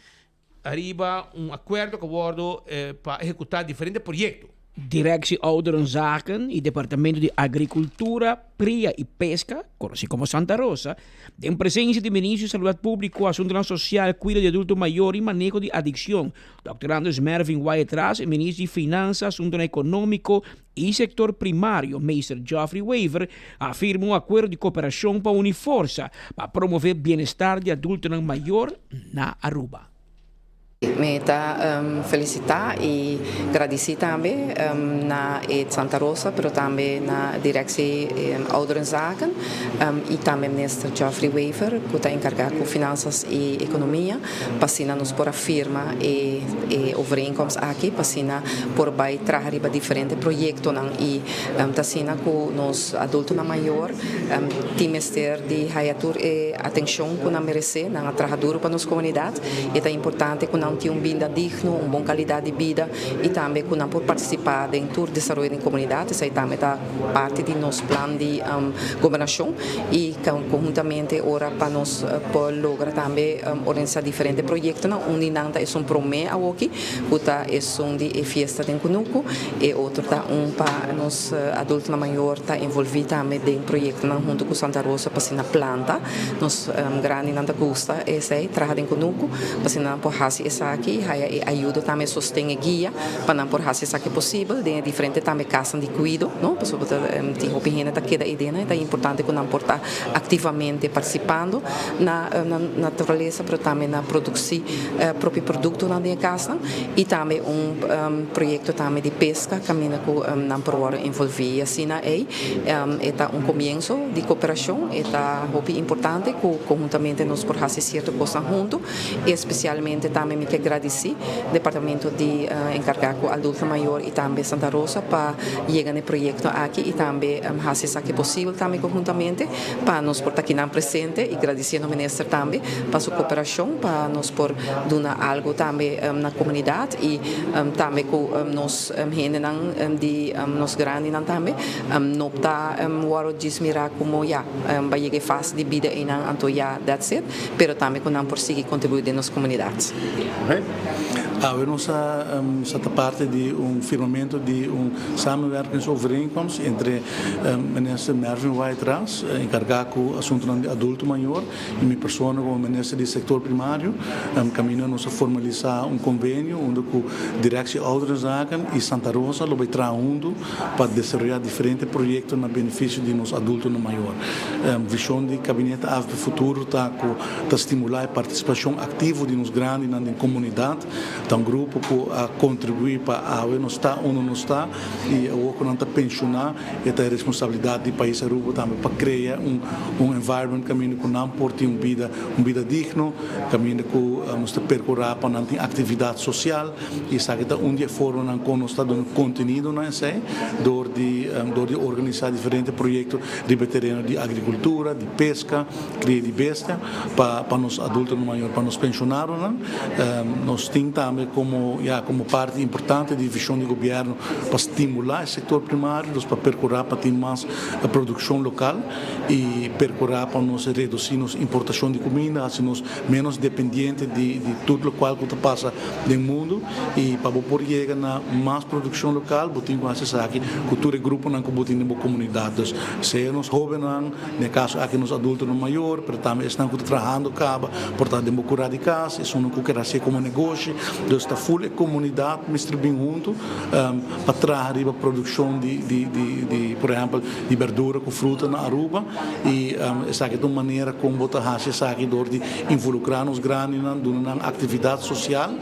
ariba un akuerdo ku a wòrdu pa ehekutá diferente proyekto.
Directie Ouderenzaken y Departamento di Agricultura, Pria y Pesca, conoci como Santa Rosa, den presencia di Ministro di Salubridad Publico, Asuntonan Social, Cuido di Adulto Mayor y Maneho di Adiccion, Dòkter Andres Mervin Wyatt-Ras y Ministro di Finansa, Asuntonan Economico y Sector Primario, Meester Geoffrey Wever, a firma un acuerdo di cooperacion pa uni forsa pa promove bienestar di adultonan mayor na Aruba.
Mi ta felicita y gradici tambe na e Santa Rosa pero tambe na Directie Ouderenzaken y tambe Minister Geoffrey Wever cu ta encarga cu Finanzas y Economia pa asina nos por a firma e overeenkomst aki pa asina por bay traha riba diferente proyectonan y ta asina cu nos adultonan mayor tin mester di haya tur e atencion cu nan merece. Nan a traha duro pa nos comunidad. E ta importante cu nan tin un binda digno, un bon calidad di bida y tambe cu nan por participa den tur desaroyo den comunidad. Esey tambe ta parti di nos plan di gobernacion y conhuntamente ora pa nos por logra tambe organisa diferente proyectonan. Un di nan ta esun prome awoki cu ta esun di e fiesta den Cunucu. E otro ta un pa nos adultonan mayor ta envolvi tambe den proyectonan hunto cu Santa Rosa pa asina planta. Nos grandinan ta gusta esei, traha den kunuku, pasobra nan por hasi esaki i haya e ayudo tambe, e sosten, e guia pa nan por hasi esaki posibel den e diferente tambe kasnan di kuido, no? Pasobra ta tin hopi hende ta keda eidennan, e ta importante ku nan por ta aktivamente partisipando na na naturalesa pero tambe na produksi propio produktonan den e kasnan i tambe un proyekto tambe di peska kaminda ku nan por wòrdu envolví i asina ei. E ta un comienzo di cooperacion, e ta hopi importante cu conhuntamente nos por haci cierto cosnan hunto y especialmente tambe mi ke gradici Departamento di encarga cu Adulto Mayor y tambe Santa Rosa pa yega na e proyecto aki y tambe haci esaki posibel tambe conhuntamente pa nos por ta akinan presente y gradiciendo Minister tambe pa su cooperacion pa nos por duna algo tambe na comunidad y tambe cu nos Hendenan di nos grandinan tambe no ta wòrdu djis mirá komo ya ba yega e fase di bida einan anto ya that's it, pero tambe ku nan por sigui kontribuí den nos komunidat.
Awe nos a sa ta parti di un firmamentu di un samenwerkingsovereenkomst entre Minister Mervin Wyatt Ras, enkargá ku asuntunan di adulto mayor, I mi persona komo Minister di Sektor Primario kaminda nos a formalisá un konvenio unda ku Directie Ouderenzaken i Santa Rosa lo bai traha huntu pa desaroyá diferente proyekto na benefisio di nos adultonan mayor. Vishon di Kabinete avp Futuro ta ku ta stimulá e partisipashon aktivo di nos grandinan den komunidat. Ta un grupo ku a kontribuí pa awe nos ta unda nos ta i awor ku nan ta penshoná E ta e responsabilidad di pais Aruba tambe pa crea un un environment caminda cu nan por tin un bida un bida digno, caminda cu nos ta percura pa nan tin actividad social y esaki ta un di e formanan con nos ta duna contenido na esey door di door di organisa diferente proyecto riba e tereno di agricultura, di pesca, cria di bestia pa pa nos adultonan mayor, pa nos pensionadonan. Nos tin tambe como ya como parti importante di vision di gobierno pa stimula e sector primario, dus pa percura pa tin mas produccion local y percura pa nos reduci nos importacion di cuminda, haci nos menos dependiente di di tur locual cu ta pasa den mundo y pa bo por yega na mas produccion local bo tin cu haci esaki cu tur e gruponan cu bo tin den bo comunidad. Dus sea nos hobennan, den e caso aki nos adultonan mayor, pero tambe esnan cu ta trahando caba por ta den bo cura di cas, esunnan cu kier haci como negoshi, dus ta full e comunidad mester bin hunto. pa traha riba produccion di di di di por ehempel di berdura cu fruta na Aruba y esaki ta un manera con bo ta haci esaki door di involucra nos grandinan duna nan actividad social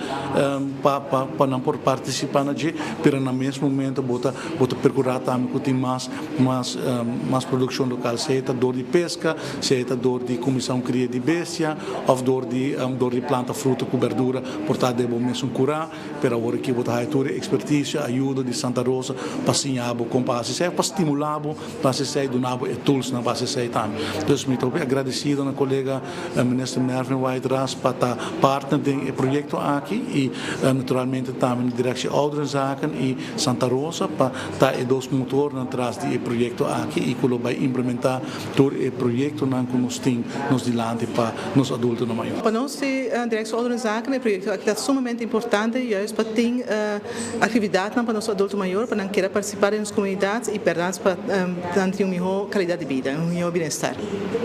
pa pa pa nan por participa na dje pero na mes momento bo ta bo ta percura tambe cu tin mas mas mas produccion local sea ta door di pesca sea ta door di cuminsa un cria di bestia of door di door di planta fruta cu berdura por ta den bo mesun cura. Pero awor aki bo ta haya tur e experticia, ayuda di Santa Rosa pa siña bo con pa haci esey, pa stimula bo pa haci esey, duna bo e toolsnan pa haci esey tambe. Dus mi ta hopi agradecido na colega Minister Mervin Wyatt Ras pa ta partner den e proyecto aki y naturalmente tambe na Directie Ouderenzaken y Santa Rosa pa ta e dos motornan tras di e proyecto aki y cu lo bay implementa Tur e proyectonan cu nos tin nos dilanti pa nos adultonan mayor.
Pa nos di Directie Ouderenzaken e proyecto aki ta sumamente importante juist pa tin actividadnan pa nos adulto mayor pa nan keda participa den nos comunidad y berdad pa nan tin un miho calidad di bida, un miho bienestar.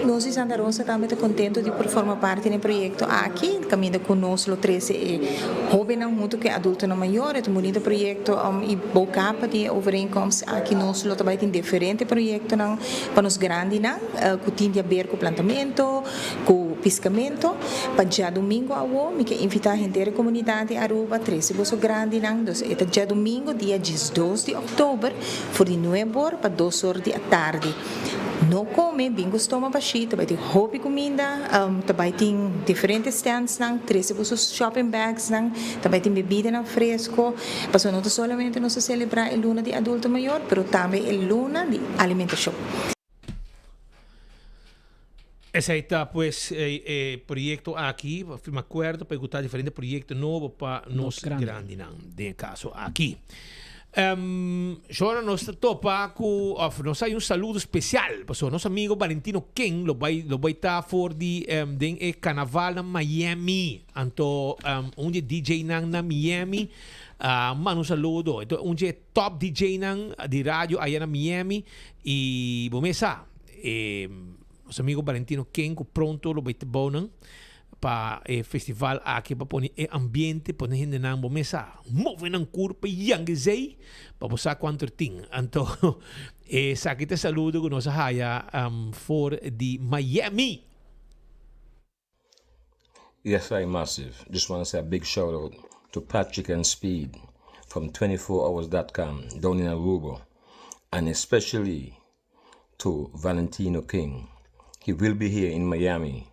Nos di Santa Rosa tambe ta contento di por forma parti den e proyecto aki caminda cu nos lo trece e hobennan hunto cu e adultonan mayor. E ta un bunito proyecto y bou capa di e overeenkomst aki nos lo ta bay tin diferente proyectonan. Pa nos grandinan ku tin di aber ku plantamento, ku piskamentu, pa djadumingu awo mi ke invitá. invita henter e comunidad di Aruba, trece boso grandinan, dus e ta djadomingo dia diesdos di october for di nuebe or pa dos or di atardi. No come, bin cu stoma bashi, ta bay tin hopi cuminda, ta bay tin diferente standsnan, trece boso shopping bagsnan, ta bay tin bebidanan fresco, pasobra no ta solamente nos ta celebra e luna di adulto mayor, pero tambe e luna di alimentacion.
Esei ta pues e proyecto aki, a firma acuerdo pa ehecuta diferente proyecto nobo pa nos grandinan den e caso aki. Shora nos ta topa cu of nos hay un saludo especial pasobra nos amigo Valentino King lo bay lo bay ta for di den e carnaval na Miami anto un di e DJ nan na Miami a manda un saludo un di e top DJ nan di radio aya na Miami y bo mes sa e nos amigo Valentino Ken cu pronto lo bay te bou nan pa e festival aki pa pone e ambiente pone hendenan bo mes sa move nan curpa yanga esey pa bo sa cuanto er tin anto esaki ta e saludo cu nos a haya for di Miami.
Yes I massive just wanna say a big shout out to Patrick and Speed from 24hours.com down in Aruba and especially to Valentino King. He will be here in Miami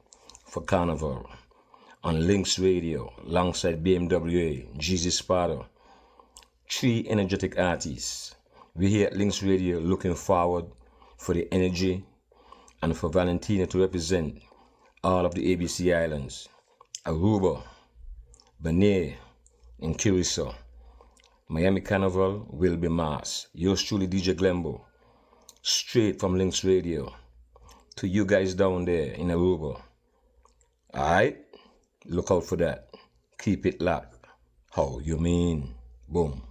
for Carnival on Lynx Radio alongside BMWA, Jesus Sparta, three energetic artists. We here at Lynx Radio looking forward for the energy and for Valentina to represent all of the ABC Islands, Aruba, Bonaire, and Curacao. Miami Carnival will be mass. Yours truly, DJ Glenbo, straight from Lynx Radio to you guys down there in Aruba. Alright? Look out for that. Keep it locked. How you mean? Boom.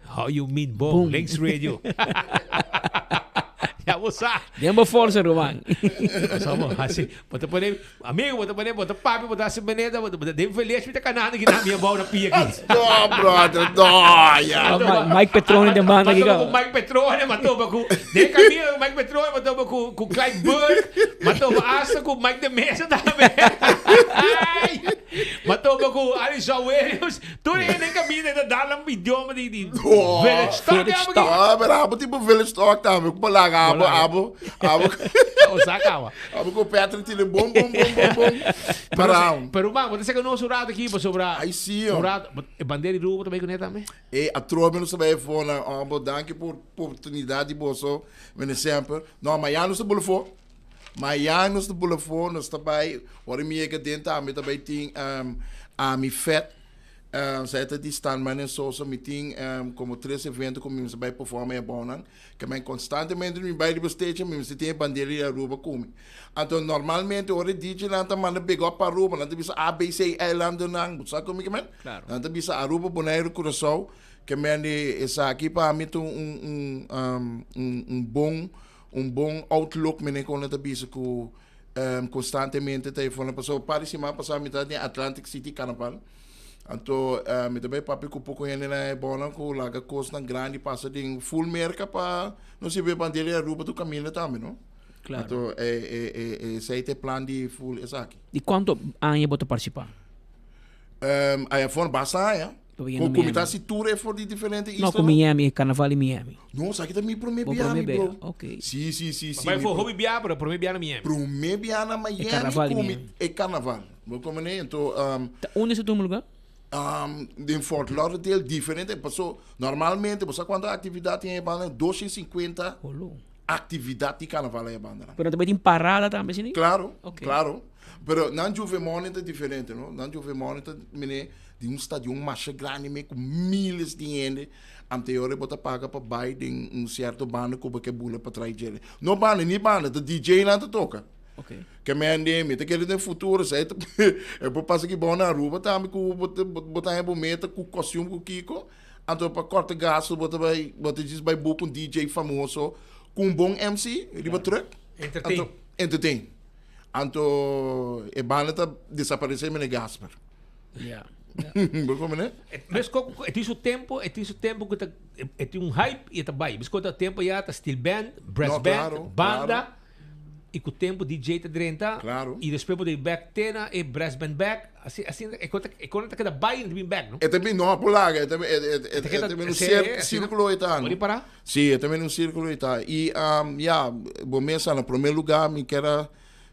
How you mean? Boom. Lynx Radio. Ya bo sa.
Den bo forsa, ruman.
Somos así. Bo ta pone, amigo, bo ta pone, bo ta papia, bo ta haci manera, bo ta den village mi ta canando aki na mi abao na pia aki.
No, brother, no, ya.
Mike Petroni den banda aki.
Ma topa cu Mike Petroni, ma topa cu, den camino cu Mike Petroni, ma topa cu, cu Clyde Burke, ma topa hasta cu Mike de Meza tambe. Ma topa cu Alison Williams. Tur hende den camino ta dal nan idioma di, di village talk.
Village talk. Ah, pero abo tipo village talk tambe. Ku palaga abo, abo, abo.
Osakawa.
Abo ku Patrick tine bom, bom, bom, bom, bom.
Pero, pero man, bo ta seka nos un rato aki pasobra.
Ai sí,
Un rato, e bandera di Aruba ta bay kuné tambe?
E atrobe nos ta bay afó nan. Abo, danki por oportunidad di boso, meneer Semper. No, mañana nos ta bula afó. Mañana nos ta bula afó, nos ta bay, ora mi yega den tambe ta bay tin um, Ami Fet. Um, zij ta di Stanman en Sosa, mi tin um, como tres evento cu mi mester bay performa e abounan. Ke men constantemente mi bay riba stage, mi mester tin e bandera di Aruba cu mi. Anto normalmente ora e DJ nan ta manda big up pa Aruba, nan ta bisa ABC eilandennan, bo sa con mi ke men?
Claro.
Nan ta bisa Aruba, Bonaire, Curaçao. Ke men di esaki pa mi ta un, un, um, un, un bon un bon outlook mene kon nan ta bisa ku konstantemente ta e forma pasobra par di siman pasá mi ta den Atlantic City Carnaval anto mi ta bai papia ku poko hende nan e bonan ku laga kosnan grandi pasa den full Merka pa no sirbi bandera di Aruba tur kaminda tambe no anto esei ta e plan di full esaki.
Di kuantu aña bo ta partisipá?
Aya for basta aña.
Ku
ku mi ta hasi tur e for di diferente
isla. No, ku Miami, e karnaval di Miami.
No, sa ki ta mi prome bia mi bro.
Ok.
Si, si, si, si.
Bai for hopi bia, pero prome bia na Miami.
Prome bia na Miami.
E karnaval di Miami.
E karnaval. Bo komo ne, ento.
Ta unda esei tuma lugar?
Den Fort Lauderdale, diferente, paso normalmente, bo sa kuantu aktividat tin e banda? 250 aktividat di karnaval e banda.
Pero tambe tin parada tambe, si ni?
Klaro, klaro. Pero nan Juve Morning ta diferente, no? Nan Juve Morning ta mene di un stadion masha grandi me ku miles di hende. Anteor bo ta paga pa bai den un cierto banda ku bo ke bula pa trai djele. No banda, ni banda, ta DJ nan ta toka.
Okay.
Ke men mi ta kere den futuro, sai ta e por pasa ki bo na Aruba tambe ku bo ta bo ta bo meta ku costume ku kiko. Anto pa korta gasto bo ta bai bo ta djis bai book un DJ famoso ku un bon MC riba truck.
Entertain.
Anto entertain. Anto e banda ta desaparece mene Gasper.
Ja.
Bo come ne?
Mes ko e tin su tempo, e tin su tempo ku ta e tin un hype y e ta bai. Mes ko ta tempo ya ta steel band, brass
No,
band,
claro,
banda.
claro.
Y cu tempo DJ ta drenta.
Claro.
Y despues bo ta bay bek te na e brass band bek. Asina, asina, e con ta, e con ta keda bay y ta bin bek, no?
E ta bin, no, por laga, e ta, e, e, e,
Ta keda,
e ta bin un
se,
cer,
asina,
circulo e ta, no?
Bo di para?
Si, e ta bin un circulo e ta. Y, um, ya, bo mesa na prome lugar mi kier a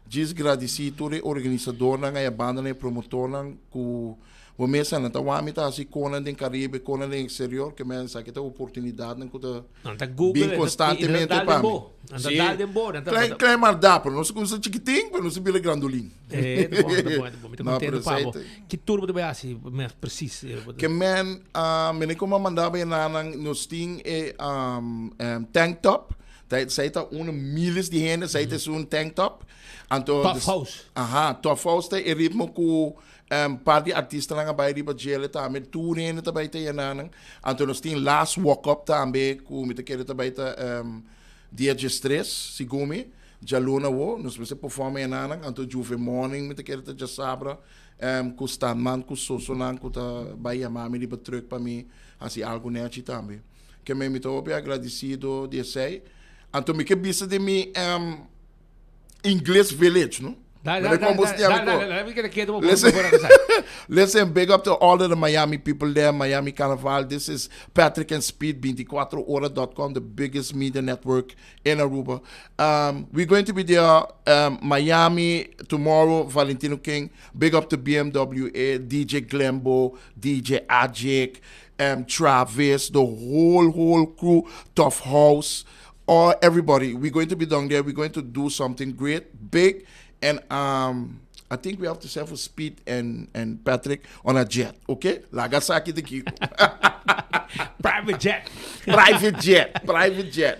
djis gradici tur e organisadornan, e bandanan, e promotornan cu bo mesa nan ta wak mi ta haci conan den Caribe, conan den exterior, ke men esaki ta oportunidadnan cu ta
Nan ta Google,
bin
nan ta-
constantemente
nan ta
pa
dal den
mi.
bo. Nan ta
Si.
dal den bo, nan ta-
Klein, klein maar dapper. Nos cuminsa chikitin, pero nos a bira grandolin.
Eh, ta bon, ta bon, ta bon. Mi ta
No,
contento
pero
pa bo.
esey
Ki tur bo ta bay haci, mes precies? Eh, bo ta-
Ke men, ah, mene como a manda bay nanan, nos tin e, um, em, tank top. Ta, esey ta uno miles di hende, esey ta esun tank top. Anto,
Tough
des-
House.
Aha, Tough House ta e ritmo cu Un par di artistanan a bai riba djele tambe, tur hende ta bai ta yenanan. Anto nos tin Last Walk Up tambe ku mi ta kere ta bai ta dia diestres, segun mi, djaluna awo, nos mester performa yenanan. Anto Juve Morning mi ta kere ta djasabra ku Stanman ku Sosonan ku ta bai yama mi riba truck pa mi hasi algu nechi tambe. Ke men mi ta hopi agradesido di esei. Anto mi ke bisa di mi. English Village, no? Listen, listen, big up to all of the Miami people there, Miami Carnival. This is Patrick and Speed, 24hora.com, the biggest media network in Aruba. Um, we're going to be there, um, Miami tomorrow, Valentino King. Big up to BMWA, DJ Glembo, DJ Ajik, um, Travis, the whole, whole crew, Tough House all everybody. We're going to be down there. We're going to do something great, big, and um, I think we have to send for Speed and and Patrick on a jet. Okay, Lagasaki de Kiko.
Private jet.
Private jet. Private jet.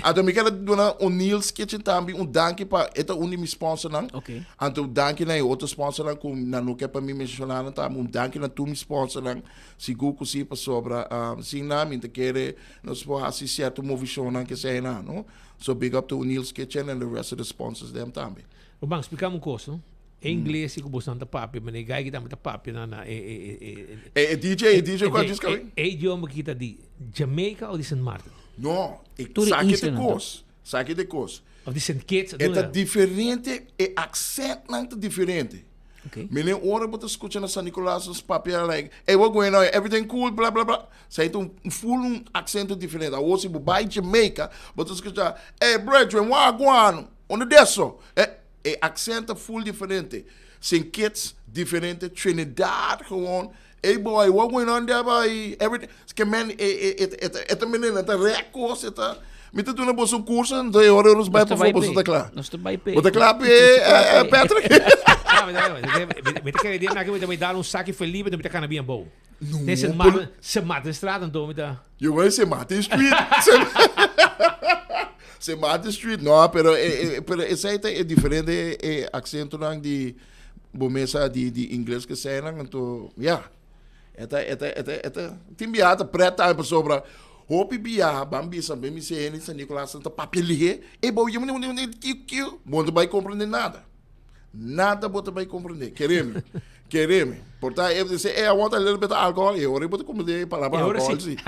Anto mi kier duna O'Neill's Kitchen tambe un danki pa e ta un di mi sponsornan.
Okay.
Anto danki na e otro sponsornan ku nan no ke pa mi menshoná nan tambe. Un danki na tur mi sponsornan. Sigur ku si pasobra um, sin nan mi ta kere Nos por haci cierto movicionnan ke esey nan, no? So big up to O'Neill's Kitchen and the rest of the sponsors dem tambe.
Ruman, splica mi un cos, no? E ingles si cu bosnan ta papia, mane e guy ki tambe ta papia na na e e e
e E e DJ, e DJ cu a djis cabi?
E idioma ki ta di Jamaica o di Sint Maarten?
No, e
Tur e
sa ki te
islanan ta.
cos, sa ki te cos.
Of di Sint Kitts?
E ta diferente, e accentnan ta diferente. Mene ora bo ta scucha na San Nicolas nos papia like, hey what going on, everything cool, bla bla bla. Esei ta un full un accento diferente. Awor si bo bai Jamaica, bo ta scucha, hey brethren, wagwan, unda deso? E, e accent ta full diferente. Sint Kitts, diferente. Trinidad, gewoon, hey boy, what going on there boy, everything. Ke men, e, e, e, e, e ta menina, ta rek cos, e ta... Mi ta duna boso un curso, anto e ora nos bai pafó, boso ta kla.
Nos ta bai pe.
Bo ta kla pe, eh, eh, Patrick?
Mi ta kere di mi ta bai dal un saki Felipe, mi ta kana bien bou.
No,
Nee, Sint Maarten, Sint Maartenstraat anto mi ta.
You going Sint Maarten Street? Sint Maarten Street, no, pero eh, eh, pero esei ta e diferente eh, accentonan di bo mesa di di ingles ke seinan, anto ja. E ta, e ta, e ta, e ta, tin biaha ta pret tambe pasobra hopi biaha ban bisa ben mi sehen in San Nicolas ta papia lihe, e bo yama kiu kiu, bo no ta bai comprende nada. Nada bo ta bai comprende, kere mi, kere mi. Por ta e dice, hey, I want a little bit of alcohol, e ora bo ta comprende e palabra
E ora
alcohol
si.
si.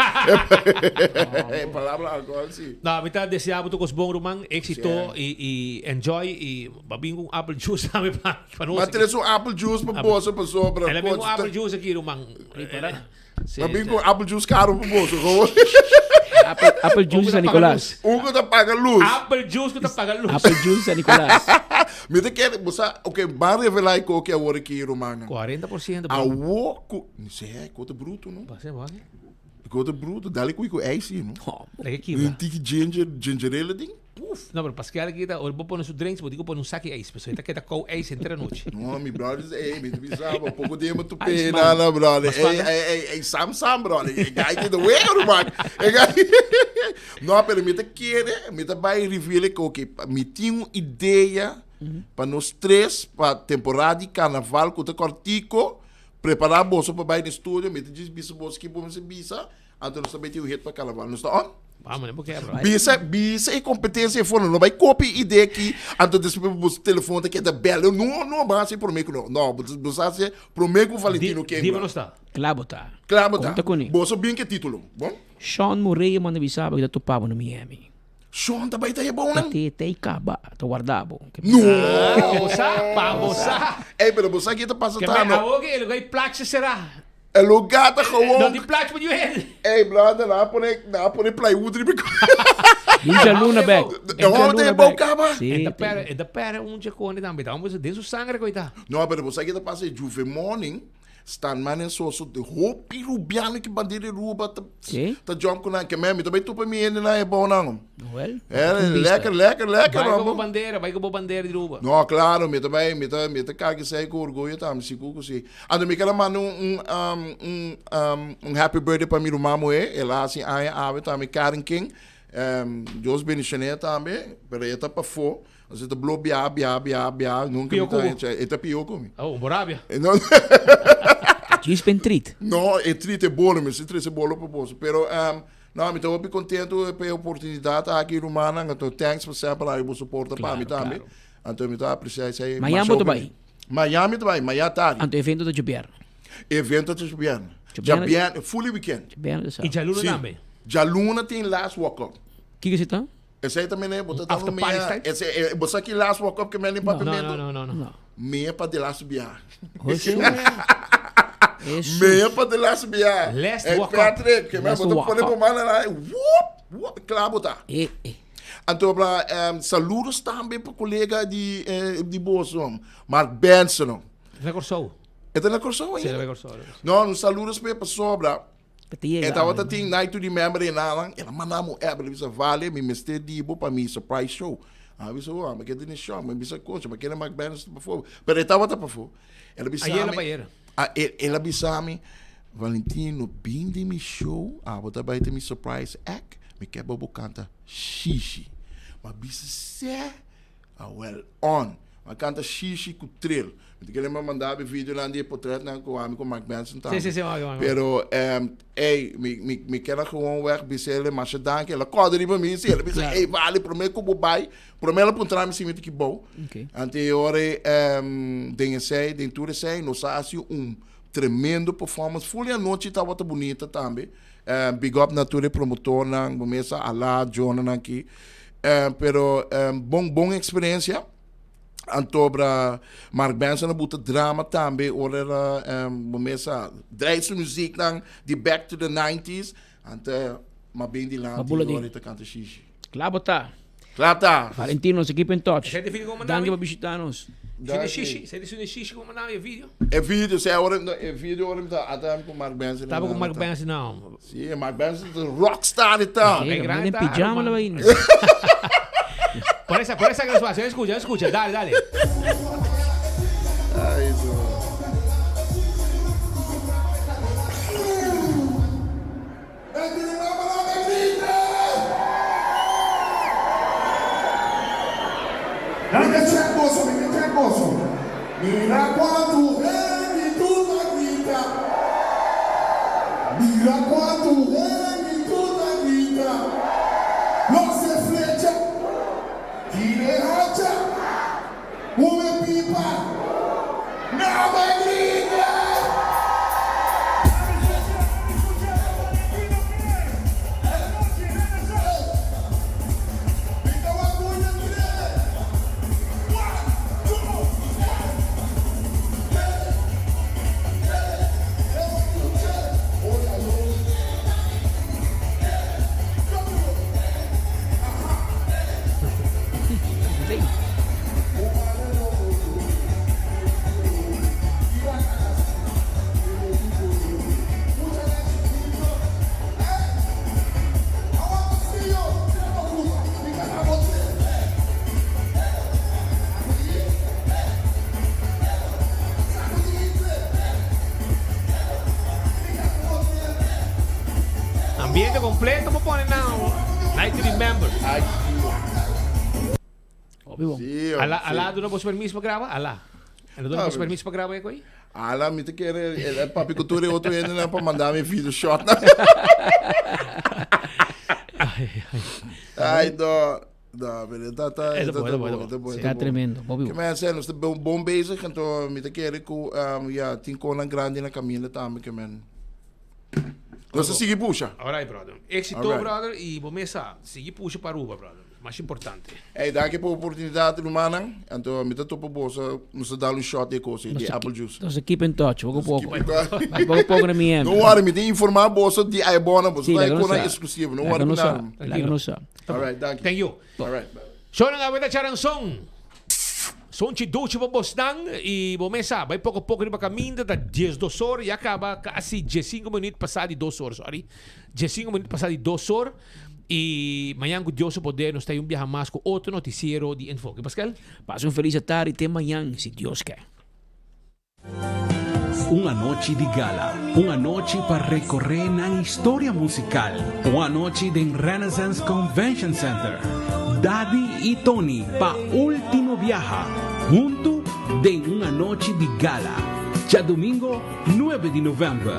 E palabra alcohol si.
No, mi ta desea bo tur cos bon ruman, éxito
Sí.
y, y enjoy y ba bin cu un apple juice tambe pa pa nos.
Ma tres un apple juice pa boso pasobra.
El a bin cu apple juice aki ruman.
Ma bin cu apple juice caro pa boso. Gewoon.
Apple, apple juice San Nicolas.
Un cu ta paga luz.
Apple juice cu ta paga luz.
Apple juice San Nicolas.
Mi ta kere, bo sa, ok, ban revela e koki awor aki rumannan.
40%.
Awor cu, seh, ko ta bruto no.
Base, base.
Ko ta bruto, dale cu cu ijs no.
Leke kibra.
Un tiki ginger, ginger ale ding. Puf.
No, pero Pascal aki ta, ora bo pone su drinks, bo tin ku pone un saki ijs, pasobra e ta keda kou ijs henter anochi.
No, mi brother is, ey, mi ta bisa bo, poko dia mi tupe
Ice
na
man.
na, brother.
Mas
Ey,
cuando?
ey, ey, ey, sam sam, brother. E guy ki de wega, ruman. E guy. No, pero mi ta kere, mi ta bai reveal e koki. Mi tin un idea pa nos tres, pa temporada di carnaval ku ta kortiko, prepara boso pa bai na studio, mi ta djis bisa boso ki bo mester bisa, Anto nos ta meti un hit pa carnaval. Nos ta on?
Vamos, ne porque bro.
Bisa, bisa e competencia e fono. No bai copy idea aqui. Anto después bus telefone ta keda bel. No, no, ba hasi prome ku no. No, bus hasi prome ku Valentino King.
Di, di no sta.
Klaar bo ta.
Klaar bo ta.
Konta kuné.
Boso bin ke título. Bon?
Sean Murray a manda bisa bo ku ta topa bo na Miami.
Shon ta bai ta e bounan.
Te te kaba, ta warda bo.
No!
Pa bo sa, pa bo sa.
Ey, pero bo sa ke ta pasa
Ke
ta
me
no.
awo ke e lugar y plaatje será.
E lugar ta gewoon.
No tin plaatje pa niun hende.
Ey, brother, nan a pone, nan a pone plywood riba e
Hincha luna bek.
E hòmber ta e bou kaba.
Sí.
E ta pere, e ta pere un chekone tambe. Ta homber den su sangre koita.
No, pero bo sa ke ta pasa e Juve morning. Stan man en soso de hopi rubiano ki bandera di Aruba ta
Sí.
ta jump ku nan ke men mi ta bai topa mi hende nan e bou nan.
Wel.
Eh, lekker lekker lekker
Bai ku bo
man.
bandera, bai ku bo bandera di Aruba.
No, claro, mi ta bai mi ta mi ta karga esei ku orguyo tambe sigur ku si. Anto mi kere manda un un um un um un happy birthday pa mi ruman muhé, el a hasi aña awe tambe Karen King. Um Dios bendishoné tambe, pero e ta pafó. Así ta blo bia, bia, bia, bia, nunca
Pio
mi ta
ku bo.
hecha. E ta pio ku mi.
Oh, bo rabia.
E no.
Djis pen trit.
No, e trit e bolo, mi si trese bolo pa boso. Pero, um, no, mi ta hopi contento pa e oportunidad aki, rumannan. Anto, thanks pa semper laga bo soporta pa mi
Claro,
tambe.
claro.
Anto, mi ta aprecia esei
Mañan
masha
bo ta
hopi.
bai?
Mañan mi ta bai, mañan tardi.
Anto, evento ta djabièrnè.
Evento ta djabièrnè.
Djabièrnè.
Djabièrnè, fully weekend.
Djabièrnè ta
I
sábado.
djaluna
Si.
tambe.
Djaluna tin last walk up.
Kiko esei ta?
Esei ta mene, bo ta dando
After party
mea,
style?
ese, eh, bo sa ki last walk up ke mene
No,
papiamento?
no, no, no, no.
Mea pa de laatste biaha.
Hosu. Jesus.
Mea pa de laatste biaha.
Last
Hey,
walk up.
Patrick, ke men,
Last
bo ta
walk
pone
up.
bo mano na, whoop, whoop, klaar bo ta.
Eh, eh.
Anto bla, um, saludos tambe pa colega di, eh, di boso, Mark Benson.
Na Kòrsou.
E ta na Kòrsou
Sí,
ainda?
na Kòrsou.
No, un saludos pe pasobra.
E
tabata tin Night to Remember e nanan, el a manda mi un app, el a bisa, Vale, mi mester di bo pa mi surprise show. A bisa, oh, mi ke tene show, mi bisa, coach, mi kere Mark Bannister pafó. Pero e tabata pafó. El a bisa
Ayera
mi,
pa ayera.
A, el, el a bisa mi, Valentino, bin di mi show, abo ta bai te mi surprise act, mi ke pa bo kanta Shishi. Mi a bisa, sè? Ah well on. Mi a kanta Shishi ku Trill. Mi ta kere mi a manda bo e videonan di e potretnan ku ami ku Mark Benson tambe.
Sí, sí, sí, wak, wak.
Pero em, ey, mi, mi, mi keda gewoon weg bisa el masha danki. El a kòrda riba mi, sí. El a bisa, ey, vale, promé ku bo bai, promé el a puntra mi si mi ta ki bou.
Okay.
Anto e ora ei, em, den esei, den tur esei, nos a hasi un tremendo performance. Ful e anochi tabata bunita tambe. Em, big up na tur e promotornan, bo mes a Ala, Jonah nan aki. Eh, pero eh, bon, bon experiencia. Antobra Mark Benson a buta drama tambe ora era eh, bo mesa draait su muziek dan di back to the 90s. Ante ma ben di
Ma
lanti
bula di.
ora ta canta shishi.
Klaar bo ta.
Klaar ta.
Valentino, nos keep in touch.
Esei ta video ku
Danki pa bishita nos.
Esei ta shishi, esei ta su shishi ku mandami e video.
E video, sei ora, no, e video ora mi ta ata ku Mark Benson.
Taba ku Mark Benson no.
Si, Mark Benson ta rockstar di ta.
Hey,
grande
en
ta,
pijama la
man.
vaina.
Por esa, por esa grabación, escucha, escucha, dale, dale.
Ay, no.
Mi ke check boso, mi ke check boso. Mira cuantu hende tu ta grita. Mira cuantu hende tu ta grita. Los e flecha, tira e hacha, huma e pipa, nada grita.
Ambiente completo por pone now. Night to remember.
Ay,
Obvio.
Sí,
Ala,
sí.
ala duna boso permiso pa graba? Ala. Ala duna
Ah,
boso permiso pa graba ekoi?
Ala, mi ta kere, el, el papi cultura e otro hende nan pa manda mi video shot. Ay, no. No, pero ta ta
E ta
ta
bon, e ta bon, e ta
ta
bon.
bon,
Ta
ta bon.
tremendo, Bobby.
Ke men sê, nos ta bon, bon bezig, anto mi ta kere ku um, ja, tin konan grandi na kaminda tambe ke men. Nos ta sigui pusha.
Alright brother. Éxito
Alright.
brother y bo mesa sigui pusha pa Aruba brother. Mas importante.
Ey, danki pa oportunidad rumannan. Anto mi ta topa boso, nos ta dal un shot di e cos ey, di apple juice.
Nos ta keep in touch, poco poco.
Keep in touch.
Poco poco na mi
No worry, mi ta informa boso di Aibona, boso
Sí,
ta
laga nos
cona
sa.
exclusivo, no
Laga
worry
nos sa,
nada.
laga nos sa.
Alright, danki.
Thank you.
Alright.
Shownan awe ta charanson. Sonchi dushi pa bosnan y bo mes sa, bay poco poco riba caminda ta 12 or ya caba casi 15 minuut pasa di 2 or, sorry. 15 minuut pasa di 2 or y mañan cu Dios su poder nos ta un biaha mas cu otro noticiero di Enfoke. Pascal?
Pasa un feliz atardi te mañan si Dios ke.
Un anochi di gala, un anochi pa recorre nan historia musical, un anochi den Renaissance Convention Center. Daddy y Tony pa ultimo biaha, hunto den un anochi di gala, djadomingo nuebe di november.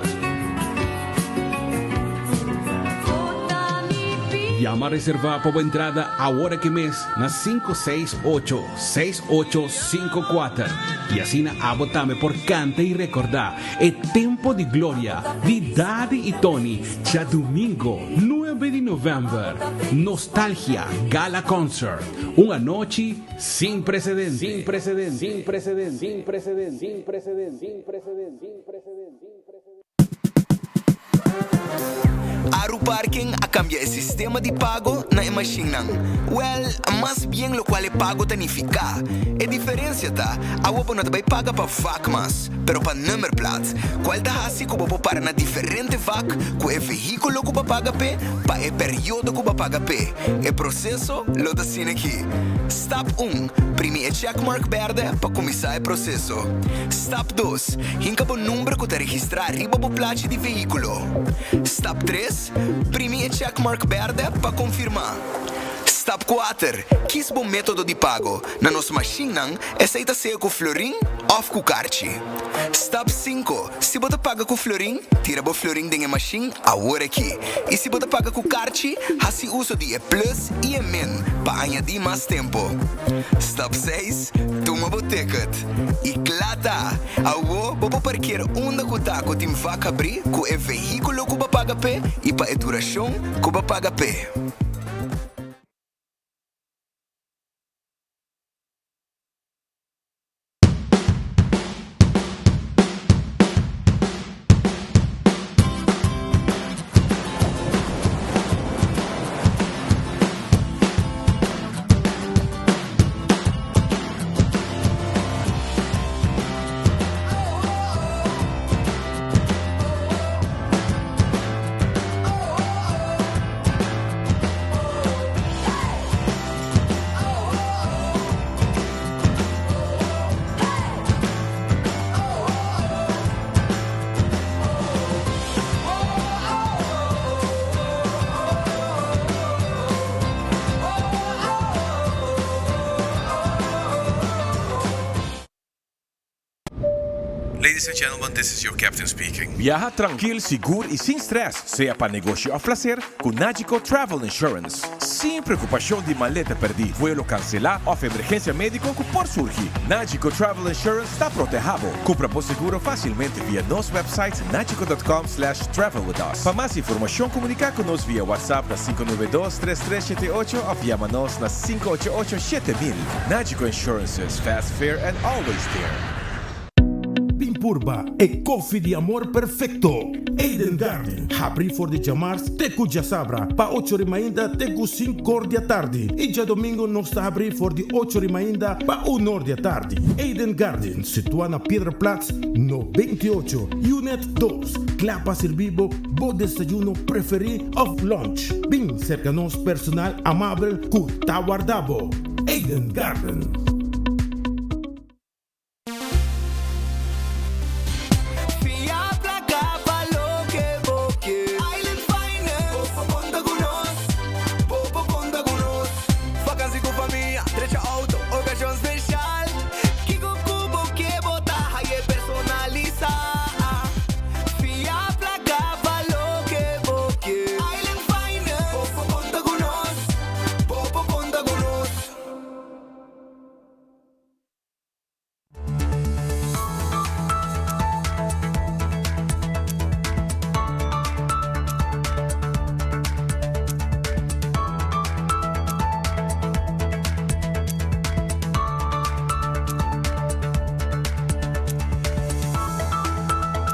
Yama reserva pa bo entrada awor aki mes na 568 6854 y asina abo tambe por canta y recorda e tempo di gloria di Daddy y Tony djadumingo nuebe di november. Nostalgia Gala Concert, un anochi sin precedente. Sin precedente. Sin precedente. Sin precedente. Sin precedente. Sin precedente. Sin precedente.
Aruparking a cambia e sistema di pago na e mashinnan. Wel, mas bien locual e pago ta nifica. E diferencia ta, awo bo no ta bay paga pa vak mas, pero pa nummerplaat, cual ta haci cu bo por para na diferente vak cu e vehiculo cu bo a paga p'e pa e periodo cu bo a paga p'e. E proceso lo ta asina aki. Stap un, Primi e checkmark berde pa cuminsa e proceso. Stap dos, Hinka bo number ku ta registrá riba bo plachi di vehíkulo. Stap tres, Primi e checkmark bèrdè pa konfirmá. Stap kuater, Kis bo método di pago. Na nos mashinnan, esei ta sea ku florin òf ku karchi. Stap sinku, Si bo ta paga ku florin, tira bo florin den e mashin awor aki. I si bo ta paga ku karchi, hasi uso di e plus i e min pa añadí mas tempu. Stap seis, Tuma bo ticket. I kla ta! Awo bo por parkeer unda ku ta ku tin vak habrí ku e vehíkulo ku bo paga p'e i pa e durashon ku bo paga p'e.
Ladies and gentlemen, this is your captain speaking.
Biaha trankil, sigur y sin stress, sea pa negoshi of placer, cu Nagico Travel Insurance. Sin preocupacion di maleta perdi, vuelo cancela of emergencia medico cu por surgi. Nagico Travel Insurance ta proteha bo. Cumpra bo seguro facilmente via nos website nagico.com slash travel with us. Pa mas informacion comunica cu nos via WhatsApp na 592 3378 of yama nos na 588 7000. Nagico Insurances, fast, fair and always there.
Bin purba e kofi di amor perfecto! Eden Garden, habri for di djamars te ku djasabra pa ocho ri mainta te ku sinkor di atardi i djadomingo nos ta habri for di ocho ri mainta pa unor di atardi. Eden Garden, situa na Piedraplaats no 28, Unit dos, kla pa sirbi bo bo desayuno preferi of lunch. Bin serka nos personal amabel ku ta warda bo. Eden Garden.